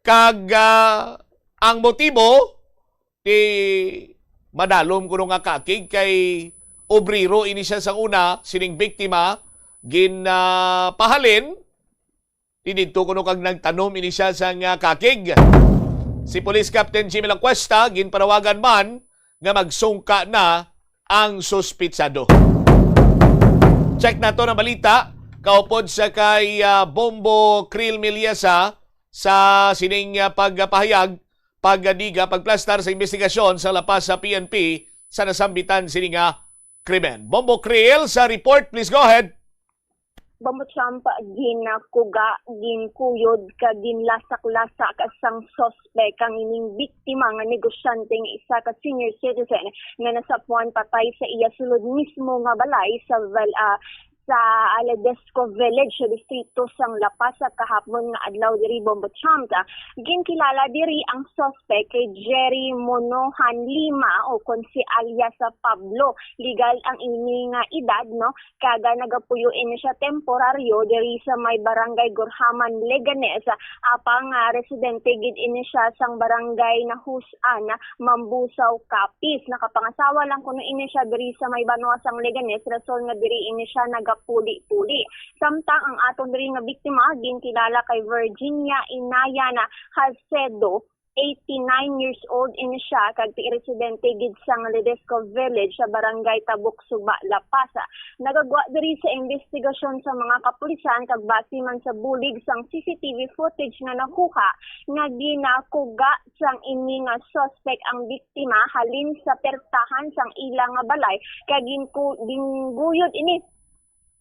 kag ah, ang motibo ti madalom kuno nga kakig, kay obrero ini siya sang una, sining biktima, gin ah, pahalin ti didto kuno kag nagtanom ini siya sang ah, kakig. Si Police Captain Jimmy Lacuesta ginpanawagan man nga magsungka na ang suspitsado. Check nato ang balita kaupod sa kay ah, Bombo Krill Miliasa sa sining ah, pagpahayag, pagdiga, pagplastar sa investigasyon sa lapas sa P N P sa nasambitan sini nga krimen. Bombo Krill sa report, please go ahead. Bombo Trump, ginkuga, ginkuyod, kag ginlasak-lasak sang suspek ang ining biktima nga negosyante nga isa ka senior citizen nga nasapuan patay sa iya sulod mismo nga balay sa Val-, ah, sa Aledesco Village sa distrito sang La Paz sa kahapon nga adlaw diri, Bombo Trump. Ginkilala diri ang suspek kay Jerry Monohan Lima, o kon si alias sa Pablo. Legal ang ini nga edad, no? Kag nagapuyo ini siya temporaryo diri sa may Barangay Gorhaman, Leganes. Apang, ah, residente gid ini siya sang Barangay Nahus-an, Mambusaw, Capiz. Nakapangasawa lang kuno ini siya diri sa may banwa sang Leganes, rason nga diri ini siya nagapuli-puli. Samtang ang aton diri nga biktima ginkilala kay Virginia Inayan Halcedo, eighty-nine years old ini siya, kag ti-, residente gid sang Ledesco Village sa Barangay Tabok Suba, La Paz. Nagagwa diri sa investigasyon sa mga kapulisan, kag base man sa bulig sang C C T V footage nga nakuha, nga ginakuga sang ini nga suspek ang biktima halin sa pertahan sang ila nga balay, kag ginku-, ginguyod ini,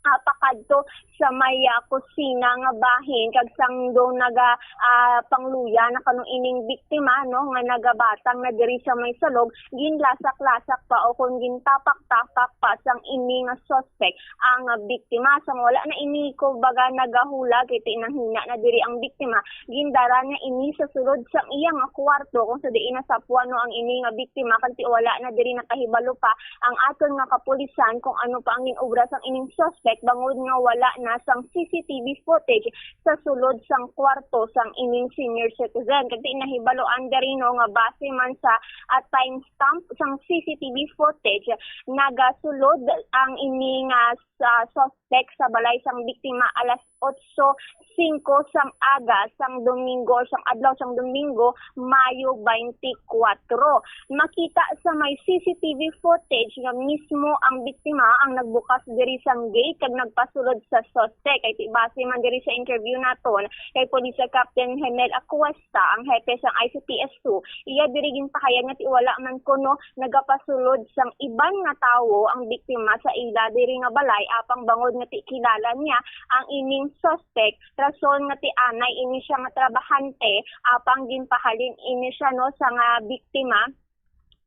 ah, pakadto sa may, ah, kusina nga bahin, kag sang do naga, ah, pangluya na kano ining biktima, no, nga nagabatang na diri sa may salog, ginlasak-lasak pa o kon gintapak-tapak pa sang ini nga suspek ang, ah, biktima. Sang wala na ini, kumbaga, nagahulag, kay ti nahina na diri ang biktima, gindara niya ini sa sulod sang iya nga kwarto, kung sa diin nasapuan, no, ang ini nga biktima, kag ti wala na diri nakahibalo pa ang aton nga kapulisan kung ano pa ang ginobra sang ining suspek, bangod nga wala na sang C C T V footage sa sulod sang kwarto sang ining senior citizen. Kag ti nahibaloan diri, no, nga base man sa, ah, timestamp sang C C T V footage, nagasulod ang ini nga sa suspek sa balay sang biktima alas otso singko sang aga sang Domingo, sang adlaw sang Domingo, Mayo twenty-four. Makita sa may C C T V footage nga mismo ang biktima ang nagbukas diri sang gate kag nagpasulod sa suspek. Kay ti-, base man diri sa interview naton kay Police Captain Hemel Acuesta, ang hepe sang I C P S two, iya diri ginpahayag nga ti wala man kuno nagapasulod sang iban nga tawo ang biktima sa ila diri nga balay, apang bangod nga ti kilala niya ang ining suspek, rason nga ti anay ini siya nga trabahante, apang ginpahalin ini siya, no, sa nga biktima,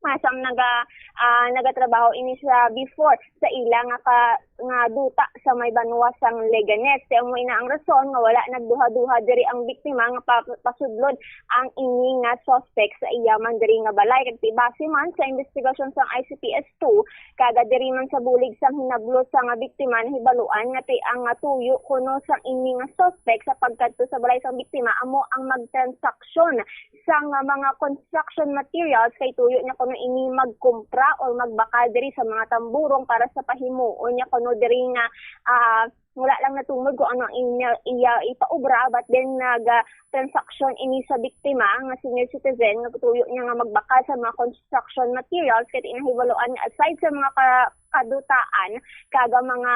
ah, sang naga-, ah, nagatrabaho ini siya before sa ila nga ka-, nga duta sa may banwa sang Leganes. Kaya amo ina ang rason nga wala nagduha-duha diri ang biktima nga pa-, pasudlon ang ini nga suspek sa iya man diri nga balay. Kag ti base man sa investigasyon sang I C P S two, kag diri man sa bulig sang hinablos sang biktima, nahibaluan nga ti ang, ah, tuyo kuno sang ini nga suspek sa pagkadto sa balay sang biktima amo ang magtransaksyon sang, ah, mga construction materials, kay tuyo niya kuno ini magkumpra or magbakal diri sa mga tamburong para sa pahimuon niya kuno diri nga, ah, wala lang natungod kung ano ang iya, iya ipaubra, but then nag, ah, transaksyon ini sa biktima nga senior citizen nga tuyo niya nga magbakal sa mga construction materials, kay ti nahibaluan nga aside sa mga ka-, kadutaan kag mga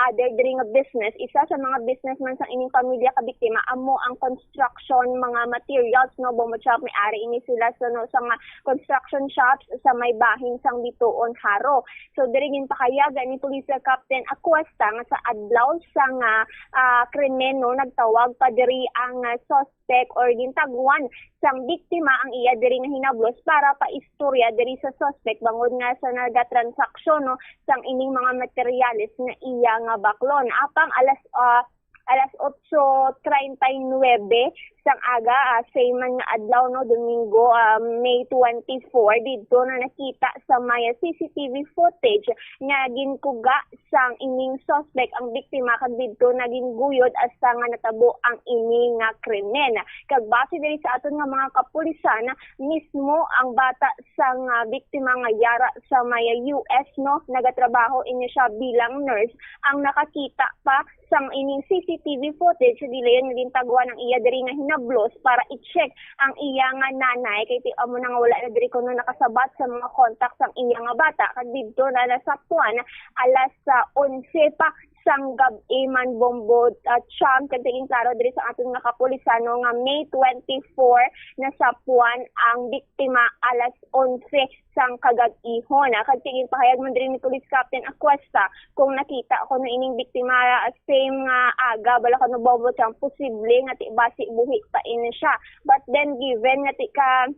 other diri nga business, isa sa mga business man sang ining pamilya ka biktima amo ang construction mga materials, no, Bombo Trump, may ari ini sila sa, no, sa mga construction shops sa may bahin sang Bitoon, Jaro. So, diri ginpahayag ni Police Captain Acuesta nga sa adlaw sang, ah, ah, krimen, no, nagtawag pa diri ang, ah, suspect or gintagwan sang biktima ang iya diri nga hinablos para paistorya diri sa suspect bangod nga sa nagatransaksyon, no, sang ining mga materyales nga iya nga baklon. Apang alas, ah, alas otso treinta y nueve sang aga, ah, same man nga adlaw, no, Domingo, ah, May twenty-four, didto na nakita sa may C C T V footage nga ginkuga sang ining suspect ang biktima, kag didto na ginguyod hasta nga natabo ang ini nga krimen. Kag base diri sa aton nga mga kapulisan, mismo ang bata sang, ah, biktima nga yara sa may U S, no, nagatrabaho ini siya bilang nurse, ang nakakita pa sang ining C C T V footage sa gilayon nga gintagwan ang iya diri nga hinablos para i-check ang iya nga nanay, kay ti amo na nga wala na diri kuno nakasabat sa mga contact sang iya nga bata, kag didto na nasaktuan alas, ah, onse pa sang gab-i man, Bombo at Cham, kag tiging klaro diri sa aton nga kapulisan, no, nga May twenty-four nasapuan ang biktima alas onse sang kagab-ihon. Ah, kag tiging pahayag man diri ni Police Captain Acuesta, kung nakita kuno ining biktima, ah, same nga aga, bala kuno, Bombo Cham, posible nga ti-, basi buhi pa ini siya. But then, given nga ti ka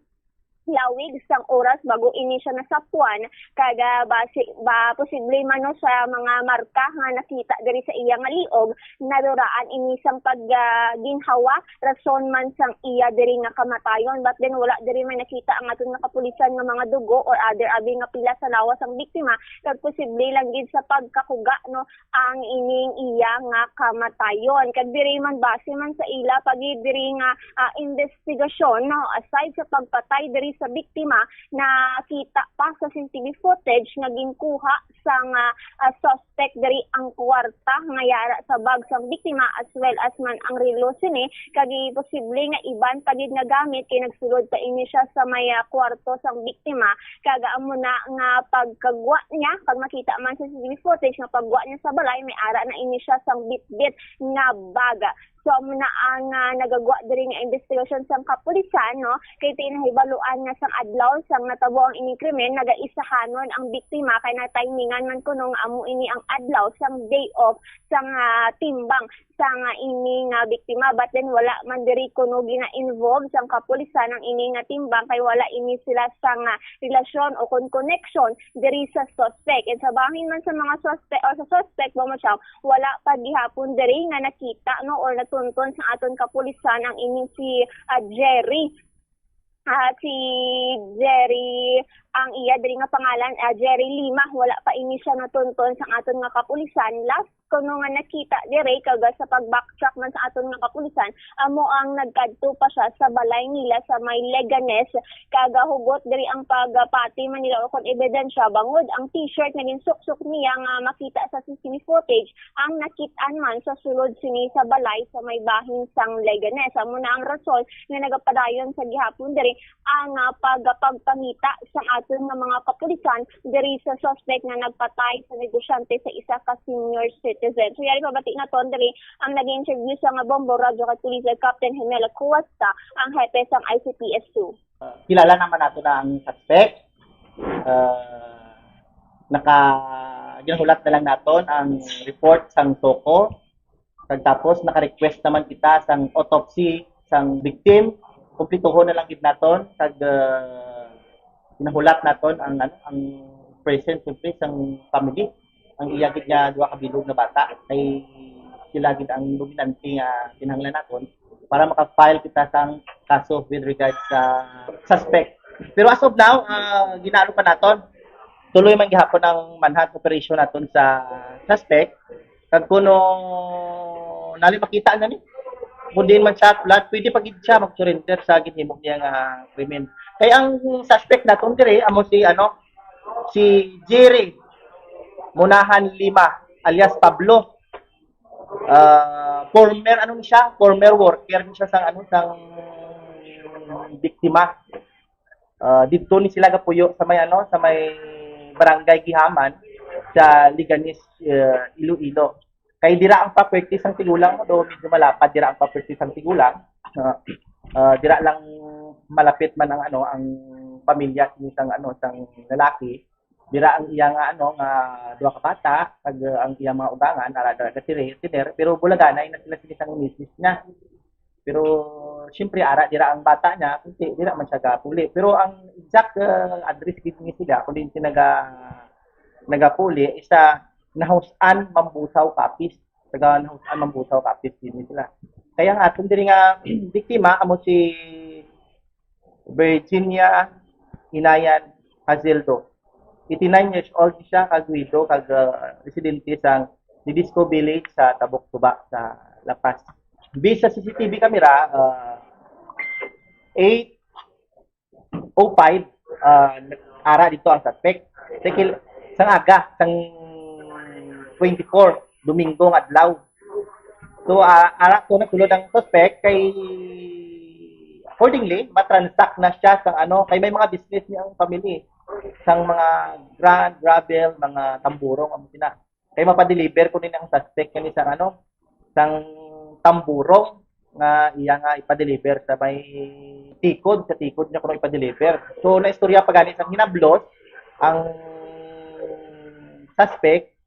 lawig sang oras bago ini siya nasapuan, kag, ah, basi, ba, posible man, no, sa mga marka nga nakita diri sa iya nga liog, naduraan ini sang pag, ah, ginhawa, rason man sang iya diri nga kamatayon. But then, wala diri may nakita ang aton nga kapulisan nga mga dugo or other abi nga pila sa lawas sang biktima, kag posible lang gid sa pagkakuga, no, ang ining iya nga kamatayon. Kag diri man, base man sa ila pa gid diri nga, ah, investigasyon, no, aside sa pagpatay diri sa biktima, nakita pa sa C C T V footage nga ginkuha sang, ah, ah, suspect diri ang kwarta nga yara sa bag sang biktima, as well as man ang relo sini, kag posible nga iban pa gid nga gamit kay nagsulod pa ini siya sa may, ah, kwarto sang biktima. Kag amo na nga pagkagwa niya, kag makita man sa C C T V footage nga pagwa niya sa balay, may ara na ini siya sang bitbit nga bag. So, amo na ang, ah, nagagwa diri nga investigasyon sang kapulisan, no? Kay ti nahibaluan nga sang adlaw sang natabo ang ining krimen, nagaisahanon ang biktima kay natimingan man kuno nga amo ini ang adlaw sang day off sang, ah, timbang sang, ah, ini nga biktima. But then, wala man diri kuno gina-involve sang kapulisan ang ini nga timbang kay wala ini sila sang, ah, relasyon o kon connection diri sa suspect. And sa bahin man sa mga suspect o sa suspect, Bombo Cham, wala pa gihapon diri nga nakita, no, or natunton sa aton kapulisan ang ining si, ah, Jerry. Ah, si Jerry ang iya diri nga pangalan, ah, Jerry Lima. Wala pa ini siya natunton sa aton nga kapulisan. Last kuno nga nakita diri, kag sa pag-backtrack man sa aton nga kapulisan, amo ang nagkadto pa siya sa balay nila sa may Leganes, kag hugot diri ang pagpati man nila o kon ebidensya, bangod ang t-shirt nga ginsuksok niya nga makita sa C C T V footage ang nakit-an man sa sulod sini sa balay sa may bahin sang Leganes. Amo na ang rason nga nagapadayon sa gihapon diri ang, ah, pag-, pagpangita sa aton nga mga kapulisan diri sa suspect nga nagpatay sa negosyante sa isa ka senior citizen. So, yari pabati naton diri ang nag-interview sa nga Bombo Radyo kay Police Captain Hemela Cuesta, ang hepe sang I C P S two. Kilala naman nato na ang suspect. Ah, naka, ginahulat na lang naton ang report sang SOCO. Kag tapos, naka-request naman kita sang autopsy sang victim. Kumplituhon na lang gid naton kag, ah, ginahulat naton ang, ano, ang present, siyempre, sang family. Ang iya gid nga duha ka bilog nga bata kay sila gid ang dominante nga kinahanglan naton para maka-file kita sang kaso with regards sa suspect. Pero as of now, ah, ginaano pa naton, tuloy man gihapon ang manhunt operation naton sa suspect. Kag kuno nali makita na ni, kung diin man siya tulad, pwede pa gid siya mag-surrender sa ginhimo niya nga krimen. Kay ang suspect naton diri amo si, ano, si Jerry Munahan Lima, alias Pablo. Ah, former, ano ni siya? Former worker ni siya sang, ano, sang biktima. Ah, didto ni sila gapuyo sa may, ano, sa may barangay Gihaman sa Leganes, eh, Iloilo. Kay dira ang property sang tigulang mo, do medyo malapad dira ang property sang tigulang. Ah, ah, dira lang malapit man ang, ano, ang pamilya ni sang, ano, sang lalaki. Dira ang iya nga, ano, nga duha ka bata, kag, uh, ang iya mga ugangan, ara dira ka tire-, tiner, pero bulaganay na sila sini sang misis niya. Pero, siyempre, ara dira ang bata niya, kasi dira man siya gapuli. Pero ang exact, uh, address gid ni sila, kung diin sila naga-, nagapuli, is sa Nahus-an, Mambusao, Capiz. Taga Nahus-an, Mambusao, Capiz gid ni sila. Kaya ang aton diri nga biktima, amo si Virginia Inayan Hazeldo. Eighty-nine years old siya, kag widow, kag, ah, residente sa Nidisco Village sa Tabok Suba sa La Paz. Based sa C C T V camera, ah, eight oh five, ah, ara dito ang suspect. Sa kil-, sang aga, sang twenty-four, Domingo nga adlaw. So, ah, ara to nasulod ang suspect kay accordingly, matransact na siya sa ano, kay may mga business niya ang family. Sang mga gran, gravel, mga tamburong, ang sina. Kay mapadeliver ko ni ang suspect kani sa ano, sang tamburong nga iya nga ipadeliver sa may tikod, sa tikod niya kuno ipadeliver. So, naistorya pa gani sang hinablos ang suspect,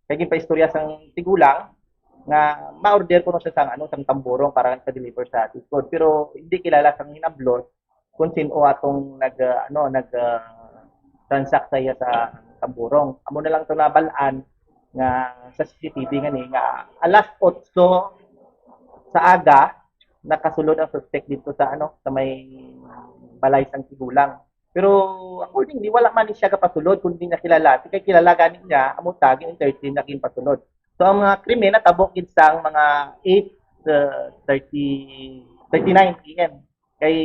kay ginpaistorya sang tigulang nga ma-order kuno siya sang ano, sang tamburong para ipadeliver sa tikod. Pero hindi kilala sang hinablos kung sino atong nag, ah, ano, nag, ah, transact sa iya sa tamburong. Amo na lang to nabal-an nga sa C C T V nga ni nga alas otso sa aga nakasulod ang suspect dito sa ano, sa may balay sang tigulang. Pero accordingly, wala man ni siya gapasulod kundi nakilala. Di kay kilala gani niya, amo ta gin-entertain na ginpasulod. So ang mga krimen natabo gid sang mga eight, uh, thirty, thirty-nine P M. Kay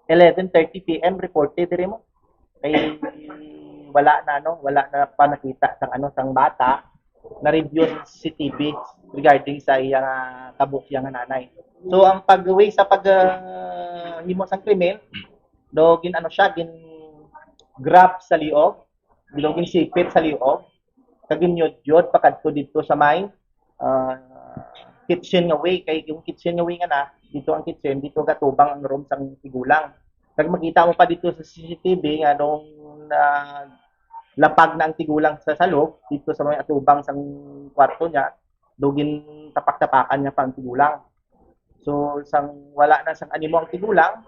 eleven thirty P M reported diri mo. Kay wala na, no, wala na pa nakita sang ano, sang bata na review sa C C T V regarding sa iya nga tabo siya nga nanay. So ang pag-way sa pag, ah, himo sang krimen, do gin ano siya, gin grab sa liog, do gin sipit sa liog, kag ginyudyod pakadto didto sa may, ah, kitchen nga way, kay yung kitchen nga way nga na, dito ang kitchen, dito gatubang ang room sang tigulang. Kag makita mo pa dito sa C C T V nga nung na lapag na ang tigulang sa salog, dito sa may atubang sang kwarto niya, do gintapak-tapakan niya pa ang tigulang. So, sang wala na sang animo ang tigulang,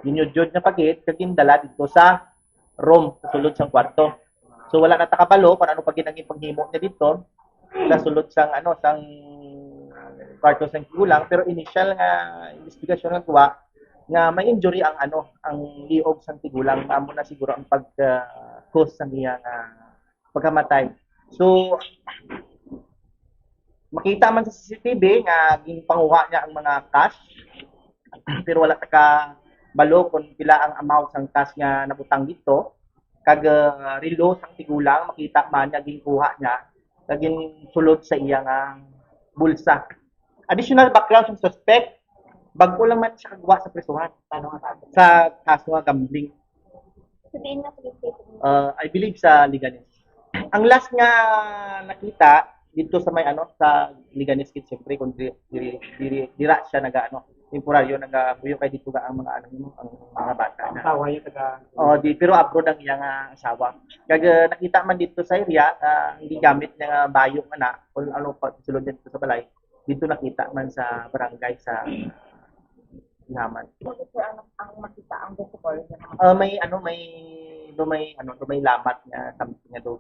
ginyudyod niya pa gid, kag gindala dito sa room, sa sulod sang kwarto. So, wala na ta kabalo kung ano pa gid ang panghimo niya dito sa sulod sang, ano, sang kwarto sang tigulang, pero initial nga investigasyon nga kuha nga may injury ang, ano, ang liog sang tigulang, amo na siguro ang pag, ah, cause sa niya nga pagkamatay. So, makita man sa C C T V nga ginpanguha niya ang mga cash, pero wala ta kabalo kung pila ang amount sang cash nga nabutang dito. Kag, ah, relo sang tigulang, makita man nga ginkuha niya, kag ginsulod sa iya nga bulsa. Additional background sang suspect, bag-o lang man siya kagwa sa prisuhan. Ano nga kaso? Sa kaso nga gambling. Sa diin nga police station? Uh, I believe sa Leganes. Ang last nga nakita dito sa may ano, sa Leganes gid, siyempre, kung di, di, di, dira siya naga ano, temporaryo nagapuyo kay dito ga ang mga ano mo, ang mga bata na. Ang tawa yung taga Oh, di, pero abroad ang iyang ah, asawa. Kag ah, nakita man dito sa area, ah, ang gigamit niya nga bayo nga na, kung ano pa sulod dito sa balay, dito nakita man sa barangay sa Ihaman. Ano, sir, ang, ang makita ang bukol niya? Ah, may ano, may do may ano, do may lamat nga something nga do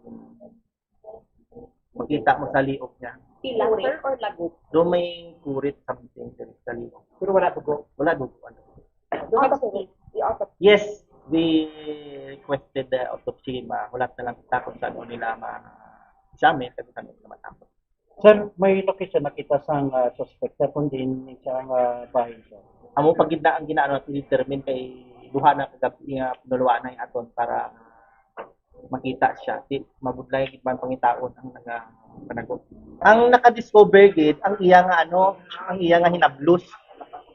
makita mo sa liog niya. Pila, sir, or lagok? Do may kurit something sir, sa liog. Pero wala dugo. Wala dugo. Ano? Do nag-, autopsy? I-autopsy? Yes, we requested the autopsy. Mahulat na lang kita kung saan nila ma-examine, kung saan nila matapos. Sir, may location nakita sang ah, suspect, sir, kung diin siya ang ah, bahin, sir? Amo pa gid na ang ginaano natin determine kay duha na kagabi nga pinuluan na aton para makita siya. Di mabudlay gid man pangitaon ang naga panagot. Ang nakadiscover gid ang iya nga ano, ang iya nga hinablos.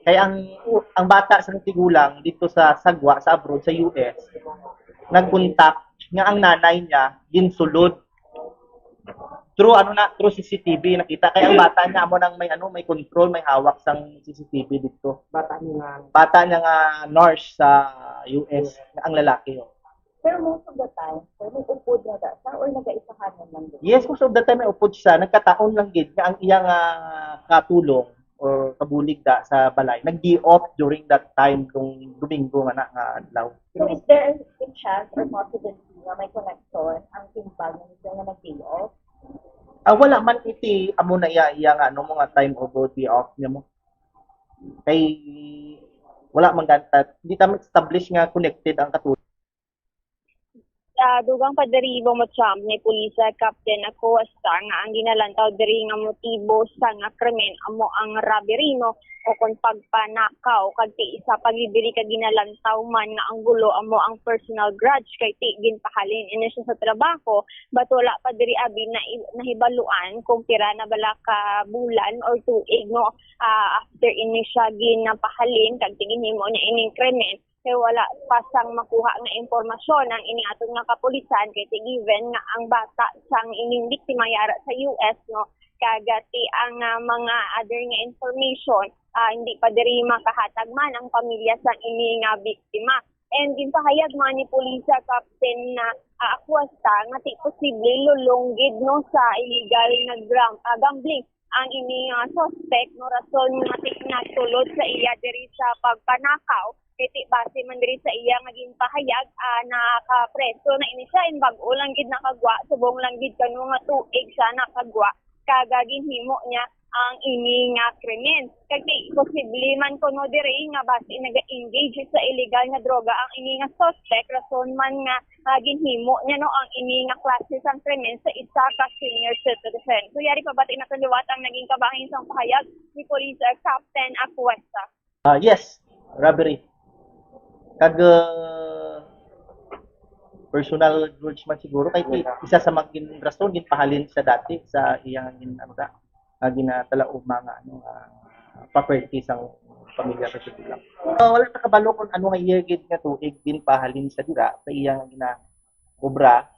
Kay ang ang bata sa tigulang dito sa Sagwa sa abroad sa U S nagkontak nga ang nanay niya ginsulod through ano na, through C C T V nakita kay ang bata niya amo nang may ano, may control, may hawak sang C C T V dito. Bata niya nga bata niya nga nurse sa U S ang lalaki. Oh. Pero most of the time, sir, may upod na da siya or nagaisahanan lang din? Yes, most of the time may upod siya. Nagkataon lang gid nga ang iyang ah, katulong or kabulig da sa balay nag-day off during that time kung Domingo nga na nga adlaw. So is there a chance or possibility nga may connection ang timbang nga nag-day off? Ah, wala man iti amo na iya iya nga ano mga time of day off niya mo. Kay wala man ganta, di ta establish nga connected ang katulong. Ah, dugang pa diri, Bombo Champ, ni Police Captain Acosta nga ang ginalantaw diri nga motibo sa nga krimen amo ang robbery, no, o kon pagpanakaw, kag ti isa pa gid diri ka ginalantaw man nga anggulo amo ang personal grudge kay ti ginpahalin ini siya sa trabaho, but wala pa diri abi na nahibaluan kung pira na bala ka bulan or tuig, no, ah, after ini siya ginapahalin kag ti ginhimo niya ining krimen. kay wala pa sang makuha nga impormasyon ang ining aton nga kapulisan, kay ti given nga ang bata sang ining biktima yara sa U S, no, kag ti ang, ah, mga other nga information, ah, hindi pa diri makahatag man ang pamilya sang ini nga biktima. And ginpahayag man ni Pulisa Captain, ah, Acuesta nga ti posible lulong gid, no, sa illegal nga gram-, ah, gambling ang ini nga suspect, no, rason nga ti nagsulod sa iya diri sa pagpanakaw. Kay ti base man diri sa iya nga ginpahayag, ah, nakapreso na ini siya, and bag-o lang gid nakagwa, subong lang gid kano nga tuig siya nakagwa, kag ginhimo niya ang ini nga krimen. Kag ti posible man kuno diri nga basi naga-engage sa illegal nga droga ang ini nga suspect, rason man nga, ah, ginhimo niya, no, ang ini nga klase sang krimen sa isa ka senior citizen. So, yari pabati naton liwat ang naging kabahin sang pahayag ni Police, ah, Captain Acuesta. Ah, yes, robbery. Kag, ah, personal grudge man siguro kay ti-, isa sa mga gin-, rason ginpahalin sa dati sa iyang gin-, ano da, nga ginatalauma nga, ano, ah, property sang pamilya sa tigulang. Ah, wala nakabalo kung ano nga year gid nga tuig ginpahalin sa dira sa iyang gina-, obra.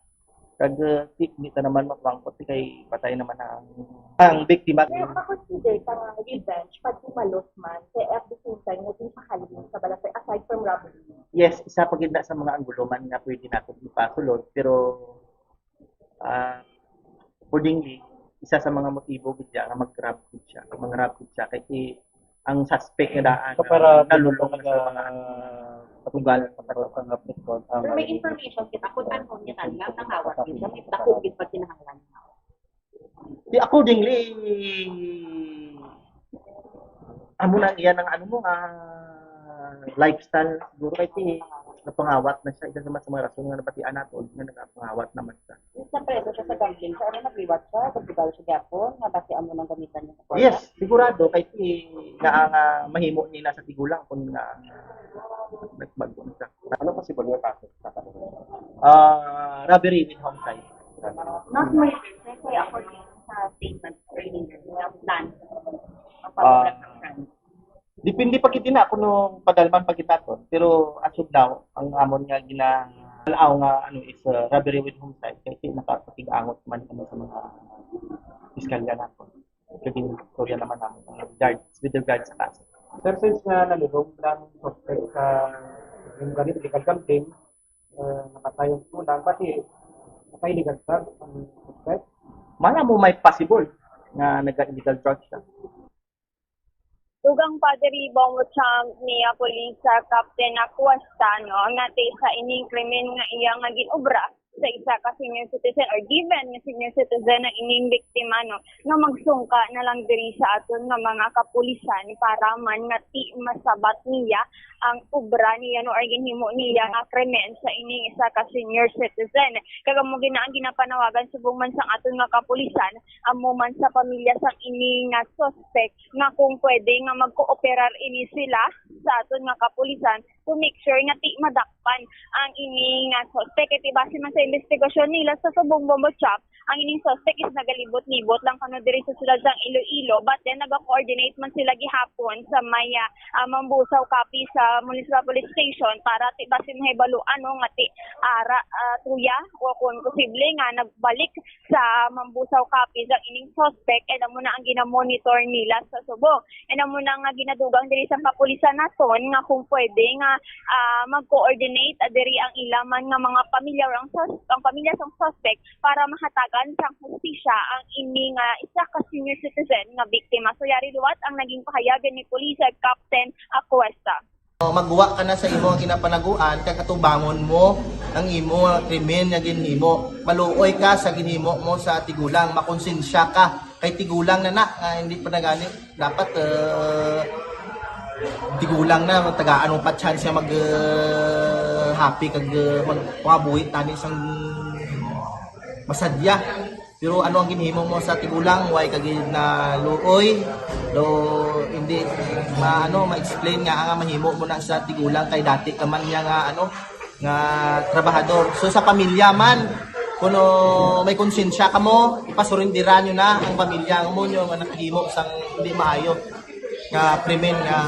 Kag, ah, ti-, di ta naman makuwangkot kay patay naman ang, ang biktima. Pero makonsider ta nga revenge pag kumalos man, kay at the same time nga ginpahalin sa balakay aside from robbery. Yes, isa pa gid na sa mga anggulo man nga pwede nato ipasulod, pero, ah, accordingly, isa sa mga motibo gid siya nga mag-grab gid siya, mag-grab gid siya kay ti-, ang suspect nga daan So, para nalulong na sa mga tugal sa katawan. Pero may information kita kung ano niya talaga, nakawat niya, may dako gid pag kinahanglan niya. Di accordingly, amo na iya ng ano mo, ah, lifestyle siguro kay ti napangawat na siya. Isa sa mga rason nga nabatian nato nga nagapangawat naman siya. Sa preso siya sa gambling, sa ano nagliwat siya? Sa bugal siya gyapon, nga basi amo nang gamitan niya sa kwarta? Yes, sigurado. Kay ti nga nga mahimo nila sa tigulang kung nga nagbag-o na siya. Ano possible nga kaso sa kanila? Ah, robbery with homicide. Mas may kaya ako sa statement earlier, nga plan. Ah, Depende pa gid na kung nung padalman pa gid naton. Pero as of now, ang amon nga ginalaw nga ano is uh, robbery with homicide kay ti nakapatig-angot man kami sa mga piskalya naton. Kay istorya naman namin ang guard, with regards sa kaso. Sir, since nga nalulong lang suspect sa yung ganit legal gambling, uh, napatay ang tulang, pati patay legal drug ang suspect? Mala mo may possible nga nag-illegal drugs siya. Dugang pa diri, Bombo Champ, ni, ah, Police, ah, Captain Acuesta, no, nga ti sa ining krimen nga iya nga gin-obra sa isa ka senior citizen or given nga senior citizen ang ining biktima, no, nga magsungka na lang diri sa aton nga mga kapulisan para man nga ti masabat niya ang obra niya, no, or ginhimo niya nga krimen sa ining isa ka senior citizen. Kag amo gid na ang ginapanawagan subong man sang aton nga kapulisan, amo man sa pamilya sang ini nga suspect nga kung pwede nga magkooperar ini sila sa aton nga kapulisan to make sure nga ti madakpan ang ini nga suspect. Kay ti base man sa investigasyon nila sa subong Bombo Shop, ang ining suspect is nagalibot-libot lang kano diri sa siyudad sang Iloilo, but then naga-coordinate man sila gihapon sa may, ah, ah, Mambusaw, Capiz sa Municipal Police Station para ti base mahibalo-an, no, nga ti ara, ah, tuya o kung posible nga nagbalik sa Mambusaw, Capiz ang ining suspect, and amo na ang ginamonitor nila sa subong. And amo na nga ginadugang diri sa kapulisan naton nga kung pwede nga, ah, mag-coordinate, ah, diri ang ila man nga mga pamilya or ang sus-, ang pamilya sang suspect para mahatagan sang hustisya ang ini nga isa ka senior citizen nga biktima. So, yari liwat ang naging pahayag ni Police Captain Acuesta. Magwa ka na sa imo nga ginapanaguan, kag atubangon mo ang imo nga krimen nga ginhimo. Maluoy ka sa ginhimo mo sa tigulang, makonsensya ka. Kay tigulang na na, nga hindi pa na gani. Dapat, eh, tigulang na, tagaan mo pa chance nga mag, eh, happy kag, eh, mag, pangabuhi tani sang masadya. Pero ano ang ginhimo mo sa tigulang? Why ka gid naluoy? Do hindi ma-, ano, ma-explain nga nga mahimo mo na sa tigulang kay dati ka man niya nga, ano, nga trabahador. So sa pamilya man, kuno may konsensya ka mo, ipasurindira nyo na ang pamilya mo nyo nga nakahimo sang hindi maayo nga krimen nga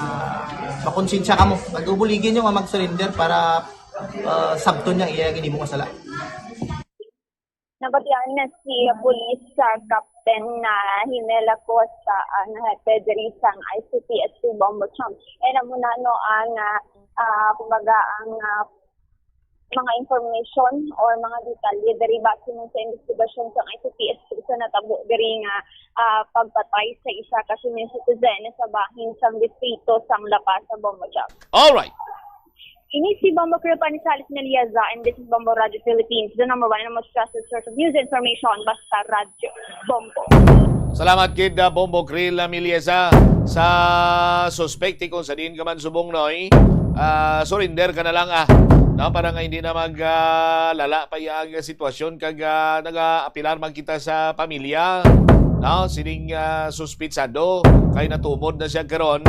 Makonsensya kamo. Pag-ubuligi nyo nga mag-surrender para, ah, sabton niya iya ginhimo nga sala. Nabatian na si Police, ah, Captain na Hinel Acosta, ah, nga hepe diri sang I C P S two Bombo Champ. And amo na, no, ang, ah, ah, kumbaga, ang, ah, mga information or mga detalye diri base man sa investigasyon sang I C P S two sa natabo diri nga, ah, pagpatay sa isa ka senior citizen sa bahin sang distrito sang La Paz sa Bombo Champ. Alright. Ini si Bombo Crew Panisalis Melieza, and this is Bombo Radio Philippines, the number one and most trusted source of news and information, basta Radyo Bombo. Salamat gid, ah, Bombo Krill Melieza. Sa suspect, kung sa diin ka man subong, Noy, ah, surrender ka na lang, ah. No, para nga hindi na mag, ah, lala pa ang sitwasyon kag, ah, nagaapilar man kita sa pamilya, no, sining, ah, suspitsado kay natumod na siya karon.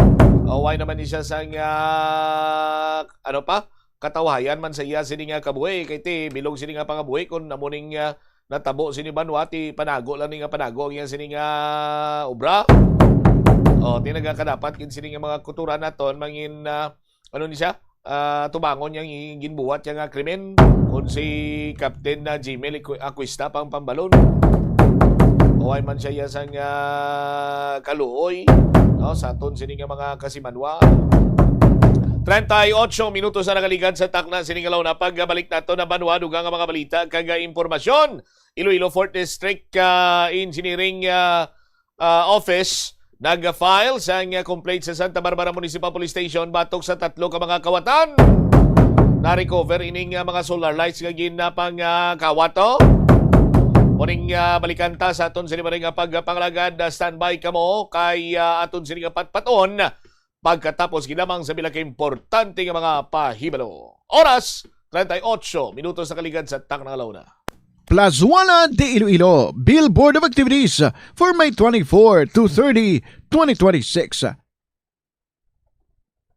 O, wala naman ni siya sang, ah, ano pa, katawhayan man sa iya sini nga kabuhi, kay ti bilog sini nga pangabuhi kung amo ning, ah, natabo sini banwa, ti panago lang ni nga panago ang iya sini nga obra. O, ti nagakadapat gid sini nga mga kuturan naton mangin, ah, ano ni siya? Ah, tubangon yang i-, ginbuhat niya nga krimen. Kung si Captain na Jimmy Liqu-, Acuista pang pambalon, o ay man siya iya sang, ah, kaluoy, no, sa aton sini nga mga kasimanwa. Treinta y ocho minutos na nakaligad sa takna sini nga launa. Pagbalik nato na banwa, dugang nga mga balita kag, ah, impormasyon. Iloilo Fourth District, ah, Engineering, ah, ah, Office nag-file sang, ah, complaint sa Santa Barbara Municipal Police Station batok sa tatlo ka mga kawatan. Na-recover ining, ah, mga solar lights nga ginapang, ah, kawat, oh. Muning, ah, balikan ta sa aton sini nga pagpangalagad. Ah, standby kamo kay, ah, aton sini nga patpaton pagkatapos gid lamang sa pila ka importante nga mga pahibalo. Oras, treinta y ocho minutos na kaligad sa takna nga launa. Plazuela de Iloilo, Billboard of Activities for May twenty-four to thirty, twenty twenty-six.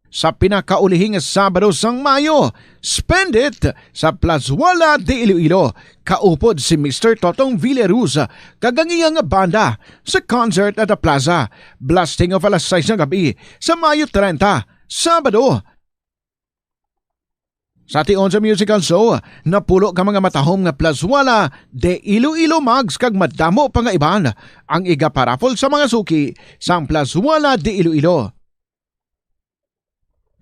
Sa pinakaulihing Sabado sang Mayo, spend it sa Plazuela de Iloilo. Kaupod si Mister Totong Villaruz kag ang iyang banda sa concert at the plaza. Blasting off alas sais nga gabi sa Mayo treinta, Sabado. Sa tion sa musical show, napulo ka mga matahom nga Plazuela de Iloilo mugs kag madamo pa nga iban ang igaparaffle sa mga suki sang Plazuela de Iloilo.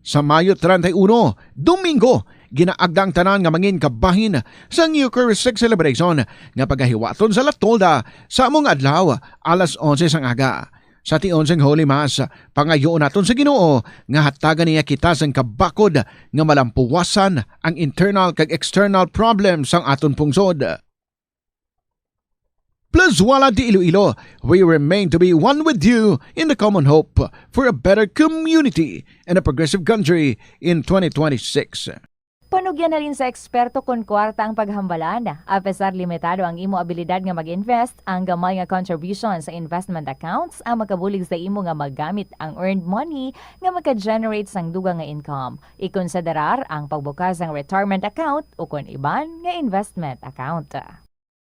Sa Mayo treinta y uno, Domingo, ginaagda ang tanan nga mangin kabahin sang Eucharistic celebration nga pagahiwaton sa La Tolda sa amo nga adlaw, alas onse sang aga. Sa tion sang Holy Mass, pangayoon naton sa Ginoo nga hatagan niya kita sang kabakod nga malampuwasan ang internal kag external problems sang aton pungsod. Plazuela de Iloilo, we remain to be one with you in the common hope for a better community and a progressive country in twenty twenty-six. Panugyan na rin sa eksperto kon kwarta ang paghambalan. Apesar limitado ang imo abilidad nga mag-invest, ang gamay nga contribution sa investment accounts ang makabulig sa imo nga magamit ang earned money nga maka-generate sang dugang nga income. Ikonsiderar ang pagbukas sang retirement account ukon iban nga investment account.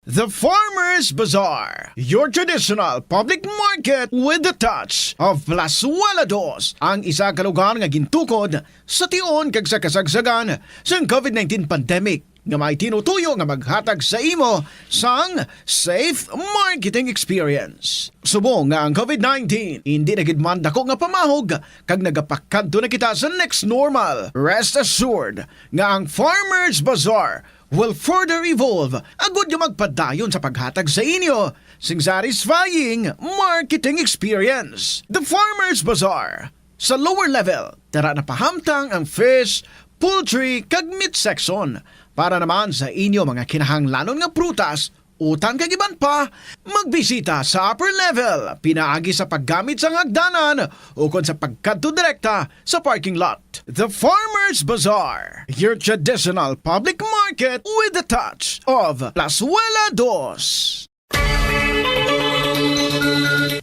The Farmers Bazaar, your traditional public market with the touch of Plazuela Dos, ang isa ka lugar nga gintukod sa tion kag sa kasagsagan sang COVID nineteen pandemic, nga may tinutuyo nga maghatag sa imo sang safe marketing experience. Subong nga ang COVID nineteen indi na gid man dako nga pamahog kag nagapakadto na kita sa next normal, rest assured nga ang Farmers Bazaar will further evolve agud nga magpadayon sa paghatag sa inyo sing satisfying marketing experience. The Farmers Bazaar. Sa lower level, tara na pahamtang ang fish, poultry, kag meat section. Para naman sa inyo mga kinahanglanon nga prutas, utang kag iban pa, magbisita sa upper level pinaagi sa paggamit sang hagdanan ukon sa pagkadto direkta sa parking lot. The Farmers Bazaar, your traditional public market with the touch of Plazuela Dos.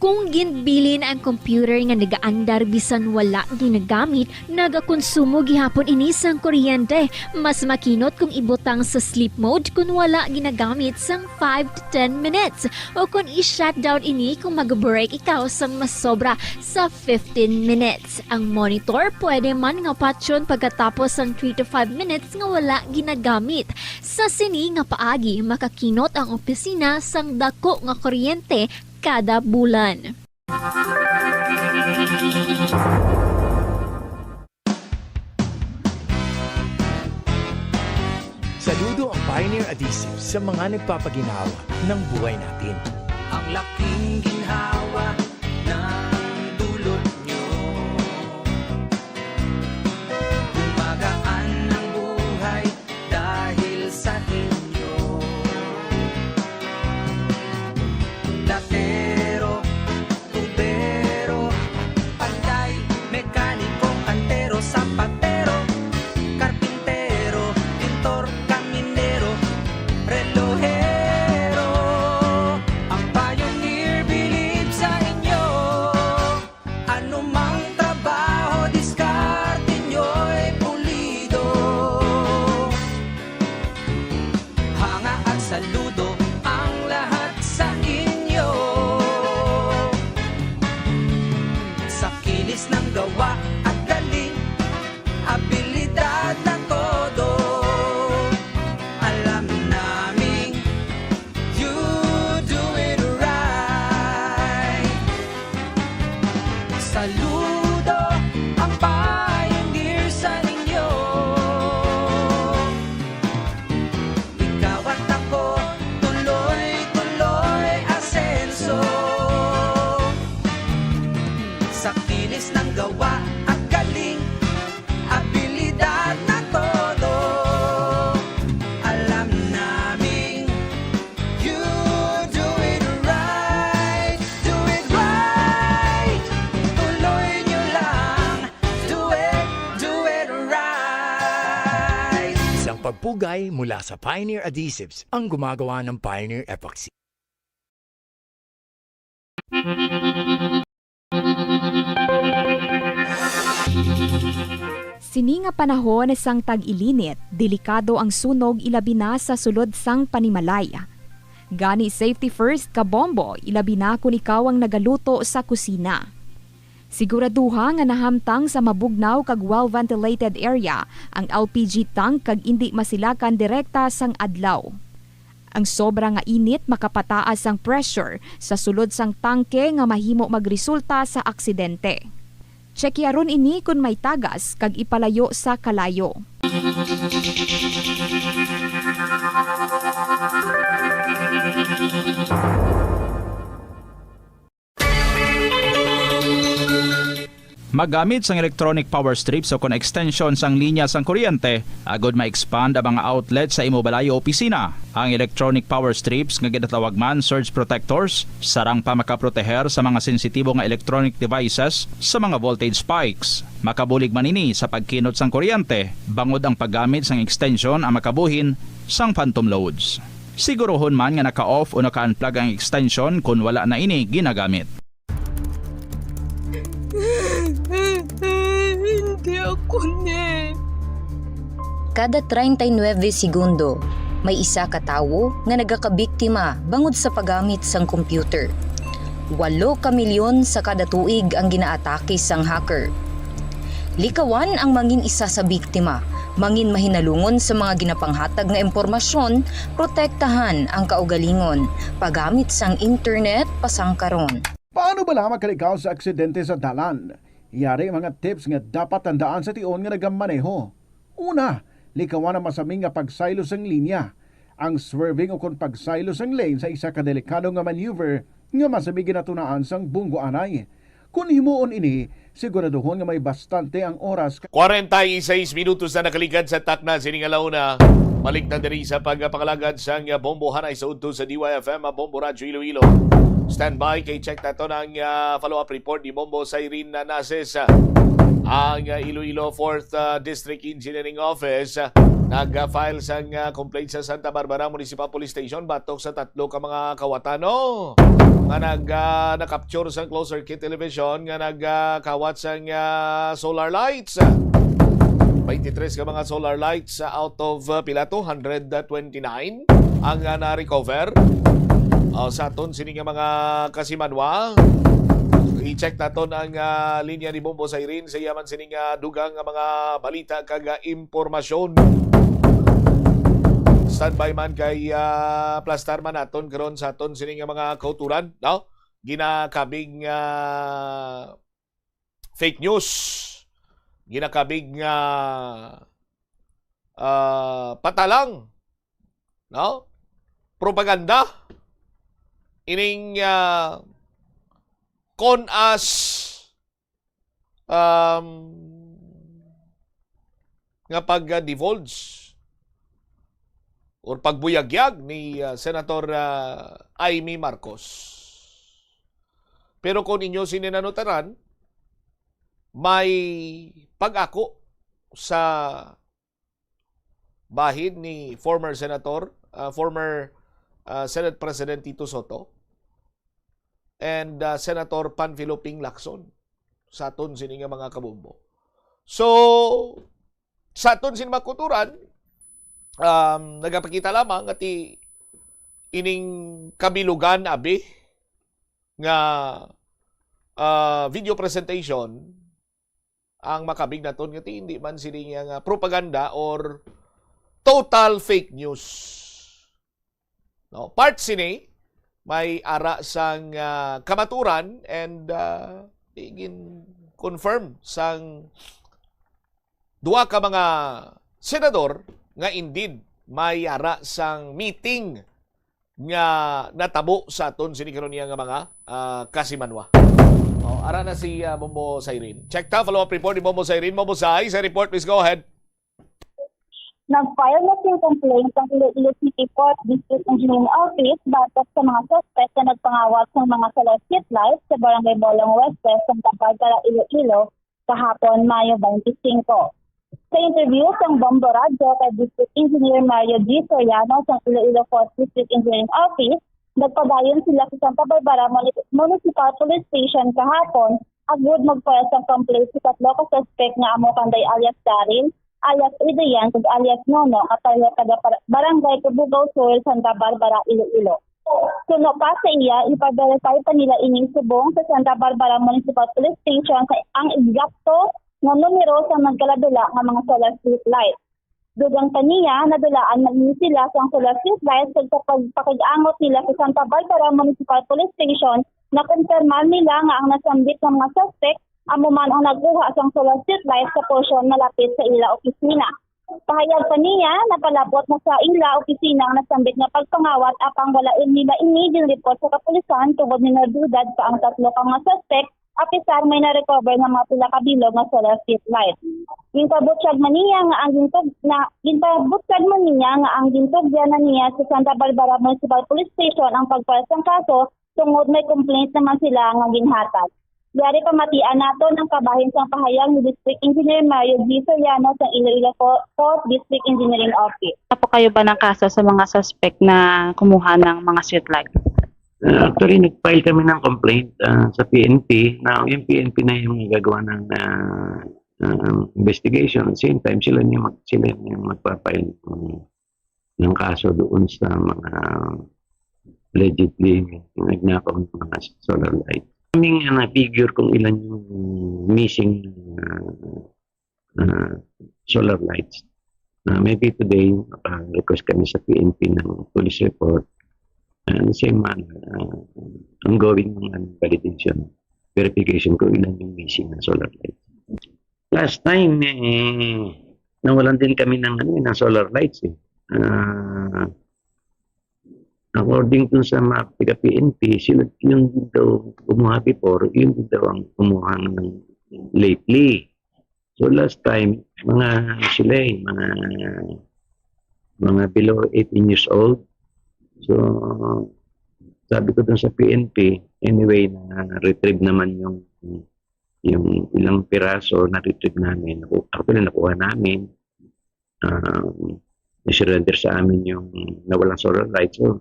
Kung ginbilin ang computer nga nagaandar bisan wala ginagamit, nagakonsumo gihapon ini sang kuryente. Mas makinot kung ibutang sa sleep mode kon wala ginagamit sang five to ten minutes, o kon i-shutdown ini kung mag-break ikaw sang masobra sa fifteen minutes. Ang monitor pwede man nga patyon pagkatapos sang three to five minutes nga wala ginagamit. Sa sini nga paagi, makakinot ang opisina sang dako nga kuryente kada bulan. Saludo ang Pioneer Adhesive sa mga nagpapaginhawa ng buhay natin. Ang laking ginhawa ng dulot nyo. Gumagaan ang buhay dahil sa inyo. Platero, tubero, panday, mekaniko, kantero, sapatero, karpintero, pintor, kaminero, relohero. Ang Pioneer believe sa inyo. Anumang trabaho, diskarte nyo'y pulido. Hanga at saludo ang lahat sa inyo. Sa kinis ng gawa at galing, abilidad na todo. Alam naming you do it right. Saludo ang Pioneer sa inyo. Ikaw at ako, tuloy-tuloy asenso. Sa kinis ng gawa at galing, abilidad na todo. Alam naming you do it right, do it right. Tuloy nyo lang, do it, do it right. Isang pagpugay mula sa Pioneer Adhesives ang gumagawa ng Pioneer Epoxy. Sini nga panahon sang tag-ilinit, delikado ang sunog, ilabi na sa sulod sang panimalay. Gani, safety first, kabombo, ilabi na kon ikaw ang nagaluto sa kusina. Siguraduha nga nahamtang sa mabugnaw kag well-ventilated area ang L P G tank kag indi masilakan direkta sang adlaw. Ang sobra nga init makapataas sang pressure sa sulod sang tangke nga mahimo magresulta sa aksidente. Tsyekearon ini kon may tagas kag ipalayo sa kalayo. Maggamit sang electronic power strips o kon extension sang linya sang kuryente agod ma-expand ang mga outlet sa imo balay o opisina. Ang electronic power strips, nga ginatawag man surge protectors, sarang pa makaproteher sa mga sensitibo nga electronic devices sa mga voltage spikes. Makabulig man ini sa pagkinot sang kuryente bangod ang paggamit sang extension ang makabuhin sang phantom loads. Siguruhon man nga naka-off o naka-unplug ang extension kon wala na ini ginagamit. Hindi ako ni. Kada treinta y nueve segundo, may isa ka tawo nga nagakabiktima bangod sa paggamit sang computer. Walo ka milyon sa kada tuig ang ginaatake sang hacker. Likawan ang mangin isa sa biktima, mangin mahinalungon sa mga ginapanghatag nga impormasyon, protektahan ang kaugalingon, paggamit sang internet pasangkaron. Paano bala makalikaw sa aksidente sa dalan? Yari mga tips nga dapat tandaan sa tion nga nagamaneho. Una, likawan ang masami nga pagsaylo sang linya. Ang swerving ukon pagsaylo sang lane sa isa ka delikado nga maneuver nga masami ginatunaan sang bunggoanay. Kon himuon ini, siguraduhon nga may bastante ang oras. Kwarenta y seis minutos na nakaligad sa takna sining alauna. Balik na diri sa pagpangalagad sang Bombo Hanay sa udto sa D Y F M, Bombo Radyo Iloilo. Standby kay check nato ang, ah, follow-up report ni Bombo Cyrene Nases. Ang, ah, Iloilo Fourth, ah, District Engineering Office, ah, nag-file sang, ah, complaint sa Santa Barbara Municipal Police Station batok sa tatlo ka mga kawatan, no, nga nag, ah, na-capture sang closed circuit television nga nagkawat sang, ah, solar lights. Twenty-three ka mga solar lights, ah, out of, ah, pila to? Hundred twenty-nine ang, ah, na-recover. Ah, sa aton sini nga mga kasimanwa, i-check naton ang, ah, linya ni Bombo Siren sa iya man sini nga dugang nga mga balita kag, ah, impormasyon. Standby man kay, ah, plastar man naton karon sa aton sini nga mga kauturan, no? Ginakabig nga fake news, ginakabig nga, ah, patalang, no? Propaganda. Ining, ah, kon as, um, nga pag-divulge or pagbuyagyag ni, ah, Senator, ah, Imee Marcos. Pero kung inyo sini nanutaran, may pag-ako sa bahin ni former Senator, ah, former, ah, Senate President Tito Soto and, ah, Senator Panfilo Ping Lacson sa aton sini nga mga kabombo. So, sa aton sini mga kauturan, um, nagapakita lamang nga ti ining kabilugan, abi, nga, ah, video presentation ang makabig naton nga ti hindi man sini nga, nga propaganda or total fake news. No, part sini may ara sang, ah, kamaturan and, ah, gin-confirm sang duha ka mga senador nga indeed may ara sang meeting nga natabo sa aton sini karon niya nga mga, ah, kasimanwa. Oh, ara na si, ah, Bombo Siren. Check ta, follow-up report ni Bombo Siren. Bombo Sai, sa report, please go ahead. Nag-file na sing complaint ang Iloilo City Fourth District Engineering Office batok sa mga suspect na nagpangawat sang mga solar street lights sa Barangay Bolong West, Santa Barbara, Iloilo, kahapon, Mayo twenty-five. Sa interview sang Bombo Radyo kay District Engineer Mario G. Soriano sang Iloilo Fourth District Engineering Office, nagpadayon sila sa Santa Barbara Muni- Municipal Police Station kahapon agud mag-file sang complaint sa tatlo ka suspect nga amo Panday alias Daryl, alias Adrian, kag alias Nono, nga pareho taga par- Barangay Tubugaw Sur, Santa Barbara, Iloilo. Suno pa sa iya, ipa-verify pa nila ini subong sa Santa Barbara Municipal Police Station sa ang eksakto nga numero sa nagkaladula nga mga solar street light. Dugang pa niya, nadulaan man ini sila sang solar street light kag sa pagpakig-angot nila sa Santa Barbara Municipal Police Station, nakumpirmar nila nga ang nasambit nga mga suspect amo man ang nagkuha sang solar street light sa porsyon malapit sa ila opisina. Pahayag pa niya, napalapot na sa ila opisina ang nasambit nga pagpangawat, apang wala nila ini ginreport sa kapulisan tungod minor de edad pa ang tatlo ka mga suspect, apisar may na-recover nga mga pila ka bilog nga solar street light. Ginpabutyag man niya nga ang gintug na ginpabutyag man niya nga ang gintugyan na niya sa Santa Barbara Municipal Police Station ang pag-file sang kaso tungod may complaint naman sila nga ginhatag. Yari pamatian naton ang kabahin sang pahayag ni District Engineer Mario G. Soriano sang Iloilo Fo- Fourth District Engineering Office. Wala po kayo ba ng kaso sa mga suspect na kumuha ng mga street light? Uh, actually, nag-file kami ng complaint uh, sa P N P. Now, yung P N P na yung gagawa ng uh, uh, investigation. At the same time, sila yung, mag, sila yung magpa-file ng, ng kaso doon sa mga allegedly nagnakaw ng mga solar light. Kaming uh, figure kung ilan yung missing uh, uh, solar lights. Uh, maybe today, maka-request kami sa P N P ng police report. And same man, uh, ongoing naman validation, verification kung ilan yung missing na solar lights. Last time, eh, nawalan din kami ng, ano, ng solar lights. Eh. Uh, according to sa mga taga-P N P, sila yung daw kumuha before, yun daw ang kumuha ng lately. So last time, mga ano sila eh, mga mga below eighteen years old. So sabi ko dun sa P N P, anyway, na-retrieve naman yung Yung ilang piraso na-retrieve namin, naku-, actually, nakuha namin. Um, i-surrender sa amin yung nawalang solar light. So,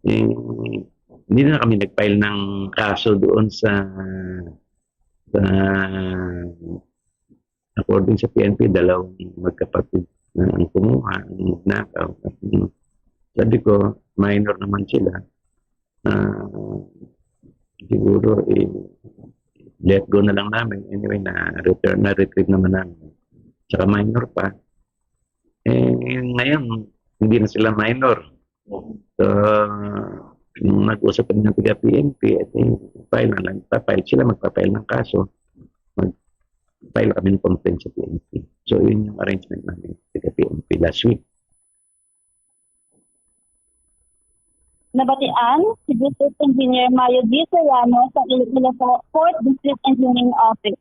eh, hindi na kami nag-file ng kaso doon sa, sa, according sa P N P, dalawang magkapatid na ang kumuha, ang nagnakaw. At, mm, sabi ko, minor naman sila. Ah, siguro, eh, let go na lang namin. Anyway, na-return, na-retrieve naman namin. Tsaka minor pa. Eh, ngayon, hindi na sila minor. So, nung nag-usap kami ng taga P N P, eh, file na lang, pa-file sila, magpa-file ng kaso. Mag-file kami ng complaint sa P N P. So, yun yung arrangement namin sa taga P N P last week. Nabatian si District Engineer Mayo G. Soriano sa Iloilo Fourth District Engineering Office.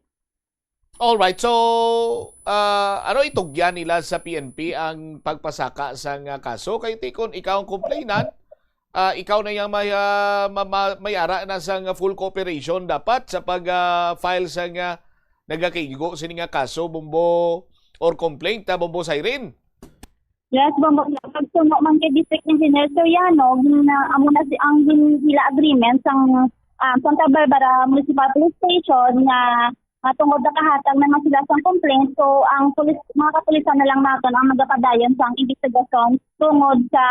Alright, so, ah, ano itugyan nila sa P N P ang pagpasaka sang, ah, kaso? Kay ti kon ikaw ang complainant, ah, ikaw na yang may, ah, ma-, ma-, may ara na sang full cooperation dapat sa pag, ah, file sang, ah, nagakigo sini nga kaso, Bombo, or complaint, ah, Bombo Siren. Yes, Bombo, pagsuno man kay District Engineer Soriano, gina-, amo na si, ang gin-, ila agreement sang, ah, Santa Barbara Municipal Police Station nga, ah, tungod nakahatag naman sila sang complaint, so ang pulis, mga kapulisan na lang naton ang magapadayon sang investigasyon tungod sa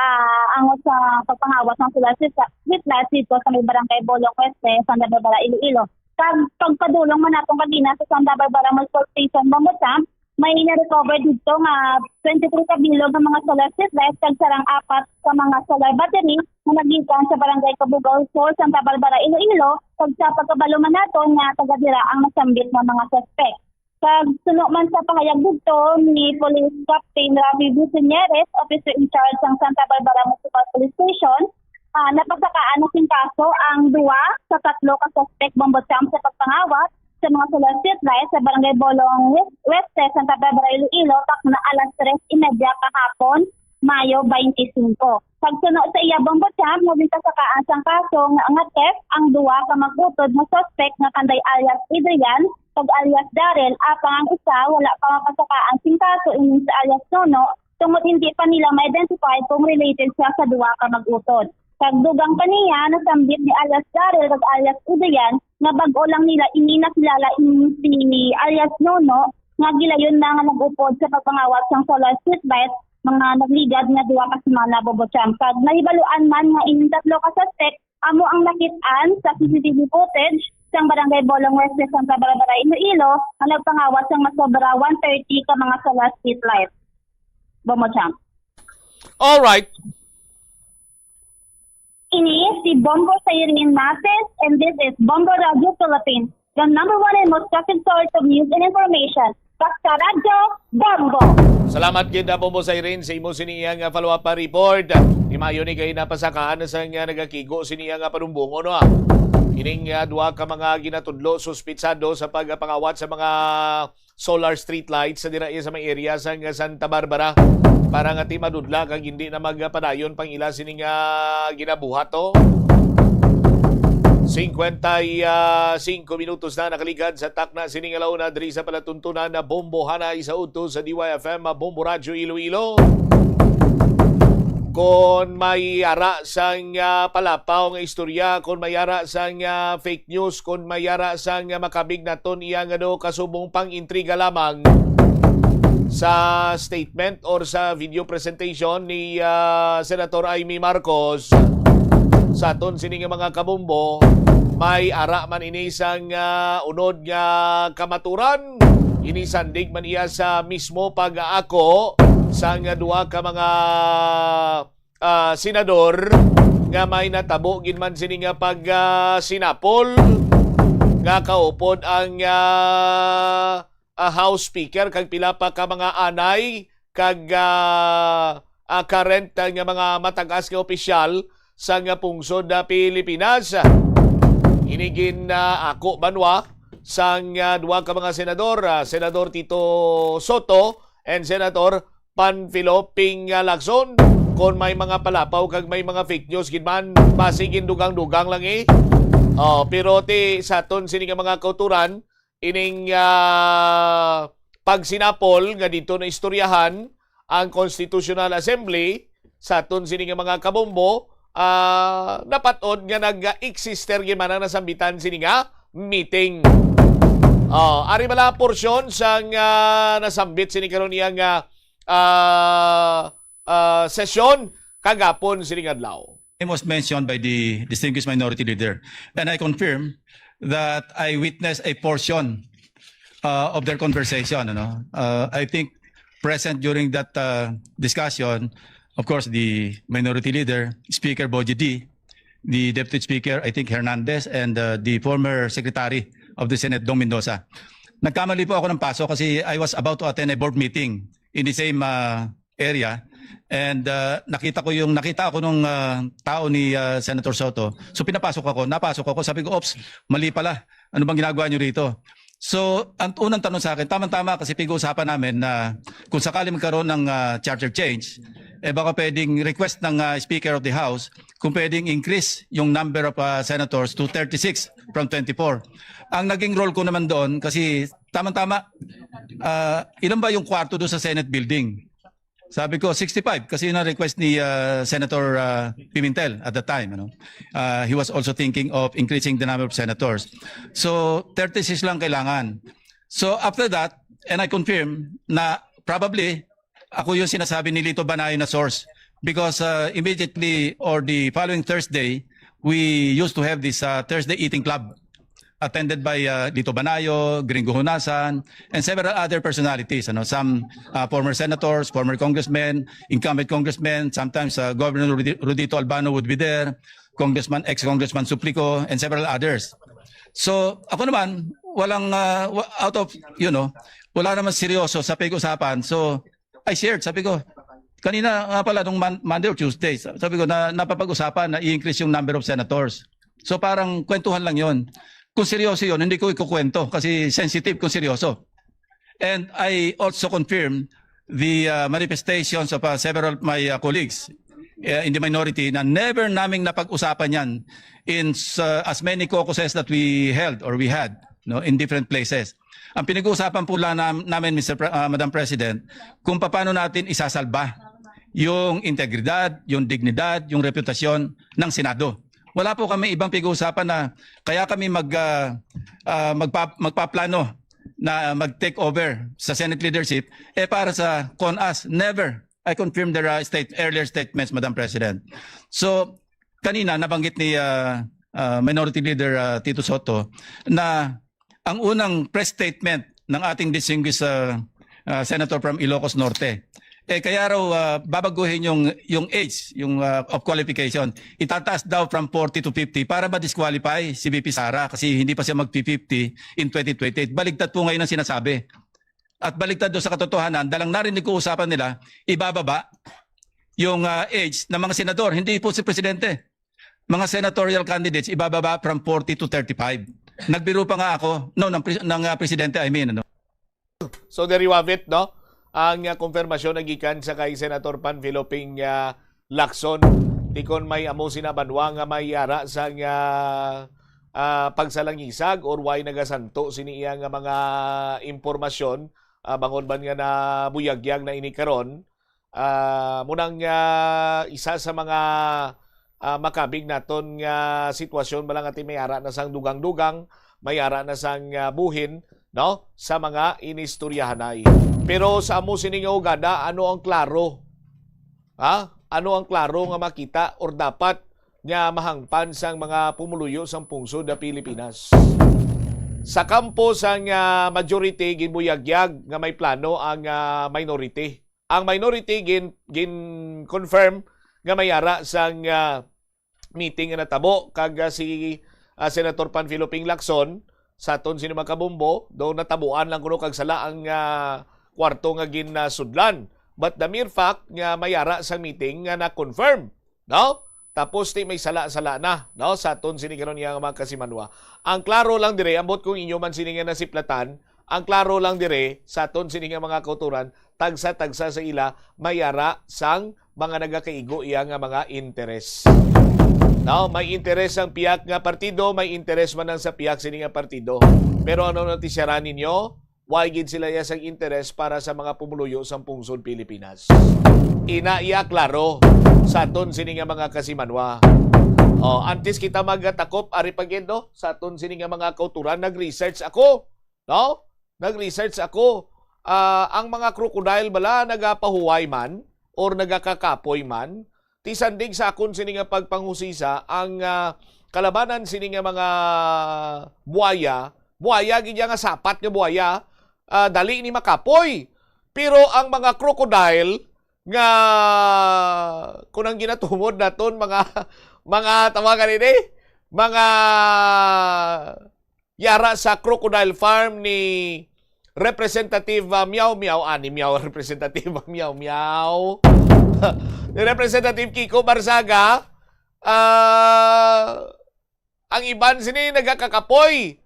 angot sa pagpangawat sang solar street, street lights dito sa may barangay Bolong Oeste, Santa Barbara, Iloilo. Kag pagpadulong man naton kagina sa Santa Barbara Municipal Station, Bombo Champ, may na-recover dito nga twenty-three ka bilog nga mga solar street lights kag sarang apat ka mga solar battery nga nagikan sa Barangay Cabugao Sur, Santa Barbara, Iloilo, kag sa pagkabalo man naton nga taga dira ang nasambit nga mga suspek. Kag suno man sa pahayag didto ni Police Captain Rafi Gutierrez, officer in charge sang Santa Barbara Municipal Police Station, ah, napasakaan na sing kaso ang duwa sa tatlo ka suspek, Bombo Champ, sa pagpangawat sa mga solar street lights sa Barangay Bolong Wes-, Weste, Santa Barbara, Iloilo, takna alas tres y media kahapon, Mayo twenty-five. Pagsuno sa iya, Bombo Champ, nga ginpasakaan sang kaso nga, nga theft ang duwa ka mag-utod nga suspek nga kanday alias Adrian kag alias Daryl, apang ang isa wala pa mapasakaan sing kaso, ingon sa alias Nono, tungod hindi pa nila ma-identify kung related siya sa duwa ka mag-utod. Kag dugang pa niya, nasambit ni alias Daryl kag alias Adrian nga bag-o lang nila ini nakilala ini si alias Nono nga gilayon na nga nag-upod sa pagpangawat sang solar street light mga nagligad nga duha ka semana, Bombo Champ. Kag nahibaluan man nga ining tatlo ka suspek amo ang nakit-an sa C C T V footage sang Barangay Bolong West sa Santa Barbara, Iloilo, nga nagpangawat sang masobra one thirty ka mga solar street light. Bombo Champ. All right. Ini si Bombo Siren Mates, and this is Bombo Radio Philippines, the number one and most trusted source of news and information. Basta Radyo, Bombo! Salamat gid, ah, Bombo Siren, sa imo sini nga follow-up, ah, report. Di maayo ni kay napasakaan sa nga nagakigo sini nga panumbongon, no, ah. Ining, ah, duha ka mga ginatudlo suspitsado sa pagpangawat sa mga solar street lights sa dira sa may area sa, nga Santa Barbara, para nga ti madudla kag hindi na magpadayon pang ila sini nga ginabuhat, oh. Singkwenta y singko minutos na nakaligad sa takna sini nga launa diri sa palatuntunan na Bombo Hanay sa udto sa D Y F M, Bombo Radyo Iloilo. Kon may ara sang, ah, palapaw nga istorya, kon may ara sang, ah, fake news, kon may ara sang, ah, makabig naton iya nga do kasubong pang-intriga lamang sa statement or sa video presentation ni, ah, Senator Imee Marcos sa aton sini nga mga kabombo, may ara man ini sang, ah, unod nga kamaturan. Ini sandig man iya sa mismo pag-aako sang duha ka mga, ah, senador nga may natabo gid man sini nga pag, ah, sinapol nga kaupod ang, ah, ah, House Speaker kag pila pa ka mga anay kag, ah, ah, current, ah, nga mga matagas nga opisyal sa nga pungsod na Pilipinas. Ini gin, ah, ako banwa sang, ah, duha ka mga senador, ah, Senador Tito Soto and Senator Panfilo Ping, ah, Lacson. Kon may mga palapaw kag may mga fake news gid man, basi gindugang-dugang lang, eh. Oh, pero ti sa aton sini nga mga kauturan, ining, ah, pagsinapol nga dito na istoryahan ang Constitutional Assembly sa aton sini nga mga kabombo, ah, napat-od nga nag-exist gid man ang nasambitan sini nga meeting. Oh, ari bala porsyon sang, ah, nasambit sini karon iya nga, ah, ah, sesyon kagapon sini nga adlaw. Name was mentioned by the distinguished minority leader. And I confirm that I witnessed a portion uh, of their conversation. Ano? Uh, I think present during that uh, discussion, of course, the minority leader, Speaker Boji D, the Deputy Speaker, I think Hernandez, and uh, the former Secretary of the Senate, Dong Mendoza. Nagkamali po ako ng paso kasi I was about to attend a board meeting in the same uh, area. And uh, nakita ko yung nakita ako nung uh, tao ni uh, Senator Soto. So pinapasok ako, napasok ako, sabi ko, "Ops, mali pala. Ano bang ginagawa niyo rito?" So, ang unang tanong sa akin, tama-tama kasi pag-uusapan namin na kung sakali magkaroon ng uh, charter change, eh baka pwedeng request ng uh, Speaker of the House kung pwedeng increase yung number of uh, senators to thirty-six from twenty-four. Ang naging role ko naman doon, kasi tama-tama, uh, ilan ba yung kwarto doon sa Senate building? Sabi ko, sixty-five kasi yun ang request ni uh, Senator uh, Pimentel at the time. Ano? Uh, he was also thinking of increasing the number of senators. So, thirty-six lang kailangan. So, after that, and I confirm na probably ako yung sinasabi ni Lito Banayo na source because uh, immediately or the following Thursday, we used to have this uh, Thursday eating club attended by uh, Lito Banayo, Gringo Hunasan, and several other personalities. Ano, some uh, former senators, former congressmen, incumbent congressmen, sometimes uh, Governor Rudi- Rudito Albano would be there, Congressman, ex-Congressman Suplico, and several others. So, ako naman, walang, uh, wa- out of, you know, wala naman seryoso sa pag-usapan. So, I shared, sabi ko, kanina nga pala nung Mon- Monday or Tuesday, sa- sabi ko na napapag-usapan na i-increase yung number of senators. So parang kwentuhan lang yon. Kung seryoso yon, hindi ko ikukwento kasi sensitive kung seryoso. And I also confirm the uh, manifestations of uh, several of my uh, colleagues uh, in the minority na never naming napag-usapan yan in uh, as many caucuses that we held or we had, no, in different places. Ang pinag-uusapan po lang nam- namin, Mister Pre- uh, Madam President, kung paano natin isasalba yung integridad, yung dignidad, yung reputasyon ng Senado. Wala po kami ibang pag-uusapan na kaya kami mag, uh, uh, magpa- magpaplano na mag-take over sa Senate leadership, eh para sa CONAS, never. I confirm their uh, state, earlier statements, Madam President. So, kanina nabanggit ni uh, uh, Minority Leader uh, Tito Soto na ang unang press statement ng ating distinguished uh, uh, Senator from Ilocos Norte, eh kaya raw uh, babaguhin yung yung age, yung uh, of qualification. Itataas daw from forty to fifty para ma-disqualify si V P Sara kasi hindi pa siya mag fifty in twenty twenty-eight. Baligtad po ngayon ang sinasabi. At baligtad do sa katotohanan, dalang narinig ko usapan nila, ibababa yung uh, age ng mga senador, hindi po si presidente. Mga senatorial candidates, ibababa from forty to thirty-five. Nagbiro pa nga ako, no, ng, pre- ng uh, presidente, I mean, ano. So there you have it, no? Ang uh, konfirmasyon na gikan sa kay Senator Panfilo Ping uh, Lacson. Di kon may amo sina banwa nga may ara sa nga uh, pagsalangisag or way nagasanto sini iya nga mga impormasyon uh, bangod man nga nabuyagyag na ini karon. Uh, munang uh, isa sa mga uh, makabig naton nga sitwasyon bala nga ti may ara na sang dugang-dugang, may ara na sang uh, buhin, no, sa mga inistoryahanay. Pero sa amo sini nga ugada, ano ang klaro? Ha? Ano ang klaro nga makita or dapat nga mahangpan sang mga pumuluyo sang pungsod na Pilipinas? Sa kampo sang uh, majority, ginbuyagyag nga may plano ang uh, minority. Ang minority gin gin-confirm nga may ara sang uh, meeting nga natabo kag uh, si uh, Senator Panfilo Ping Lacson sa aton sini mga kabombo, do natabuan lang kuno kag sala ang uh, kwarto nga ginsudlan. But the mere fact nga may ara sang meeting nga na-confirm, no? Tapos ti may sala-sala na, no? Sa aton sini karon nga mga kasimanwa. Ang klaro lang dire, ambot kung inyo man sini nga nasiplatan, ang klaro lang dire sa aton sini nga mga kauturan, tagsa-tagsa sa ila may ara sang mga nagakaigo iya nga mga interes. No, may interes ang pihak nga partido, may interes man ang sa pihak sini nga partido. Pero ano na ti siya ninyo? Why gid sila iya sang interes para sa mga pumuluyo sang pungsod Pilipinas? Ina iya klaro sa aton sini nga mga kasimanwa. Oh, antes kita magatakop, ari pa gid, no? Sa aton sini nga mga kauturan, nag-research ako, no? Nag-research ako. Ah, ang mga crocodile bala nagapahuway man or nagakakapoy man, ti sandig sa akon sini nga pagpanghusisa, ang, ah, kalabanan sini nga mga buaya, buaya gid ya nga sapat nga buaya, ah, dali ni makapoy. Pero ang mga crocodile nga, kung ang ginatumod naton, mga, mga, tawagan ini, mga yara sa crocodile farm ni Representative, ah, Miao Miao, ah, ni Miao, Representative Miao Miao. Ni Representative Kiko Barzaga, ah, ang iban sini nagakakapoy.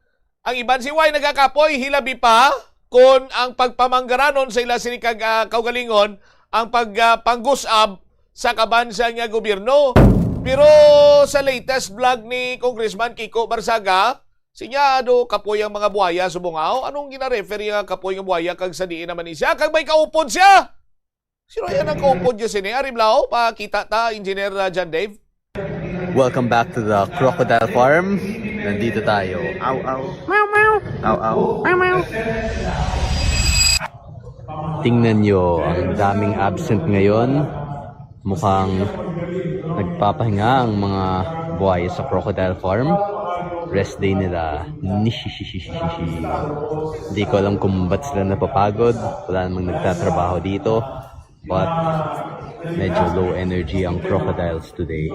Ang iban si Wai nagakapoy, hilabi pa kon ang pagpamanggaranon sa ila sini kag, ah, kaugalingon ang pag, ah, panggusab sa kaban sa nga gobyerno. Pero sa latest vlog ni Congressman Kiko Barzaga, sinya, ano, kapoy ang mga buhaya subong ako. Anong gina-refer nga kapoy nga buhaya kag sa diin naman ni siya? Kag may kaupod siya! Sino yan ang kaupod niyo sini? Ari, Blao, pakita ta, Engineer, ah, John Dave. Welcome back to the Crocodile Farm. Nandito tayo. Aw, aw. Aw, aw. Tingnan nyo, ang daming absent ngayon. Mukhang nagpapahinga ang mga buhaya sa Crocodile Farm. Rest day nila. Nishishishishishi. Hindi ko alam kung ba't sila napapagod. Wala namang nagtatrabaho dito. But medyo low energy ang crocodiles today.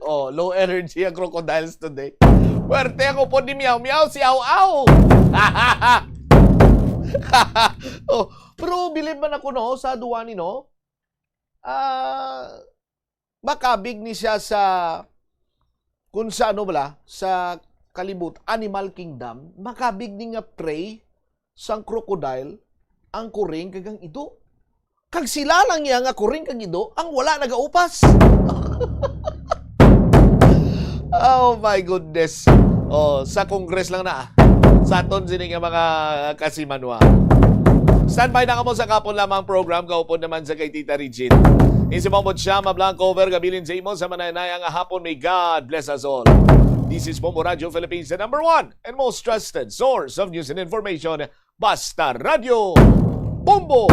Oh, low energy ang crocodiles today. Puwerte ang upod ni Meow Meow, si Aw Aw. Oh, pero bilib man ako, no, sa duwa ni, no? Ah, makabig ni siya sa, kung sa ano bala, sa kalibot, animal kingdom, makabig ni nga prey sang crocodile ang kuring kag ang ido. Kag sila lang niya nga kuring kag ido ang wala nagaupas. Oh my goodness. Oh, sa Congress lang na. Sa aton sini nga mga kasimanwa. Standby na kamo sa kapon lamang program, kaupod naman sa kay Tita Regine. Isi mo mo siya, mablang cover, gabilin sa imo sa manayang hapon. May God bless us all. This is Bombo Radio Philippines, the number one and most trusted source of news and information. Basta Radyo Bombo!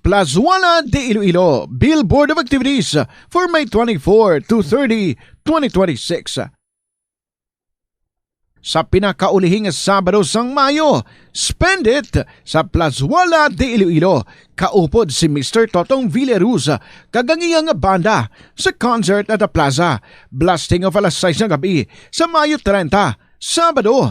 Plazuela de Iloilo, Billboard of Activities for May twenty-four to thirty, twenty twenty-six. Sa pinakaulihing Sabado sang Mayo, spend it sa Plazuela de Iloilo. Kaupod si Mister Totong Villaruz kag ang iyang banda sa concert at the plaza. Blasting of alas sais nga gabi sa Mayo trenta, Sabado.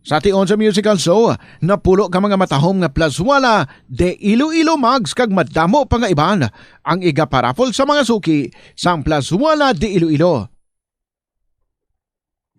Sa tion sa musical show, napulo ka mga matahom nga Plazuela de Iloilo mugs kag madamo pa nga iban ang igaparaffle sa mga suki sang Plazuela de Iloilo.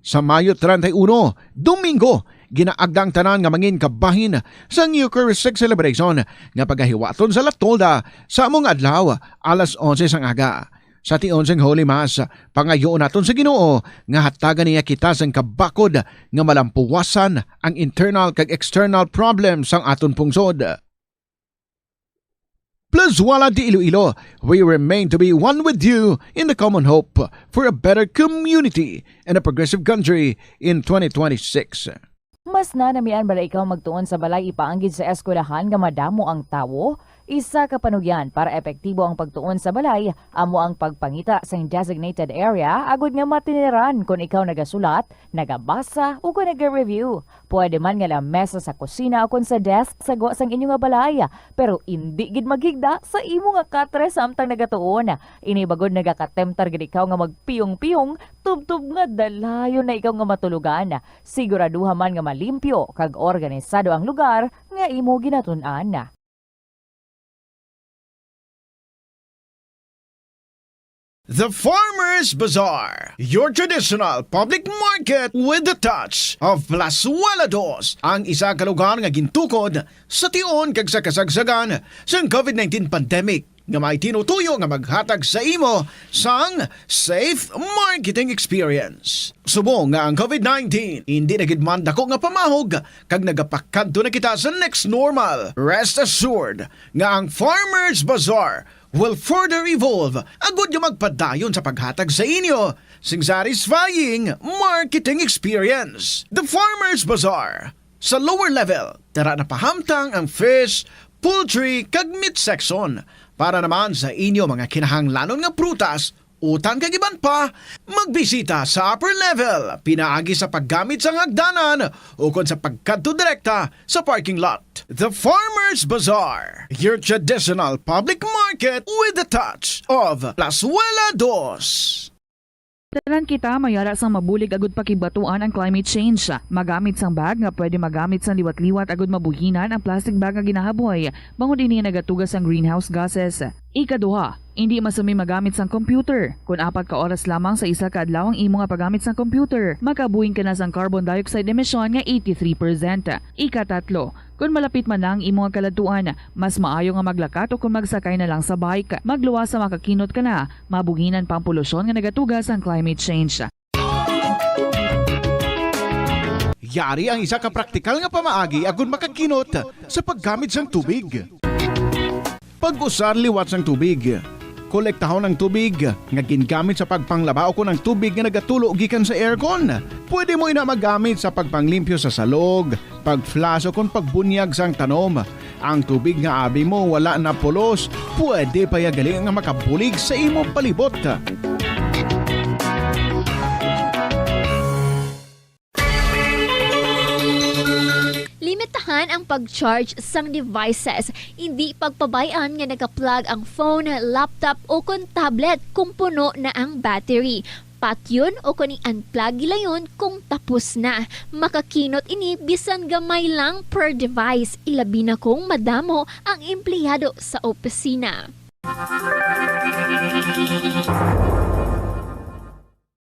Sa Mayo treinta y uno, Domingo, ginaagda ang tanan nga mangin kabahin sang Eucharistic celebration nga pagahiwaton sa La Tolda sa amo nga adlaw, alas onse sang aga. Sa tion sang Holy Mass, pangayoon naton sa Ginoo nga hatagan niya kita sang kabakod nga malampuwasan ang internal kag external problems sang aton pungsod. Plazuela de Iloilo, we remain to be one with you in the common hope for a better community and a progressive country in twenty twenty-six. Mas nanamian bala ikaw magtuon sa balay ipaanggid sa eskwelahan nga madamo ang tawo? Isa ka panugyan para epektibo ang pagtuon sa balay amo ang pagpangita sing designated area agud nga matiniran kon ikaw nagasulat, nagabasa, ug kon naga-review. Pwede man nga lamesa sa kusina ukon sa desk sa gwa sang inyo nga balay, pero indi gid maghigda sa imo nga katre samtang nagatuon. Ini bagod nagakatemtar gid ikaw nga magpiyong-piyong tubtob nga dalayon na ikaw nga matulogan. Siguraduha man nga malimpyo kag organisado ang lugar nga imo ginatun-an. The Farmers Bazaar, your traditional public market with the touch of Plazuela Dos, ang isa ka lugar nga gintukod sa tion kag sa kasagsagan sang COVID nineteen pandemic. nga may tinutuyo nga maghatag sa imo sang safe marketing experience. Subong nga ang COVID nineteen hindi na gid man dako nga pamahog kag nagapakadto na kita sa next normal, rest assured nga ang Farmers Bazaar will further evolve agud nga magpadayon sa paghatag sa inyo sing satisfying marketing experience. The Farmers Bazaar. Sa lower level, tara na pahamtang ang fish, poultry, kag meat section para naman sa inyo mga kinahanglanon nga prutas, utang kag iban pa. Magbisita sa upper level pinaagi sa paggamit sang hagdanan ukon sa pagkadto direkta sa parking lot. The Farmers Bazaar, your traditional public market with a touch of Plazuela Dos. Tanan kita may ara sang mabulig agud pakibatuan ang climate change. Magamit sang bag nga pwede magamit sang liwat-liwat agud mabuhinan ang plastic bag nga ginahaboy, bangod ini nagatuga sang greenhouse gases. Ikaduha, indi masami magamit sang computer. Kon apat ka oras lamang sa isa ka adlaw ang imo nga paggamit sang computer, makabuhin ka na sang carbon dioxide emission nga eighty-three percent. Ikatatlo, kon malapit man na ang imo nga kaladtuan, mas maayo nga maglakat o kon magsakay na lang sa bike. Magluwas sa makakinot ka na, mabuhinan pa ang polusyon nga nagatuga sang climate change. Yari ang isa ka praktikal nga pamaagi agud makakinot sa paggamit sang tubig. Pag-usar liwat sang tubig. Kolektahon ang tubig nga gingamit sa pagpanglaba ukon ang tubig nga nagatulo gikan sa aircon. Pwede mo ina magamit sa pagpanglimpyo sa salog, pag-flush ukon pagbunyag sang tanom. Ang tubig nga abi mo wala na pulos, pwede pa ya gali nga makabulig sa imo palibot. Limitahan ang pag-charge sang devices. Indi pagpabay-an nga naka-plug ang phone, laptop, o kon tablet kung puno na ang battery. Patyon o kon i-unplug gilayon kung tapos na. Makakinot ini bisan gamay lang per device, ilabi na kung madamo ang empleyado sa opisina.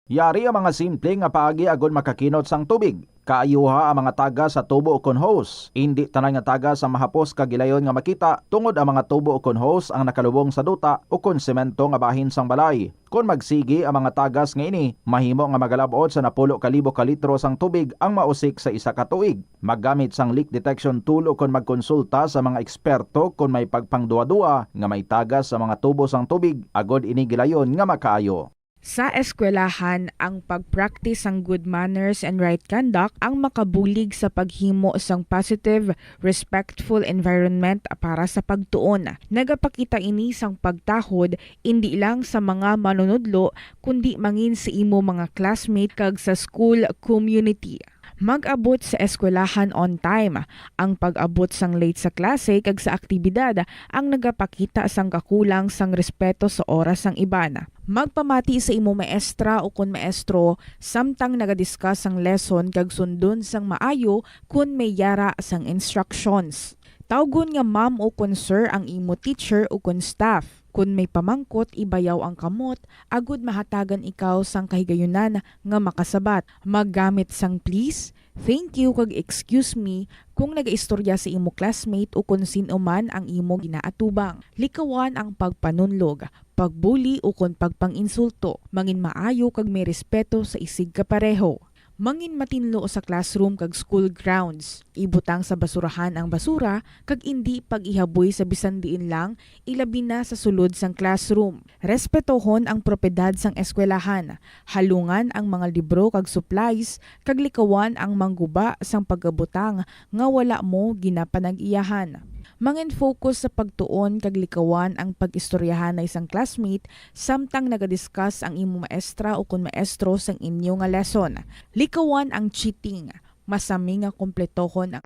Yari ang mga simple nga paagi agod makakinot sang tubig. Kaayuha ang mga tagas sa tubo ukon hose. Indi tanan nga tagas ang mahapos kag gilayon nga makita, tungod ang mga tubo ukon hose ang nakalubong sa duta ukon semento nga bahin sang balay. Kon magsigi ang mga tagas nga ini, mahimo nga magalab-ot sa napulo ka libo ka litro sang tubig ang mausik sa isa ka tuig. Maggamit sang leak detection tool ukon magkonsulta sa mga eksperto kon may pagpangduwa-duwa nga may tagas sa mga tubo sang tubig agod ini gilayon nga makaayo. Sa eskwelahan, ang pag-practice sang good manners and right conduct ang makabulig sa paghimo sang positive, respectful environment para sa pagtuon. Nagapakita ini sang pagtahod indi lang sa mga manunudlo, kundi mangin sa imo mga classmate kag sa school community. Mag-abot sa eskwelahan on time. Ang pag-abot sang late sa klase kag sa aktibidad ang nagapakita sang kakulang sang respeto sa oras sang iban. Magpamati sa imo maestra ukon maestro samtang nagadiscuss sang lesson kag sundon sang maayo kon may yara sang instructions. Tawgon nga ma'am ukon sir ang imo teacher ukon staff. Kon may pamangkot, ibayaw ang kamot agod mahatagan ikaw sang kahigayunan nga makasabat. Maggamit sang please, thank you, kag excuse me kung nagaistorya sa imo classmate ukon sin-o man ang imo ginaatubang. Likawan ang pagpanunlog, pagbuli ukon pagpang-insulto. Mangin maayo kag may respeto sa isigkapareho. Mangin matinlo sa classroom kag school grounds. Ibutang sa basurahan ang basura kag indi pag-ihaboy sa bisan diin lang, ilabi na sa sulod sang classroom. Respetohon ang propiedad sang eskwelahan. Halungan ang mga libro kag supplies kag likawan ang mangguba sang pagabutang nga wala mo ginapanag-iyahan. Mangin-focus sa pagtuon kag likawan ang pag-istoryahanay sang classmate samtang nagadiscuss ang imo maestra ukon maestro sang inyo nga lesson. Likawan ang cheating. Masami nga kumpletohon ang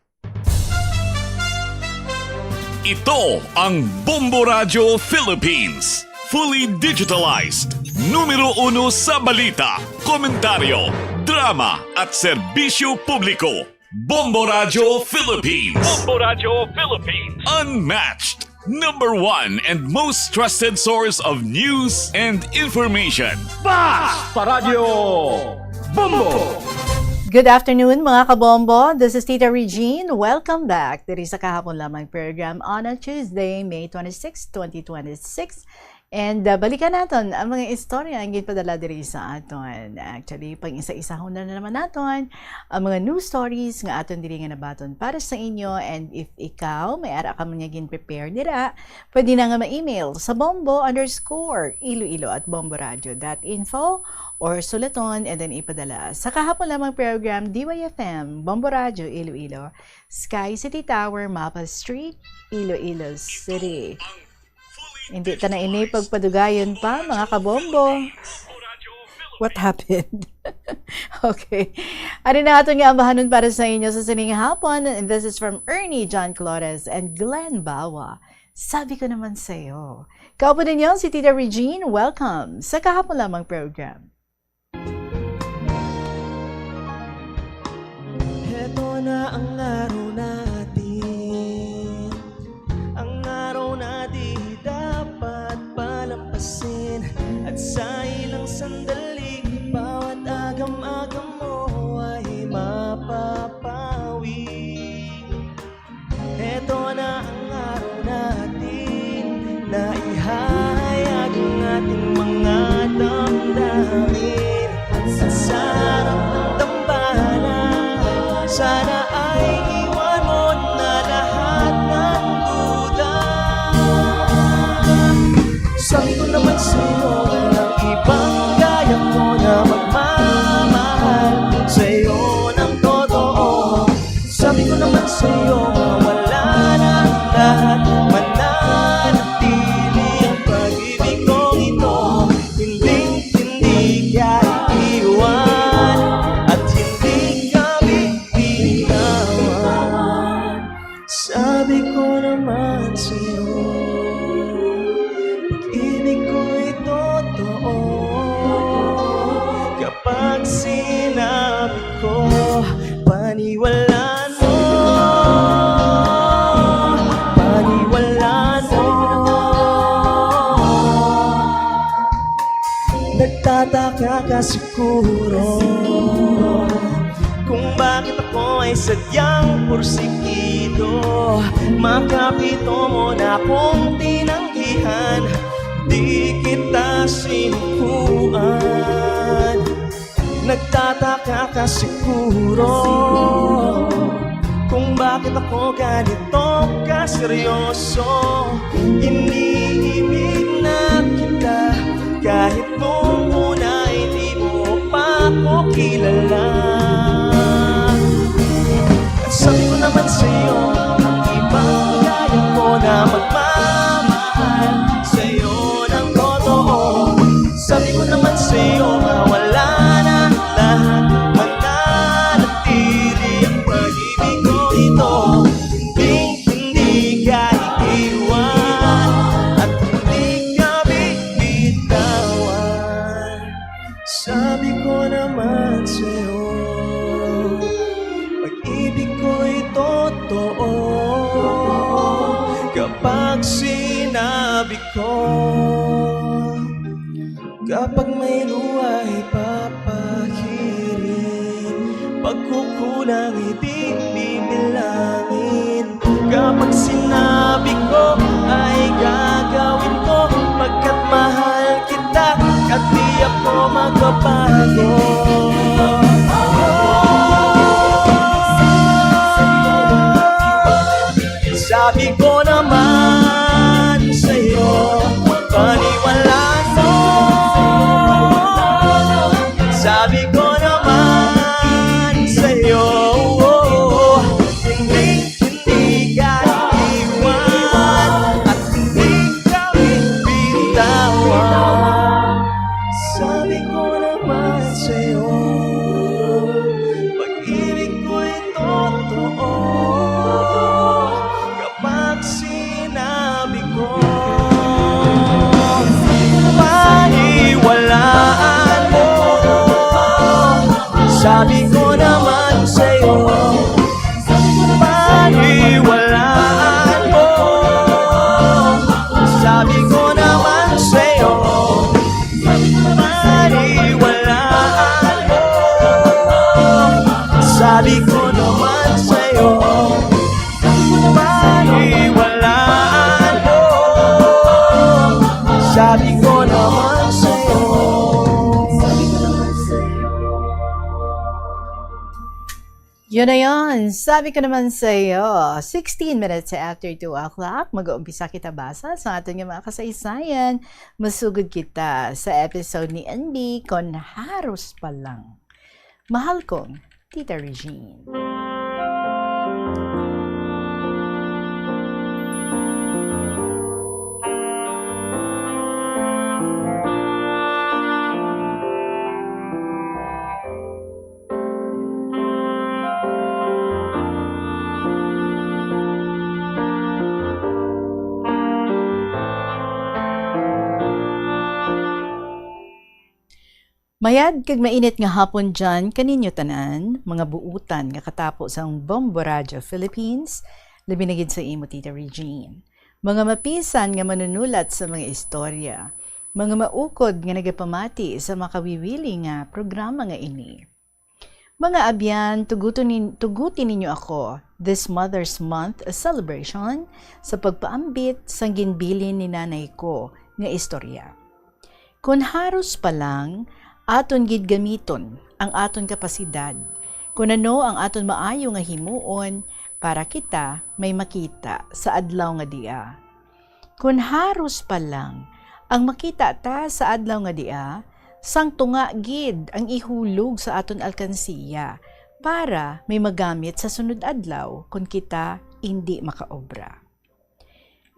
Ito ang Bombo Radyo Philippines. Fully digitalized. Numero uno sa balita, komentaryo, drama at serbisyo publiko. Bombo Radyo Philippines. Bombo Radyo Philippines. Unmatched. Number one and most trusted source of news and information. Basta Radyo Bombo! Good afternoon, mga kabombo. This is Tita Regine. Welcome back diri sa Kahapon Lamang program on a Tuesday, May twenty-six, twenty twenty-six. And, uh, balikan naton ang mga istorya ang ginpadala diri sa aton. Actually, pang-isa-isahon na naman naton ang mga news stories nga aton diri nga nabaton para sa inyo. And if ikaw may ara ka man nga gin-prepare dira, pwede na nga ma-email sa bombo underscore iloilo at bomboradio dot info or sulaton and then ipadala sa Kahapon Lamang program, D Y F M, Bombo Radio Iloilo, Sky City Tower, Mapa Street, Iloilo City. Hindi ta na ini pagpadugayon pa, mga kabombo. What happened? Okay. Ari na aton nga ambahanon para sa inyo sa sining hapon. And this is from Ernie John Flores and Glenn Bawa. Sabi ko naman sa'yo. Kaupo ninyo si Tita Regine. Welcome sa Kahapon Lamang program. Heto na ang araw natin, ang araw na di dapat palampasin. At sa ilang sandali, bawat agam-agam mo ay mapapawi. Heto na ang araw natin na ihahayag ang ating mga damdamin. At sa harap ng tambalan, sana ay iwan mo na lahat ng duda. Sabi ko naman sa'yo, walang ibang gaya ko na magmamahal sa'yo ng totoo. Sabi ko naman sa'yo, mawala na ang lahat, mananatili ang pag-ibig kong ito. Hindi, hindi ka iiwan at hindi ka bibitawan. Sabi ko naman sa'yo, pag-ibig ko'y totoo. Kapag sinabi ko, paniwalaan mo, paniwalaan mo. Nagtataka ka siguro kung bakit ako ay sadyang porsigido. Makapito mo na akong tinanggihan, di kita sinukuan. Nagtataka ka siguro kung bakit ako ganito kaseryoso. Iniibig na kita kahit nung una hindi mo pa ako kilala. At sabi ko naman sa'yo, ang ibang gaya ko na magmamahal sa'yo ng totoo. Sabi ko naman sa'yo, mawala na lahat, mananatili ang pag-ibig ko ito. Hindi, hindi ka iiwan at hindi ka bibitawan. Sabi ko naman sa'yo, pag-ibig ko'y totoo. Kapag sinabi ko, kapag may luha ipapahirin, pagkukulang hindi bibilangin. Kapag sinabi ko ay gagawin ko, pagkat mahal kita at di ako magbabago. Sabi ko naman sa'yo, paniwalaan mo. Sabi ko naman sa'yo, hindi, hindi ka iwan at hindi ka bibitawan. Sabi ko naman sa'yo, pag-ibig ko'y totoo. Kapag sinabi ko, paniwalaan mo. Sabi ko naman sa'yo, paniwalaan mo. Sabi ko naman sa'yo, paniwalaan mo. Yun na yun. Sabi ko naman sa iyo, sixteen minutes after two o'clock, mag-uumpisa kita basa sa aton nga mga kasaysayan. Masugod kita sa episode ni N B, Kon Haros Pa Lang. Mahal kong Tita Regine. Mayad kag mainit nga hapon dyan kaninyo tanan, mga buutan nga katapo sang Bombo Radio Philippines, labi na gid sa imo, Tita Regine. Mga mapisan nga manunulat sa mga istorya, mga maukod nga nagapamati sa makawiwili nga programa nga ini. Mga abyan, tuguton nin-, tuguti ninyo ako this Mother's Month celebration sa pagpaambit sang ginbilin ni nanay ko nga istorya. Kon haros pa lang, aton gid gamiton ang aton kapasidad, kon ano ang aton maayo nga himuon para kita may makita sa adlaw nga dia. Kon haros pa lang ang makita ta sa adlaw nga dia, sang tunga gid ang ihulog sa aton alkansiya para may magamit sa sunod adlaw kon kita indi makaobra.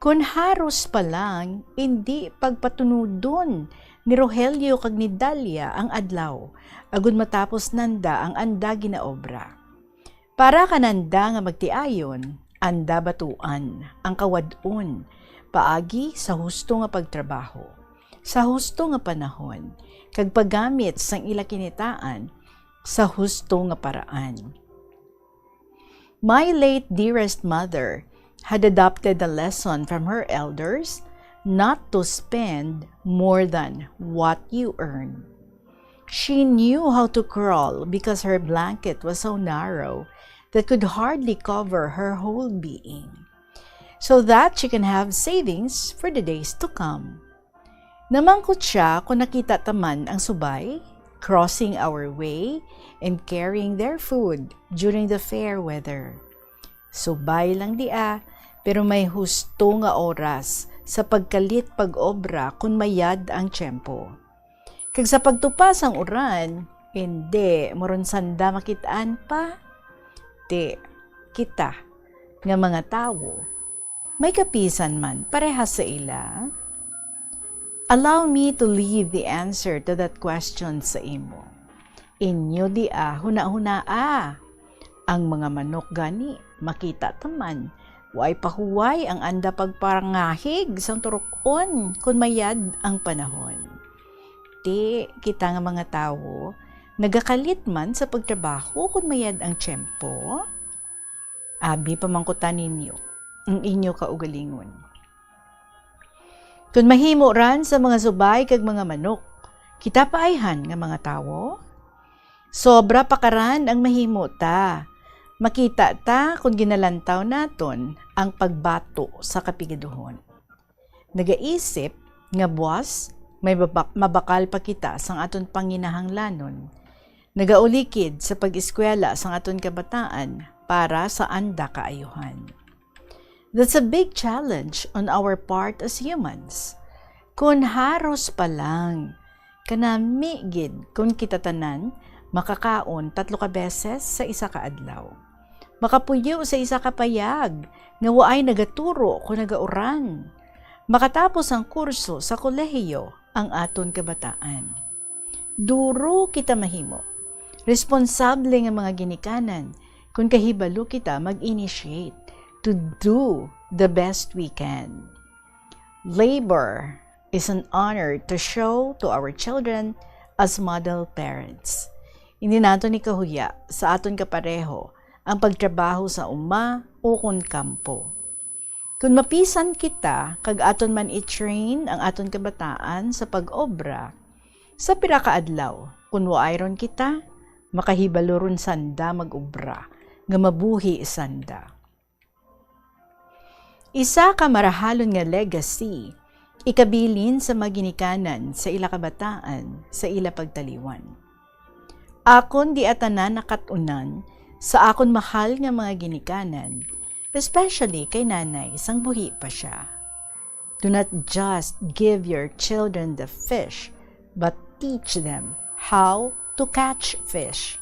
Kon haros pa lang, indi pagpatunudon ni Rogelio kag ni Dalia ang adlaw, agud matapos nanda ang anda ginaobra. Para kananda nga magtiayon, anda batuan ang kawad-on paagi sa husto nga pagtrabaho, sa husto nga panahon, kag paggamit sang ila kinitaan sa husto nga paraan. My late dearest mother had adopted the lesson from her elders not to spend more than what you earn. She knew how to crawl because her blanket was so narrow that could hardly cover her whole being, so that she can have savings for the days to come. Namangkot sia kon nakita ta man ang subay, crossing our way and carrying their food during the fair weather. Subay lang dia, pero may husto nga oras sa pagkalit pag-obra kon mayad ang tiyempo. Kag sa pagtupa sang uran, indi mo run sanda makit-an pa. Ti, kita nga mga tawo, may kapisan man parehas sa ila? Allow me to leave the answer to that question sa imo. Inyo dia hunahunaa. Ang mga manok gani, makita ta man, way pahuway ang anda pagparangahig sang turok-on kon mayad ang panahon. Ti, kita nga mga tawo, nagakalit man sa pagtrabaho kon mayad ang tiyempo? Abi pamangkutan ninyo ang inyo kaugalingon. Kon mahimo ran sa mga subay kag mga manok, kita pa ayhan nga mga tawo? Sobra pa karan ang mahimo ta. Makita ta kon ginalantaw naton ang pagbato sa kapigaduhon. Nagaisip nga buas may mabak-, mabakal pa kita sang aton panginahanglanon. Nagaulikid sa pag-eskwela sang aton kabataan para sa anda kaayuhan. That's a big challenge on our part as humans. Kon haros pa lang, kanami gid kon kita tanan makakaon tatlo ka beses sa isa ka adlaw, makapuyo sa isa ka payag nga waay nagaturo kon nagauran, makatapos ang kurso sa kolehiyo ang aton kabataan. Duro kita mahimo. Responsable nga mga ginikanan kon kahibalo kita mag-initiate to do the best we can. Labor is an honor to show to our children as model parents. Hindi naton ikahuya sa aton kapareho ang pagtrabaho sa uma ukon kampo. Kon mapisan kita kag aton man i-train ang aton kabataan sa pag-obra, sa pira ka adlaw, kon waay ron kita, makahibalo ron sanda mag-obra nga mabuhi sanda. Isa ka marahalon nga legacy ikabilin sa mga ginikanan sa ila kabataan, sa ila pagtaliwan. Akon dia tanan nakat-unan Sa akon mahal nga mga ginikanan, especially kay nanay sang buhi pa siya, do not just give your children the fish, but teach them how to catch fish.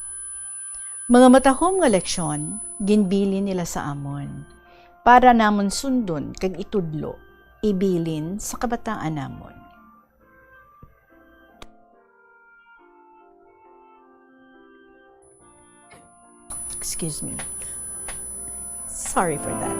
Mga matahom nga leksyon, ginbilin nila sa amon, para namon sundon kag itudlo, ibilin sa kabataan namon. Excuse me. Sorry for that.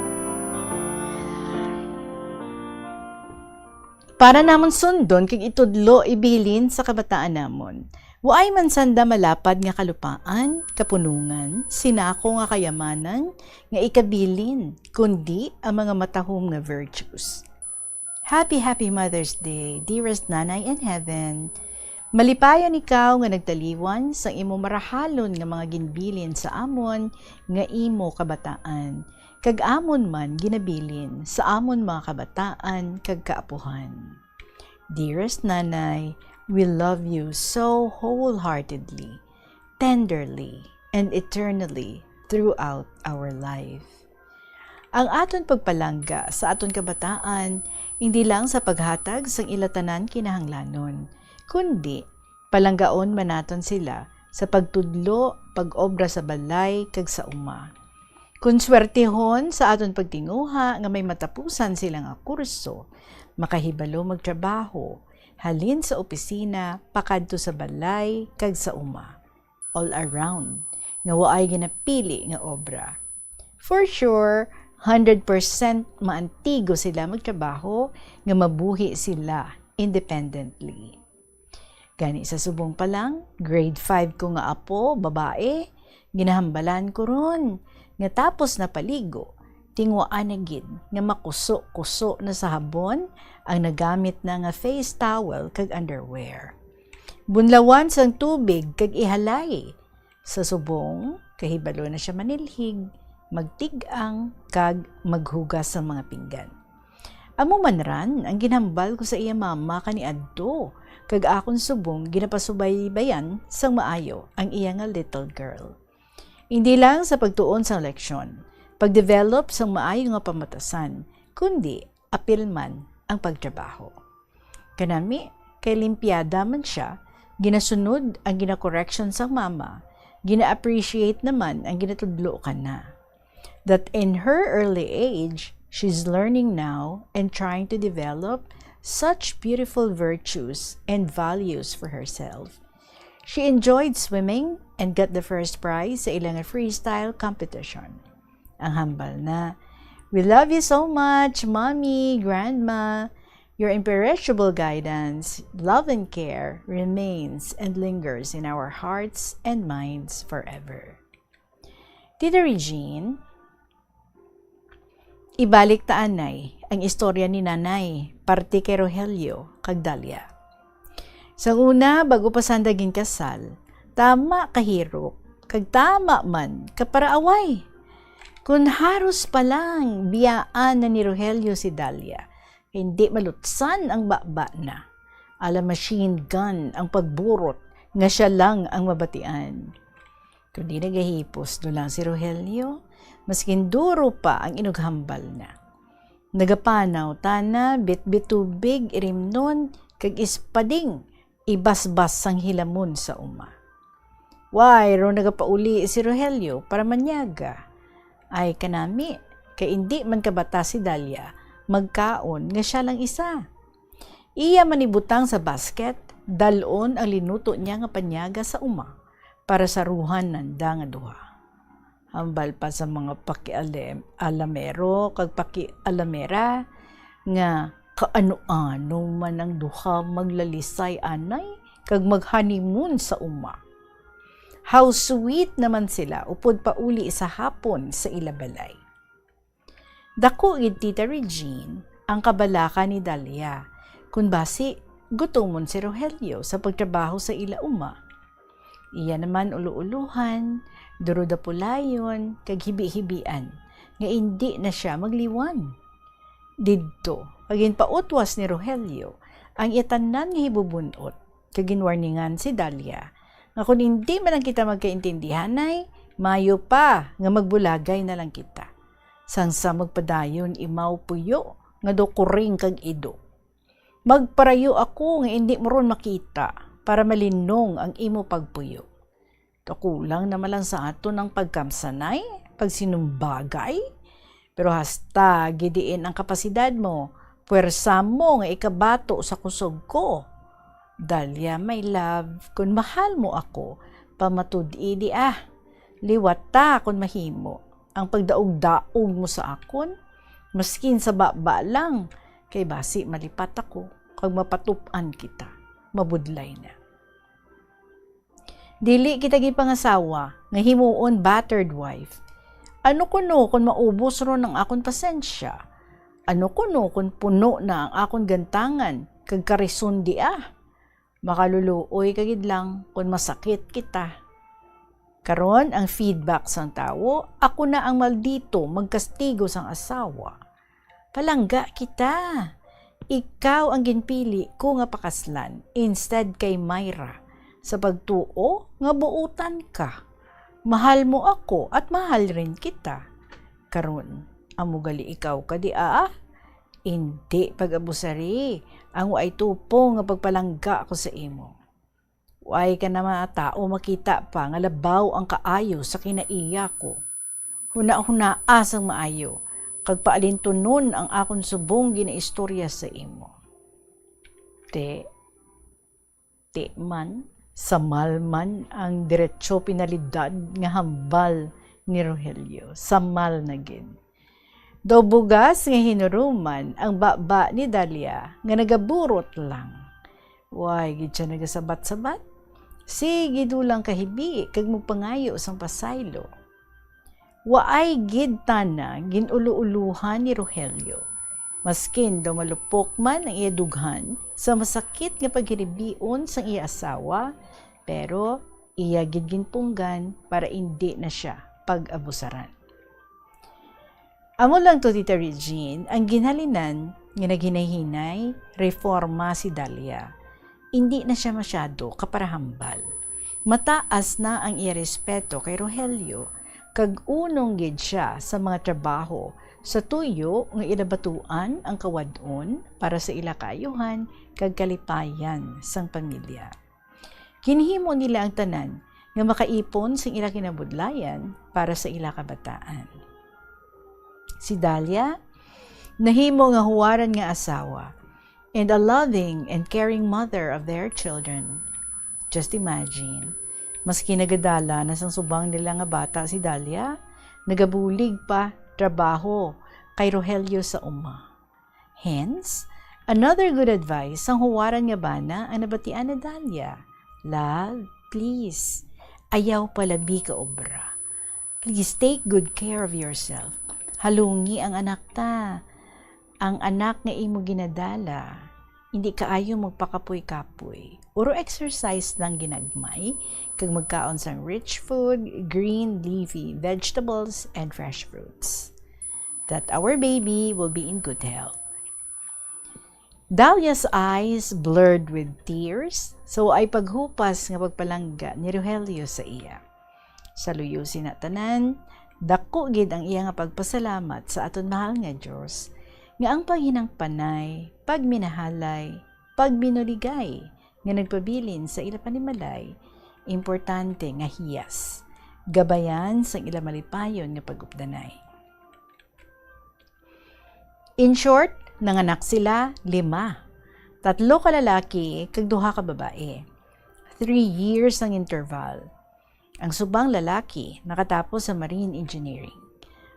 Para namon sundon kag itudlo, ibilin sa kabataan namon. Waay man sanda malapad nga kalupaan, kapunongan, sinako nga kayamanan nga ikabilin, kundi ang mga matahom nga virtues. Happy, happy Mother's Day, dearest Nanay in Heaven. Malipayon ikaw nga nagtaliwan sang imo marahalon nga mga ginbilin sa amon nga imo kabataan, kag amon man ginabilin sa amon mga kabataan kag kaapuhan. Dearest Nanay, we love you so wholeheartedly, tenderly, and eternally throughout our life. Ang aton pagpalangga sa aton kabataan, hindi lang sa paghatag sang ila tanan kinahanglanon, kundi palanggaon man naton sila sa pagtudlo, pag-obra sa balay, kag sa uma. Kon swertehon sa aton pagtinguha nga may matapusan sila nga kurso, makahibalo magtrabaho, halin sa opisina pakadto sa balay kag sa uma, all around, nga waay ginapili nga obra. For sure, hundred percent maantigo sila magtrabaho nga mabuhi sila independently. Gani sa subong pa lang, grade five ko nga apo, babae, ginahambalan ko ron nga tapos na paligo, tinguhaan na gid nga makuso-kuso na sa habon ang nagamit na nga face towel kag underwear. Bunlawan sang tubig kag ihalay. Sa subong, kahibalo na sia manilhig, magtig-ang, kag maghugas sang mga pinggan. Amo man ran ang ginhambal ko sa iya mama kaniadto, kag akon subong ginapasubaybayan sang maayo ang iya nga little girl. Hindi lang sa pagtuon sang leksyon, pag-develop sang maayo nga pamatasan, kundi apil man ang pagtrabaho. Kanami, kay limpyada man sia, ginasunod ang gina-correction sang mama, gina-appreciate naman ang ginatudlo kana. That in her early age, she's learning now and trying to develop such beautiful virtues and values for herself. She enjoyed swimming and got the first prize sa ila nga freestyle competition. Ang hambal na, "We love you so much, Mommy, Grandma. Your imperishable guidance, love, and care remains and lingers in our hearts and minds forever." Tita Regine, ibalik ta anay ang istorya ni Nanay, parte kay Rogelio kag Dalia. Sa una, bago pa sanda ginkasal, tama kahirop, kag tama man kaparaaway. Kun haros pa lang, biyaan na ni Rogelio si Dalia, hindi malutsan ang baba na. Ala machine gun ang pagburot nga sia lang ang mabatian. Kundi nagahipos dulang si Rogelio, maskin duro pa ang inughambal na. Nagapanaw tana, bitbit tubig, irimnon, kag ispading, ibasbas sang hilamon sa uma. Wayro nagapauli si Rogelio para manyaga. Ay kanami, kay indi man kabata si Dalia magkaon nga sia lang isa. Iya man ibutang sa basket, dal-on ang linuto niya nga panyaga sa uma para sa ruhan nanda nga duha. Hambal pa sa mga pakialem-, alamero kag pakialamera nga kaano-ano man ang duha maglalisay anay kag mag-honeymoon sa uma. How sweet naman sila upod pauli sa hapon sa ila balay. Dako gid, Tita Regine, ang kabalaka ni Dalia kun basi gutomon si Rogelio sa pagtrabaho sa ila uma. Iya naman ulo-ulohan, durudapulayon, kag hibi-hibian nga indi na sia magliwan. Didto, ginpautwas ni Rogelio ang iya tanan nga hibubun-ot, kag ginwarningan si Dalia nga kon indi man lang kita magkaintindihanay, Mayo pa nga magbulagay na lang kita, sang sa magpadayon imaw puyo nga daw kuring kag ido. Magparayo ako nga indi mo ron makita para malinong ang imo pagpuyo. Kakulang naman lang sa aton ang pagkamsanay, pagsinumbagay. Pero hasta gidiin ang kapasidad mo, puwersa mo nga ikabato sa kusog ko. Dalia, my love, kun mahal mo ako, pamatud-i di ah. Liwata kun mahimo ang pagdaog-daog mo sa akon, maskin sa baba lang, kay basi malipat ako kag mapatup-an kita. Mabudlay na. Dili kita gipangasawa nga himuon battered wife. Ano kuno kon maubos ron ang akon pasensya? Ano kuno kon puno na ang akon gantangan kag karison di ah? Makaluluoy ka gid lang kon masakit kita. Karon, ang feedback sang tawo, ako na ang maldito, magkastigo sang asawa. Palangga kita. Ikaw ang ginpili ko nga pakaslan instead kay Myra, sa pagtuo nga buotan ka. Mahal mo ako at mahal rin kita. Karon, amo gali ikaw ka di ah? Indi pag-abusari ang waay tupo nga pagpalangga ko sa imo. Way ka na mga tawo makita pa nga labaw ang kaayo sa kinaiya ko. Hunahunaa sang maayo, kag paalintunon ang akon subong ginaistorya sa imo. Ti, ti man, samal man ang diretso pinalidad nga hambal ni Rogelio. Samal na gid. Daw bugas nga hinuruman ang baba ni Dalia nga nagaburot lang. Way gid siya nagasabat-sabat. Sige dulang kahibi kag magpangayo sang pasaylo. Waay gid tana gin-ulo-ulohan ni Rogelio. Maskin daw malupok man ang iya dughan sa masakit nga paghiribion sang iya asawa, pero iya gid ginpunggan para indi na sia pag-abusaran. Amo lang to, Tita Regine, ang ginhalinan nga naghinay-hinay, reforma si Dalia. Indi na sia masyado kaparahambal. Mataas na ang iya respeto kay Rogelio, kag unong gid sia sa mga trabaho sa tuyo nga ila batuan ang kawad-on para sa ila kaayuhan kag kalipayan sang pamilya. Ginhimo nila ang tanan nga makaipon sing ila kinabudlayan para sa ila kabataan. Si Dalia nahimo nga huwaran nga asawa and a loving and caring mother of their children. Just imagine, maski nagadala na sang subang nila nga bata si Dalia, nagabulig pa trabaho kay Rogelio sa uma. Hence, another good advice sang huwaran nga bana ang nabatian ni Dalia. Love, please, ayaw palabi ka obra. Please take good care of yourself. Halungi ang anak ta. Ang anak nga imo ginadala, hindi kaayo magpakapoy-kapoy. Uro exercise lang ginagmay, kag magkaon sang rich food, green leafy vegetables, and fresh fruits. That our baby will be in good health. Dalia's eyes blurred with tears, sa waay paghupas nga pagpalangga ni Rogelio sa iya. Sa luyo sina tanan, dako gid ang iya nga pagpasalamat sa aton mahal nga Dios, nga ang paghinangpanay, pagminahalay, pagbinuligay nga nagpabilin sa ila panimalay, importante nga hiyas, gabayan sang ila malipayon nga pag-updanay. In short, nanganak sila lima. Tatlo ka lalaki kag duha ka babae. Three years ang interval. Ang subang lalaki nakatapos sa marine engineering.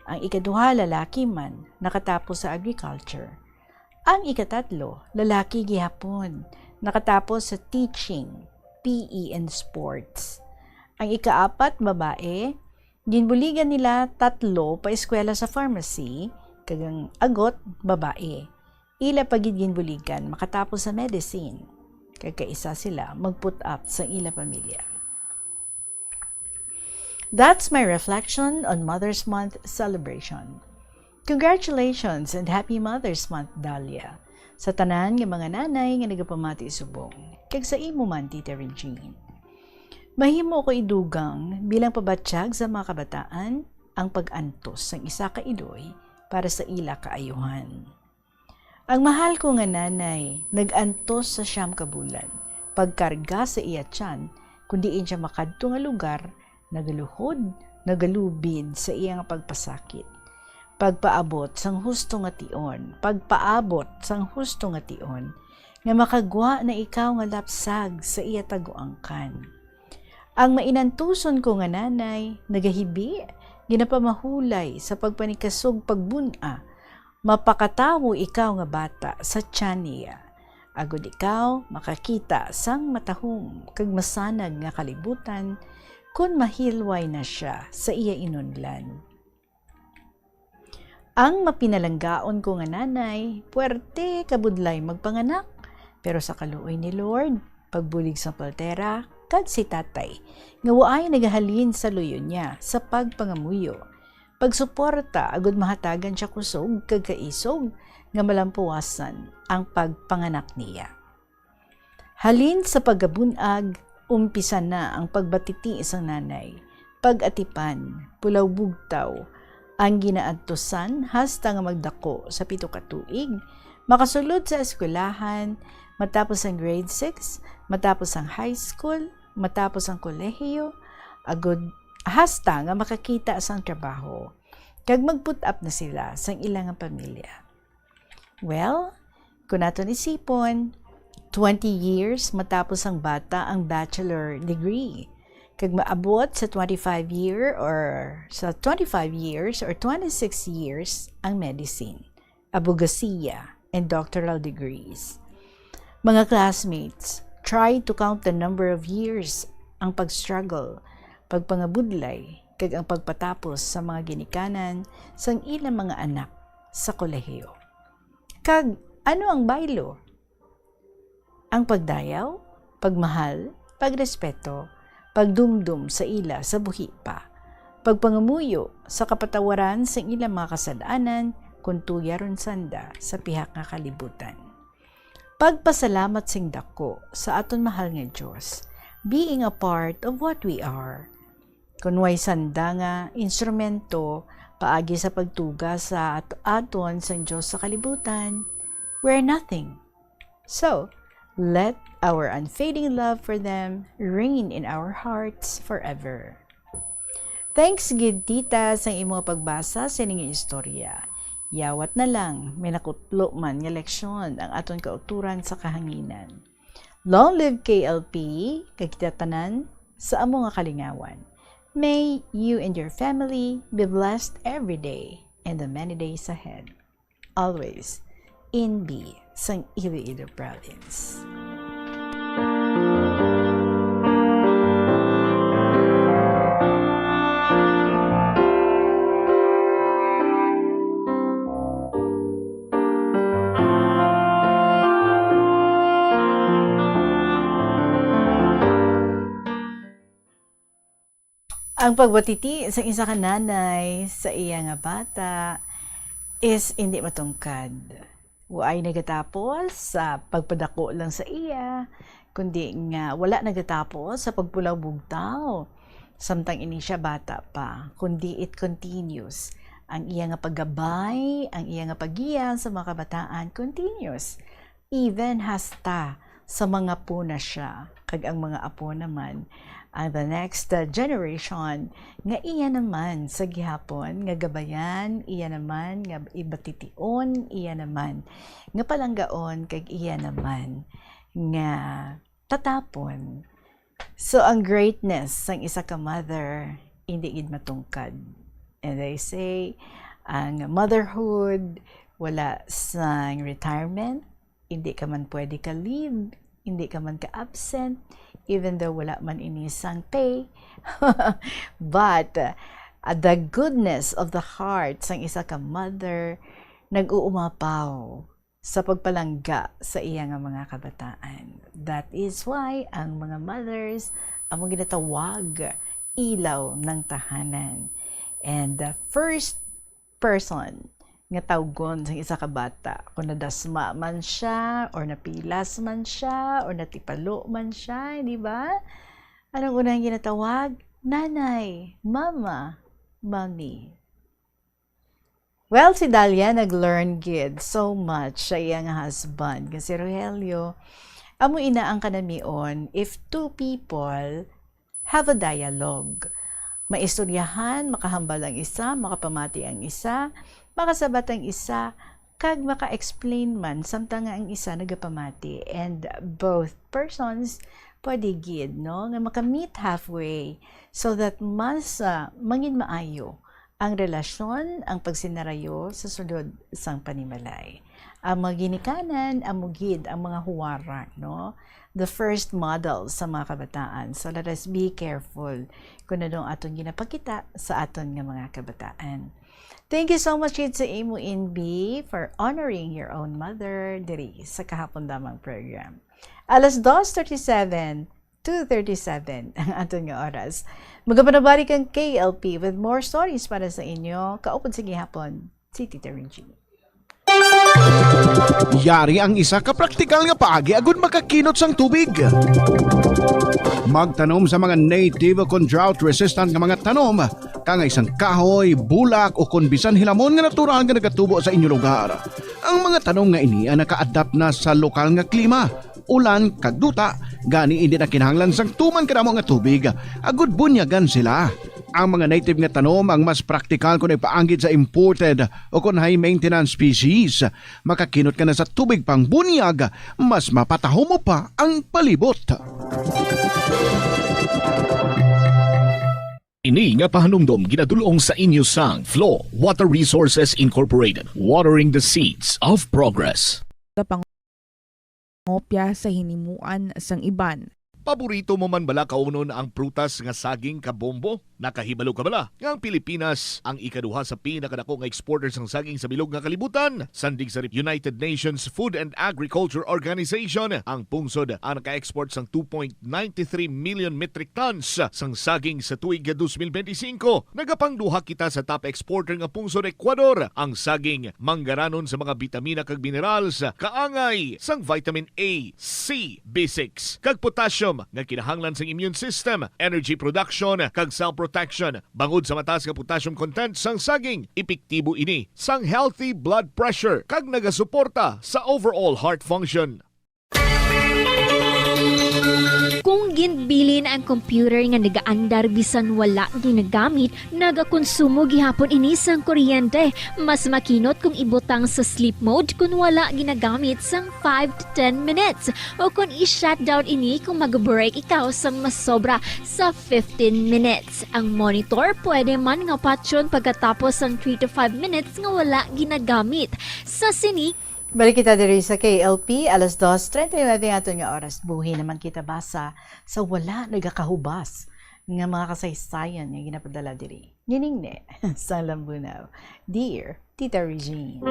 Ang ikaduha lalaki man nakatapos sa agriculture. Ang ikatatlo lalaki gihapon, nakatapos sa teaching, P E and sports. Ang ikaapat babae, ginbuligan nila tatlo pa eskwela sa pharmacy, kag ang agot babae. Ila pa gid ginbuligan makatapos sa medicine, kag kaisa sila mag-put up sa ila pamilya. That's my reflection on Mother's Month celebration. Congratulations and happy Mother's Month, Dalia, sa tanan nga mga nanay nga nagapamati subong, kag sa imo man, Tita Regine. Mahimo ko idugang bilang pabatyag sa mga kabataan ang pag-antos sang isa ka iloy para sa ila kaayuhan. Ang mahal ko nga nanay nag-antos sa siyam ka bulan, pagkarga sa iya tiyan, kun diin siya makadto nga lugar, nagaluhod, nagalubid sa iya nga pagpasakit. Pagpaabot sang husto nga tion, pagpaabot sang husto nga tion, nga makagwa na ikaw nga lapsag sa iya taguangkan. Ang mainantuson ko nga nanay nagahibi, ginapamahulay sa pagpanikasog pagbun-a, mapakatawo ikaw nga bata sa tiyan niya, agod ikaw makakita sang matahom kag masanag nga kalibutan kon mahilway na sia sa iya inunlan. Ang mapinalanggaon ko nga nanay, puwerte kabudlay magpanganak, pero sa kaluoy ni Lord, pagbulig sang paltera, kag si tatay, nga waay nagahalin sa luyo niya sa pagpangamuyo, pagsuporta agud mahatagan siya kusog kag kaisog nga malampuwasan ang pagpanganak niya. Halin sa pagabun-ag, umpisa na ang pagbatiti sang nanay, pag-atipan, pulaw-bugtaw, ang ginaantusan hasta nga magdako sa pito ka tuig, makasulod sa eskwelahan, matapos ang grade six, matapos ang high school, matapos ang kolehiyo, agud hasta nga makakita sang trabaho, kag mag-put up na sila sang ila nga pamilya. Well, kung aton isipon, twenty years matapos ang bata ang bachelor degree, kag maabot sa twenty-five year or sa twenty-five years or twenty-six years ang medicine, abogasiya, and doctoral degrees. Mga classmates, try to count the number of years ang pag-struggle, pagpangabudlay, kag ang pagpatapos sa mga ginikanan sang ilang mga anak sa kolehiyo. Kag ano ang baylo? Ang pagdayaw, pagmahal, pagrespeto, pagdumdom sa ila sa buhi pa, pagpangamuyo sa kapatawaran sang ilang mga kasad-anan kon tuyaron sanda sa pihak nga kalibutan. Pagpasalamat sing dako sa aton mahal nga Dios, being a part of what we are. Kun way sanda nga instrumento paagi sa pagtuga sa at-, aton sang Dios sa kalibutan, we're nothing. So, let our unfading love for them reign in our hearts forever. Thanks gid, tita, sa imong pagbasa sa ining istorya. Yawat na lang, may nakutlo man nga leksyon ang aton kauturan sa kahanginan. Long live K L P, kag kita tanan sa amo nga kalingawan. May you and your family be blessed every day and the many days ahead. Always, Inbi sang Iloilo Province. Ang pagbatiti sang isa ka nanay sa iya nga bata is indi matungkad. Waay nagatapos sa pagpadako lang sa iya, kundi nga wala nagatapos sa pagpulaw-bugtaw samtang ini siya bata pa, kundi it continues. Ang iya nga paggabay, ang iya nga paggiya sa mga kabataan continues. Even hasta sa mga apo na siya, kag ang mga apo naman, ang the next, uh, generation, nga iya naman sa gihapon nga gabayan, iya naman nga ibatitiun, iya naman nga palanggaon, kag iya naman nga tatapon. So, ang greatness sang isa ka mother, hindi gid matungkad. And they say, ang motherhood, wala sang retirement, hindi ka man pwede ka leave, hindi ka man ka absent, even though wala man ini sang pay. But, uh, the goodness of the heart sang isa ka mother nag-uumapaw sa pagpalangga sa iya nga mga kabataan. That is why ang mga mothers amo ginatawag ilaw ng tahanan. And the first person nga tawgon sang isa ka bata, kung nadasma man siya, or napilas man siya, or natipalo man siya, di ba? Anong unang ginatawag? Nanay, mama, mami. Well, si Dalia nag-learn gid so much sa iya nga husband, nga si Rogelio. Amo ina ang kanamion if two people have a dialogue. Maistoryahan, makahambal ang isa, makapamati ang isa, makasabat ang isa, kag maka-explain man samtang nga ang isa nagapamati. And both persons pwede gid, no, nga maka-meet halfway so that mas, ah, mangin maayo ang relasyon, ang pagsinarayo sa sulod sang panimalay. Ang mga ginikanan, amo gid ang mga huwara, no? The first model sa mga kabataan. So, let us be careful kung ano ang aton ginapakita sa aton nga mga kabataan. Thank you so much gid sa imo, Inbi, for honoring your own mother diri sa kahapon damang program. Alas dos thirty-seven, two thirty-seven ang aton nga oras. Magapanabari kang K L P with more stories para sa inyo. Kaupod sa gihapon, si Tita Regine. Yari ang isa ka praktikal nga paagi agud makakinot sang tubig. Magtanom sa mga native o kon drought-resistant nga mga tanom, kangay sang kahoy, bulak, o kon bisan hilamon nga natural nga nagatubo sa inyo lugar. Ang mga tanom nga ini ang naka-adapt na sa lokal nga klima, ulan, kag duta, gani indi na kinahanglan sang tuman kadamo nga tubig agud bunyagan sila. Ang mga native nga tanom ang mas praktikal kon ipaanggid sa imported o kon high maintenance species. Makakinot ka na sa tubig pangbunyag, mas mapataho mo pa ang palibot. Ini nga pahanumdom ginadul-ong sa inyo sang Flow Water Resources Incorporated, watering the seeds of progress. Kapangopya sa hinimuan sang iban. Paborito mo man bala kaunon ang prutas nga saging kabombo? Nakahibalo ka bala nga ang Pilipinas ang ikaduha sa pinakadako nga exporter sang saging sa bilog nga kalibutan? Sandig sa United Nations Food and Agriculture Organization, ang pungsod ang naka-export sang two point nine three million metric tons sang saging sa tuig two thousand twenty-five. Nagapangduha kita sa top exporter nga pungsod, Ecuador. Ang saging manggaranon sa mga bitamina kag minerals, kaangay sang vitamin A, C, B six, kag potassium nga kinahanglan sang immune system, energy production, kag cell protection. Bangod sa mataas nga potassium content sang saging, epektibo ini sang healthy blood pressure kag nagasuporta sa overall heart function. Kung ginbilin ang computer nga nagaandar bisan wala ginagamit, nagakonsumo gihapon ini sang kuryente. Mas makinot kung ibutang sa sleep mode kung wala ginagamit sang five to ten minutes, o kung i-shutdown ini kung mag-break ikaw sang masobra sa fifteen minutes. Ang monitor pwede man nga patyon pagkatapos sang three to five minutes nga wala ginagamit. Sa sini, Balik kita diri sa K L P, alas dos treinta y nueve ang aton nga oras. Buhi naman kita basa sa wala nagakahubas nga mga kasaysayan nga ginapadala diri. Nining ne sa Lambunaw. Dear Tita Regine.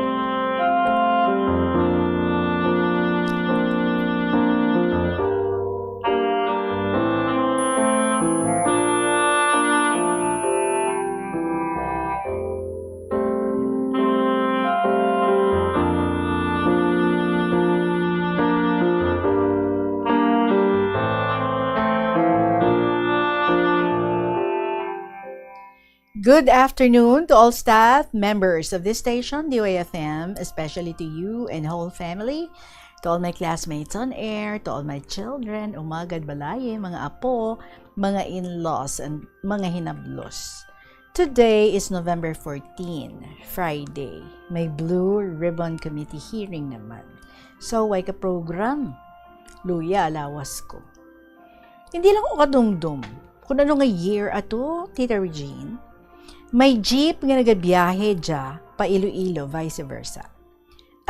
Good afternoon to all staff, members of this station, D Y F M, especially to you and whole family, to all my classmates on air, to all my children, umagad balaye, mga apo, mga in-laws, and mga hinablos. Today is November fourteen, Friday. May Blue Ribbon Committee hearing naman. So, way ka program? Luya, alawas ko. Hindi lang ko kadumdum kung ano nga year ato, Tita Regine. May jeep nga nagabiyahe dya pa Iloilo, vice versa.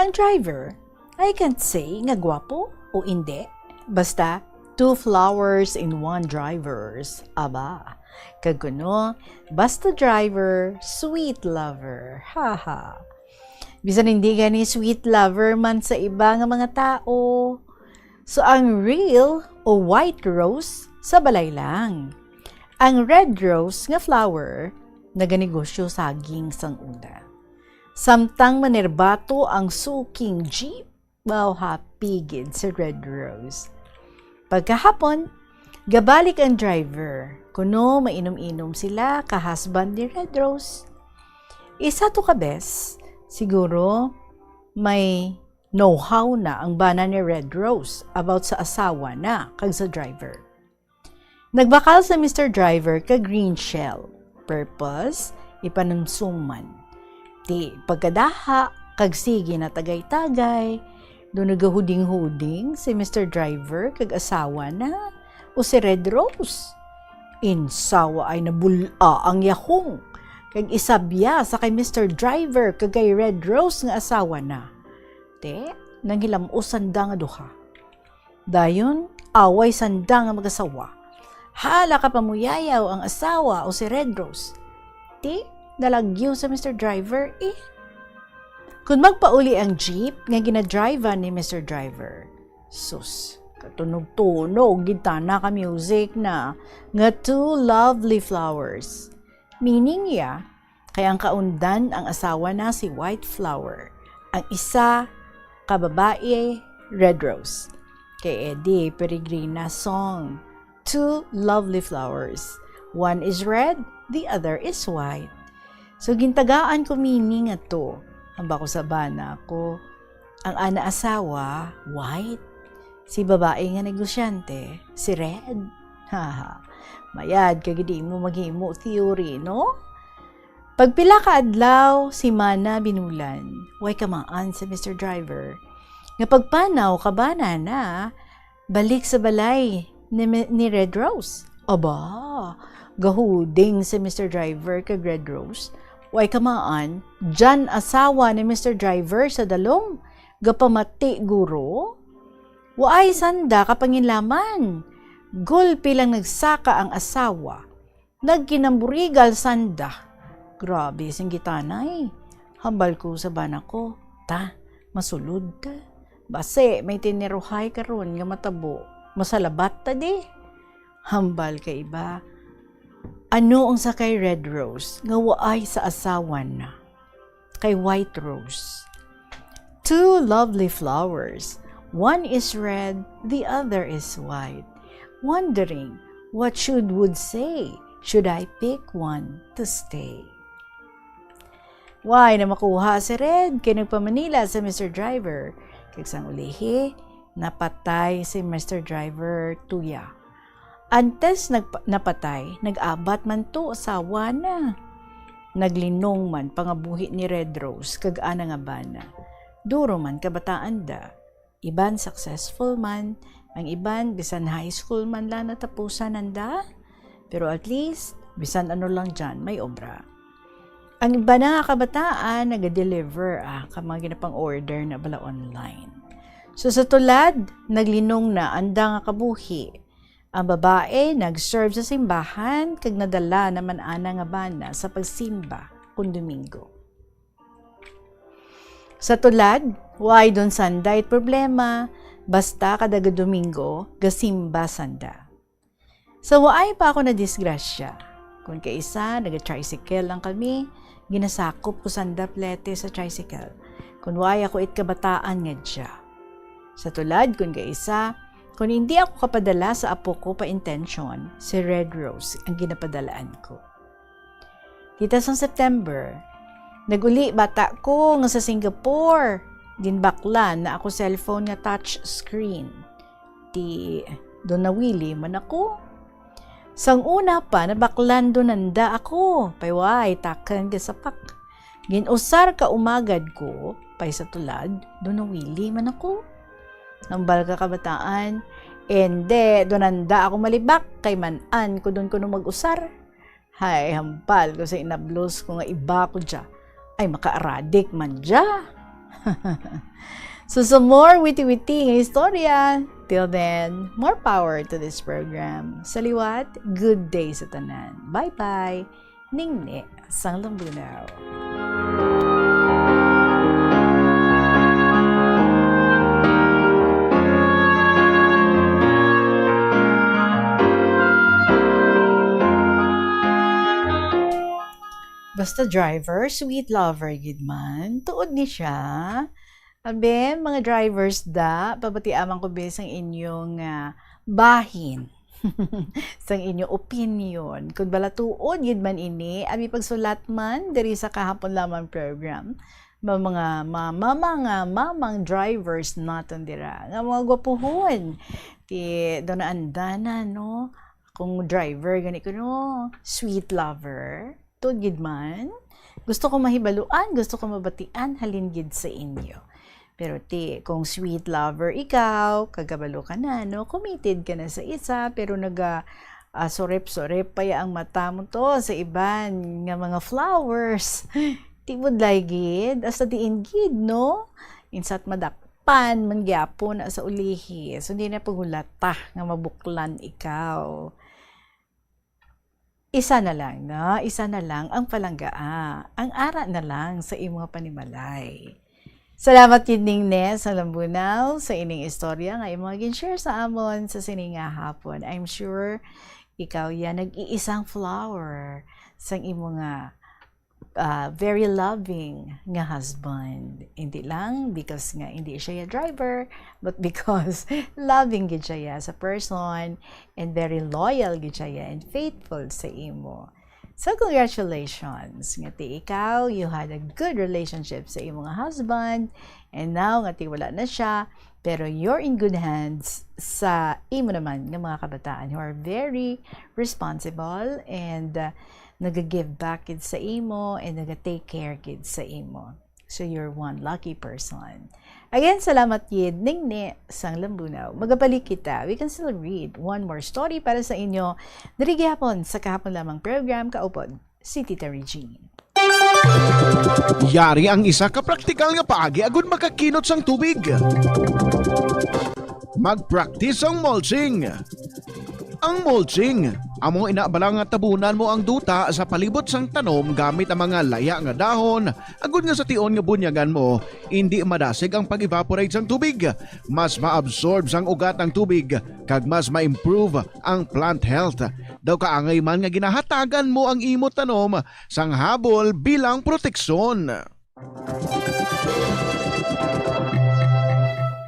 Ang driver, I can't say nga gwapo o indi. Basta, two flowers in one drivers. Aba. Kag kuno, basta driver, sweet lover. Haha. Bisan hindi gani sweet lover man sa iba nga mga tao. So, ang real o white rose sa balay lang. Ang red rose nga flower, naganegosyo saging sang una. Samtang manerbato ang suking jeep, wow, happy gid si Red Rose. Pagkahapon, Gabalik ang driver, kuno mainom-inom sila ka husband ni Red Rose. Isa to ka bes, siguro may know-how na ang bana ni Red Rose about sa asawa na kag sa driver. Nagbakal sa Mister Driver ka green shell. Purpose, ipanumsuman. Ti pagkadaha kag sige na tagay-tagay, do nagahuding-huding si Mister Driver kag asawa na o si Red Rose. Insawa ay nabul-a ang yahong kag isabya sa kay Mister Driver kag kay Red Rose nga asawa na. Te, nanghilam-os sanda nga duha. Dayon, away sanda nga mag-asawa. Hala ka pamuyayaw ang asawa o si Red Rose. Ti, nalagyo sa Mister Driver, eh. Kung magpauli ang jeep nga ginadrive ni Mister Driver, sus, katunog-tunog gid tana ka music na nga Two Lovely Flowers. Meaning niya, kay ang kaundan ang asawa na si White Flower, ang isa ka babayi Red Rose. Kay Eddie Peregrina song, Two Lovely Flowers. One is red, the other is white. So, gintagaan ko meaning ato. Ang bako sa bana ko, ang ana asawa, white. Si babae nga negosyante, si red. Haha. Mayad ka gid mo maghimo theory, no? Pagpila ka adlaw, semana, binulan, way kamaan sa Mister Driver nga pagpanaw ka bana na balik sa balay ni, ni Red Rose. Aba, gahuding si Mister Driver kag Red Rose. Way kamaan, dyan asawa ni Mister Driver sa dalom, gapamati guro. Waay sanda ka panginlaman. Gulpi lang nagsaka ang asawa. Nagkinamburigal sanda. Grabe sing gitanay. Hambal ko sa bana ko, ta, masulod ta. Basi may tiniruhay karon nga matabo. Masalabat ta di. Hambal kay iba. Ano ang sa kay Red Rose nga waay sa asawa na? Kay White Rose. Two lovely flowers. One is red, the other is white. Wondering what should would say, should I pick one to stay? Why na makuha si Red kay nagpamanila sa Mister Driver. Kag sang ulihi, napatay si Mister Driver tuya. Antes nagpa-, napatay, nag-abat man to asawa na. Naglinong man pangabuhi ni Red Rose kag ana nga bana. Duro man kabataan da. Iban successful man, ang iban bisan high school man lang natapusan nanda. Pero at least, bisan ano lang dyan, may obra. Ang iba na nga kabataan, naga-deliver, ah, ka mga ginapang-order na bala online. So, sa tulad, naglinong na anda nga kabuhi. Ang babae nag-serve sa simbahan kag nadala naman ana nga bana sa pagsimba kon Domingo. Sa tulad, way don sanday problema, basta kada Domingo, gasimba sanda. Sa waay pa ako nadisgrasya. Kun kaisa, naga-tricycle lang kami, ginasakop ko sanda plete sa tricycle. Kun waay ako it kabataan nga dya. Sa tulad, kun kaisa, kun hindi ako kapadala sa apo ko pa intensyon, si Red Rose ang ginapadalaan ko. Kita sang September, nag-uli bata ko nga sa Singapore. Ginbaklan na ako cellphone nga touch screen. Ti, do nawili man ako. Sang una pa, nabaklan do nanda ako, payway, takang gasapak. Ginusar ka umagad ko, pay sa tulad, do nawili man ako. Hambal ka kabataan, ende, do nanda ako malibak, kay man-an ko don kuno mag-usar. Hay, hambal ko sa inablos ko nga iba ko dya. Ay, makaaradik man dya. So, some more witty-witty nga istorya. Till then, more power to this program. Sa liwat, good day sa tanan. Bye-bye. Ningni sang Lambunao. Basta driver, sweet lover gid man. Tuod ni siya. Abi, mga drivers da, pabatiaman ko, be, sang inyong, ah, bahin. sang inyo opinion. Kung balatuon gid man ini, abi pagsulat man diri sa Kahapon Lamang program, ma-, mga ma-, mama nga mamang drivers naton dira, nga mga gwapuhon. Ti, daw naandanan, no? Kung driver, gani ko, no? Sweet lover. Tuod gid man. Gusto ko mahibaluan, gusto ko mabatian, halin gid sa inyo. Pero ti, kung sweet lover ikaw, kagabalo ka na, no? Committed ka na sa isa, pero naga, ah, surip-surip pa ya ang mata mo to sa iban nga mga flowers. Ti budlay gid, hasta diin gid, no? Insa't madakpan man gyapon na sa ulihi. So, hindi na pagulata nga mabuklan ikaw. Isa na lang, no? Isa na lang ang palanggaa. Ang ara na lang sa imo nga panimalay. Salamat gid, Ningne, sa Lambunaw, sa ining istorya nga imo nga gin-share sa amon sa sini nga hapon. I'm sure ikaw ya nag-iisang flower sang imo nga, ah, very loving nga husband. Hindi lang because nga hindi siya ya driver, but because loving gid siya ya sa person and very loyal gid siya ya and faithful sa imo. So, congratulations. Nga ti ikaw, you had a good relationship sa imo nga husband. And now, nga ti wala na siya, pero you're in good hands sa imo naman nga mga kabataan who are very responsible and, uh, naga-give back gid sa imo and naga-take care gid sa imo. So, you're one lucky person. Again, salamat gid, Ningne sang Lambunaw. Magabalik kita. We can still read one more story para sa inyo. Diri gihapon sa Kahapon Lamang program, kaupod si Tita Regine. Yari ang isa ka praktikal nga paagi agud makakinot sang tubig. Mag-practice ang mulching. Ang mulching, amo ina bala nga tabunan mo ang duta sa palibot sang tanom gamit ang mga laya nga dahon, agud nga sa tion nga bunyagan mo, indi madasig ang pag-evaporate sang tubig. Mas ma-absorb sang ugat ang tubig, kag mas ma-improve ang plant health. Daw kaangay man nga ginahatagan mo ang imo tanom sang habol bilang proteksyon.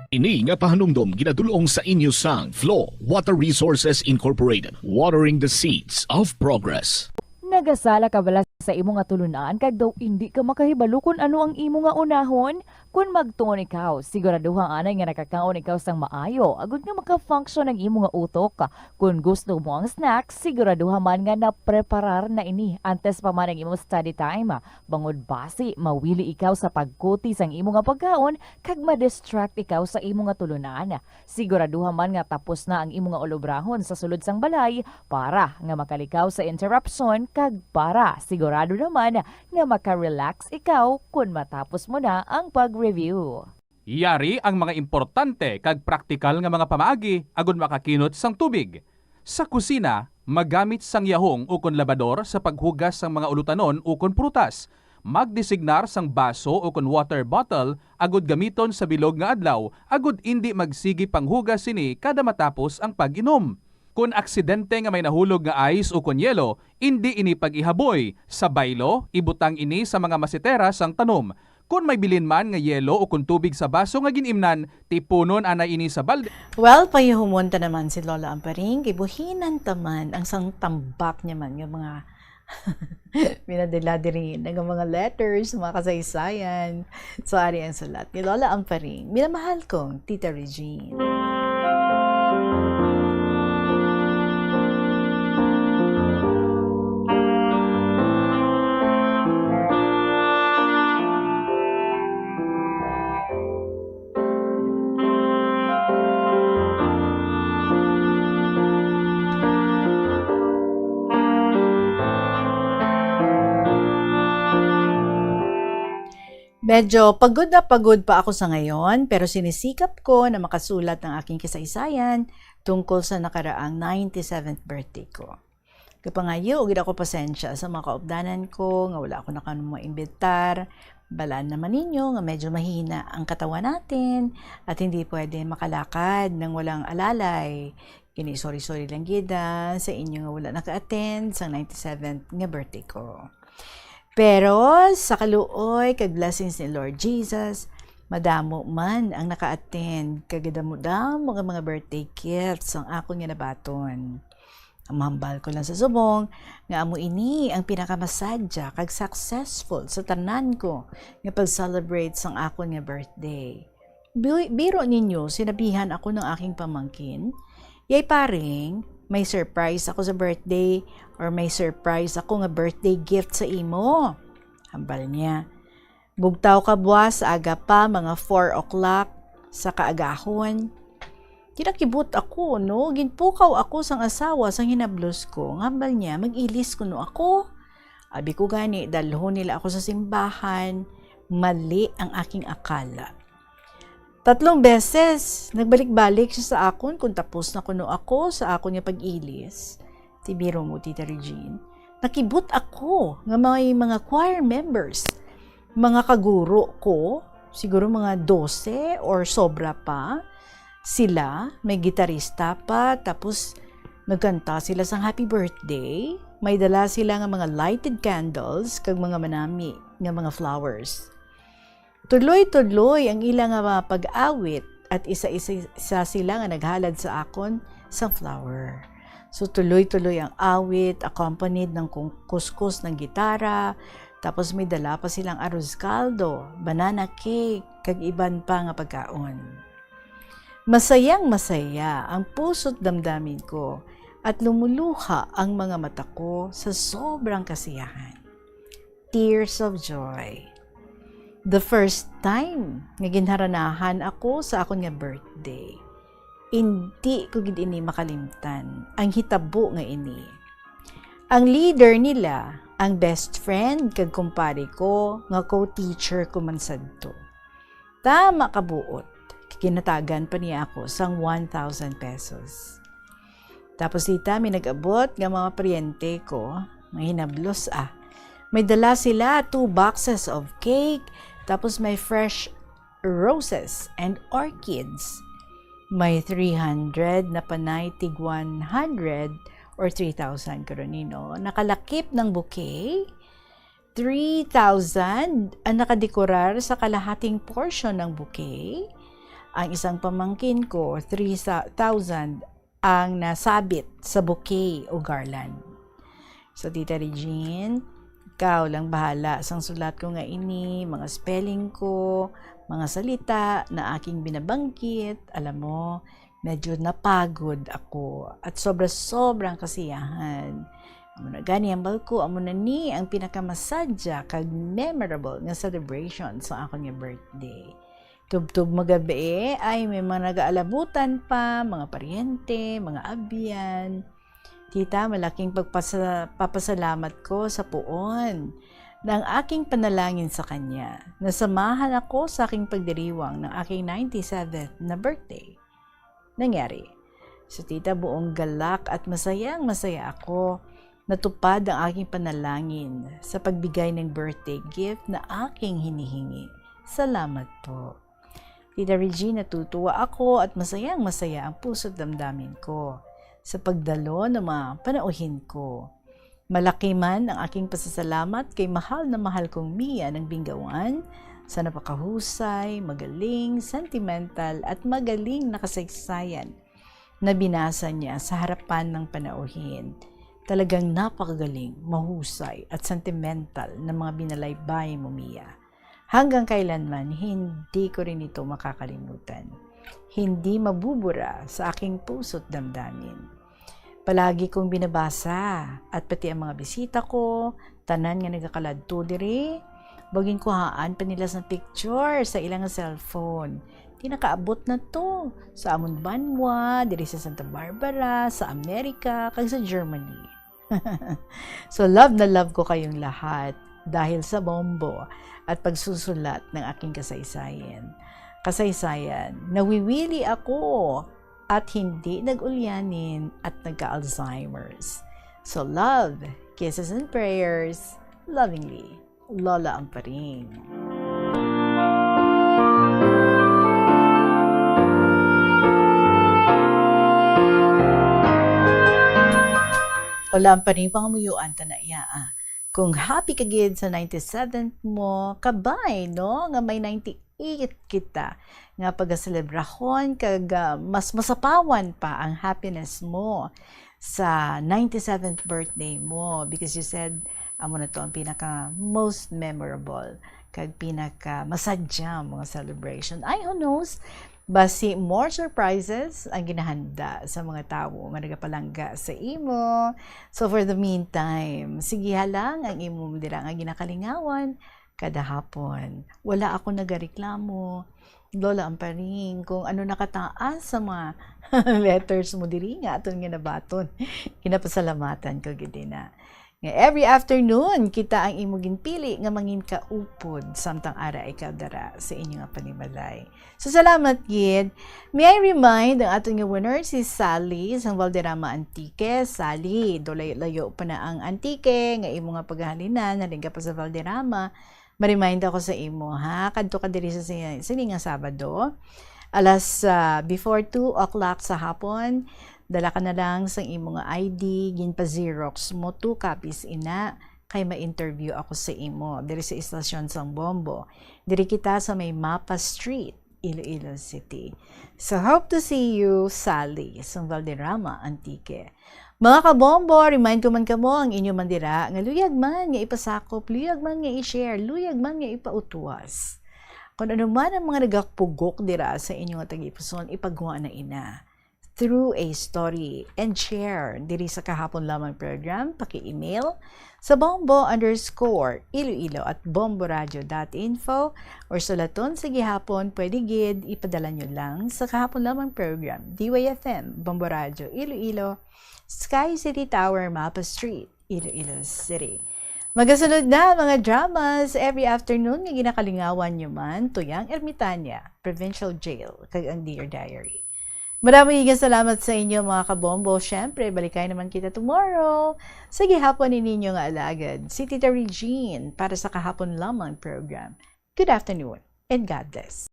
Ini nga pahanumdom ginadul-ong sa inyo sang Flow Water Resources Incorporated, watering the seeds of progress. Nagasala ka bala sa imo nga tulunan kag daw indi ka makahibalo kon ano ang imo nga unahon? Kon magtuon ikaw, siguraduha anay nga nakakaon ikaw sang maayo agud nga maka-function ang imo nga utok. Kon gusto mo ang snack, siguraduha man nga napreparar na ini antes pa man ang imo study time. Bangod basi mawili ikaw sa pagkuti sang imo nga pagkaon kag ma-distract ikaw sa imo nga tulunan. Siguraduha man nga tapos na ang imo nga ulobrahon sa sulod sang balay para nga makalikaw sa interruption kag para sigurado naman nga maka-relax ikaw kon matapos mo na ang pag-review. Yari ang mga importante kag praktikal nga mga pamaagi agud makakinot sang tubig. Sa kusina, magamit sang yahong ukon labador sa paghugas sang mga ulutanon ukon prutas. Magdesignar sang baso ukon water bottle agud gamiton sa bilog nga adlaw agud indi magsigi panghugas sini kada matapos ang pag-inom. Kon aksidente nga may nahulog nga ice ukon yelo, indi ini pag-ihaboy. Sa baylo, ibutang ini sa mga masetera sang tanom. Kon may bilin man nga yelo ukon tubig sa baso nga gin-imnan, tipunon anay ini sa balde. Well, pahihumon ta naman si Lola Amparing, kay buhinan ta man ang sang tambak niya man nga mga pinadala diri, nga mga letters, mga kasaysayan. So, ari ang sulat ni Lola Amparing, "Minamahal kong Tita Regine." Medyo pagod na pagod pa ako sa ngayon, pero sinisikap ko na makasulat ng aking kasaysayan tungkol sa nakaraang ninety-seventh birthday ko. Gapangayo gid ako pasensya sa mga kaupdanan ko nga wala ako nakaano maimbitar. Balaan naman ninyo nga medyo mahina ang katawan natin at hindi pwede makalakad nang walang alalay. Gini, sorry-sorry lang gid, ah, sa inyo nga wala naka-attend sa ninety-seventh nga birthday ko. Pero sa kaluoy kag blessings ni Lord Jesus, Madamo man ang naka-attend, kag damo-damo nga mga birthday gifts ang akon nga nabaton. Ang mahambal ko lang sa subong nga amo ini ang pinakamasadya kag successful sa tanan ko nga pag-celebrate sang akon nga birthday. Bi-, biro ninyo, sinabihan ako ng aking pamangkin, "Yay, paring, may surprise ako sa birthday, or may surprise ako nga birthday gift sa imo." Hambal niya, "Bugtaw ka buwas sa aga pa, mga four o'clock sa kaagahon." Kinakibot ako, no? Ginpukaw ako sang asawa sang hinablos ko. Nga hambal niya, mag-ilis kuno ako. Abi ko gani, dalhon nila ako sa simbahan. Mali ang aking akala. Tatlong beses, nagbalik-balik siya sa akon kung tapos na kuno ako sa akon nga pag-ilis. Ti biro mo, Tita Regine, nakibot ako nga may mga choir members, mga kaguro ko, siguro mga dose or sobra pa. Sila, may gitarista pa, tapos nagkanta sila sang happy birthday. May dala sila nga mga lighted candles kag mga manami nga mga flowers. Tudloy-tudloy ang ila nga mga pag-awit, at isa-isa sila nga naghalad sa akon sang flower. So, tuloy-tuloy ang awit, accompanied ng kung-, kuskus ng gitara, tapos may dala pa silang arroz caldo, banana cake, kag iban pa nga pagkaon. Masayang-masaya ang puso't damdamin ko, at lumuluha ang mga mata ko sa sobrang kasiyahan. Tears of joy. The first time nga ginharanahan ako sa akon nga birthday. Indi ko gid ini makalimtan, ang hitabo nga ini. Ang leader nila, ang best friend kag kumpare ko nga co-teacher ko man sadto. Tama ka buot, ginatagan pa niya ako sang one thousand pesos. Tapos dita, may nag-abot nga mga paryente ko, nga hinablos, ah. May dala sila two boxes of cake, tapos may fresh roses and orchids. May three hundred na panay tig one hundred or three thousand karon, no? Nakalakip ng bouquet, three thousand ang nakadekorar sa kalahating portion ng bouquet. Ang isang pamangkin ko, three thousand ang nasabit sa bouquet o garland. So, Tita Regine, ikaw lang bahala sang sulat ko nga ini, mga spelling ko, mga salita na aking binabanggit. Alam mo, medyo napagod ako at sobra-sobrang kasiyahan. Amo na gani, hambal ko, amo na ni ang pinakamasadya kag memorable nga celebration sa akon nga birthday. Tubtob magabi, ay may mga nagaalabutan pa, mga paryente, mga abyan. Tita, malaking pagpasa-, papasalamat ko sa puon na ang aking panalangin sa kanya, nasamahan ako sa aking pagdiriwang ng aking ninety-seventh na birthday. Nangyari. So, Tita, buong galak at masayang-masaya ako. Natupad ang aking panalangin sa pagbigay ng birthday gift na aking hinihingi. Salamat po. Tita Regine, natutuwa ako at masayang-masaya ang puso't damdamin ko sa pagdalo ng mga panauhin ko. Malaki man ang aking pasasalamat kay mahal na mahal kong Mia ng Bingawan sa napakahusay, magaling, sentimental, at magaling na kasaysayan na binasa niya sa harapan ng panauhin. Talagang napakagaling, mahusay, at sentimental na mga binalaybay mo, Mia. Hanggang kailanman, hindi ko rin ito makakalimutan. Hindi mabubura sa aking puso't damdamin. Palagi kong binabasa, at pati ang mga bisita ko, tanan nga nagakaladto diri, baw ginkuhaan pa nila sang picture sa ilang cellphone. Ti nakaabot na to sa amon banwa, diri sa Santa Barbara, sa Amerika, kag sa Germany. So, love na love ko kayong lahat dahil sa bombo at pagsusulat ng aking kasaysayan. Kasaysayan, nawiwili ako at hindi nag-ulyanin at nagka-Alzheimer's. So, love, kisses and prayers, lovingly, Lola Amparing. Lola Amparing, pangamuyuan ta na iya, ah. Kung happy ka gid sa ninety-seventh mo, kabay, no? Nga may ninety mag-iit kita nga pagaselebrahon kag, ah, mas masapawan pa ang happiness mo sa ninety-seventh birthday mo, because you said amo na to ang pinaka most memorable kag pinaka masadyang mga celebration. Ay, who knows? Basi more surprises ang ginahanda sa mga tawo nga nagapalangga sa imo. So for the meantime, sige ha lang ang imo dira nga ginakalingawan kada hapon. Wala ako nagareklamo, Lola Amparing, kung ano nakataas sa mga letters mo diri nga aton nga nabaton. Ginapasalamatan ko gid na nga every afternoon kita ang imo ginpili nga mangin kaupod samtang ara ikaw dara sa inyo nga panimalay. So salamat gid. May I remind ang aton nga winner, si Sally sa Valderrama, Antique. Sally, do layo-layo pa na ang Antique nga imo nga paghalinan, halin ka pa sa Valderrama. Ma-remind ako sa imo, ha? Kadto ka diri sa si-, sini nga Sabado, alas, ah, before two o'clock sa hapon, dala ka na lang sang imo nga I D, ginpa-xerox mo, two copies ina, kay ma-interview ako sa imo diri sa istasyon sang Bombo. Diri kita sa may Mapa Street, Iloilo City. So, hope to see you, Sally, sa Valderrama, Antique. Mga kabombo, remind ko man kamo ang inyo man dira nga luyag man nga ipasakop, luyag man nga i-share, luyag man nga ipautwas. Kung ano man ang mga nagapugok dira sa inyo nga tagipuson, ipagwa na ina through a story and share diri sa Kahapon Lamang program, paki-email sa bombo underscore iloilo at bomboradio dot info, or sulaton sa gihapon, pwede gid ipadala nyo lang sa Kahapon Lamang program, D Y F M, Bombo Radio, Iloilo, Sky City Tower, Mapa Street, Iloilo City. Magasunod na mga dramas every afternoon nga ginakalingawan nyo man, Tuyang Ermitanya, Provincial Jail, kag ang Dear Diary. Marami nga salamat sa inyo, mga kabombo. Siyempre, balikay naman kita tomorrow sa gihapon ni ninyo nga alagad, si Tita Regine, para sa Kahapon Lamang program. Good afternoon and God bless.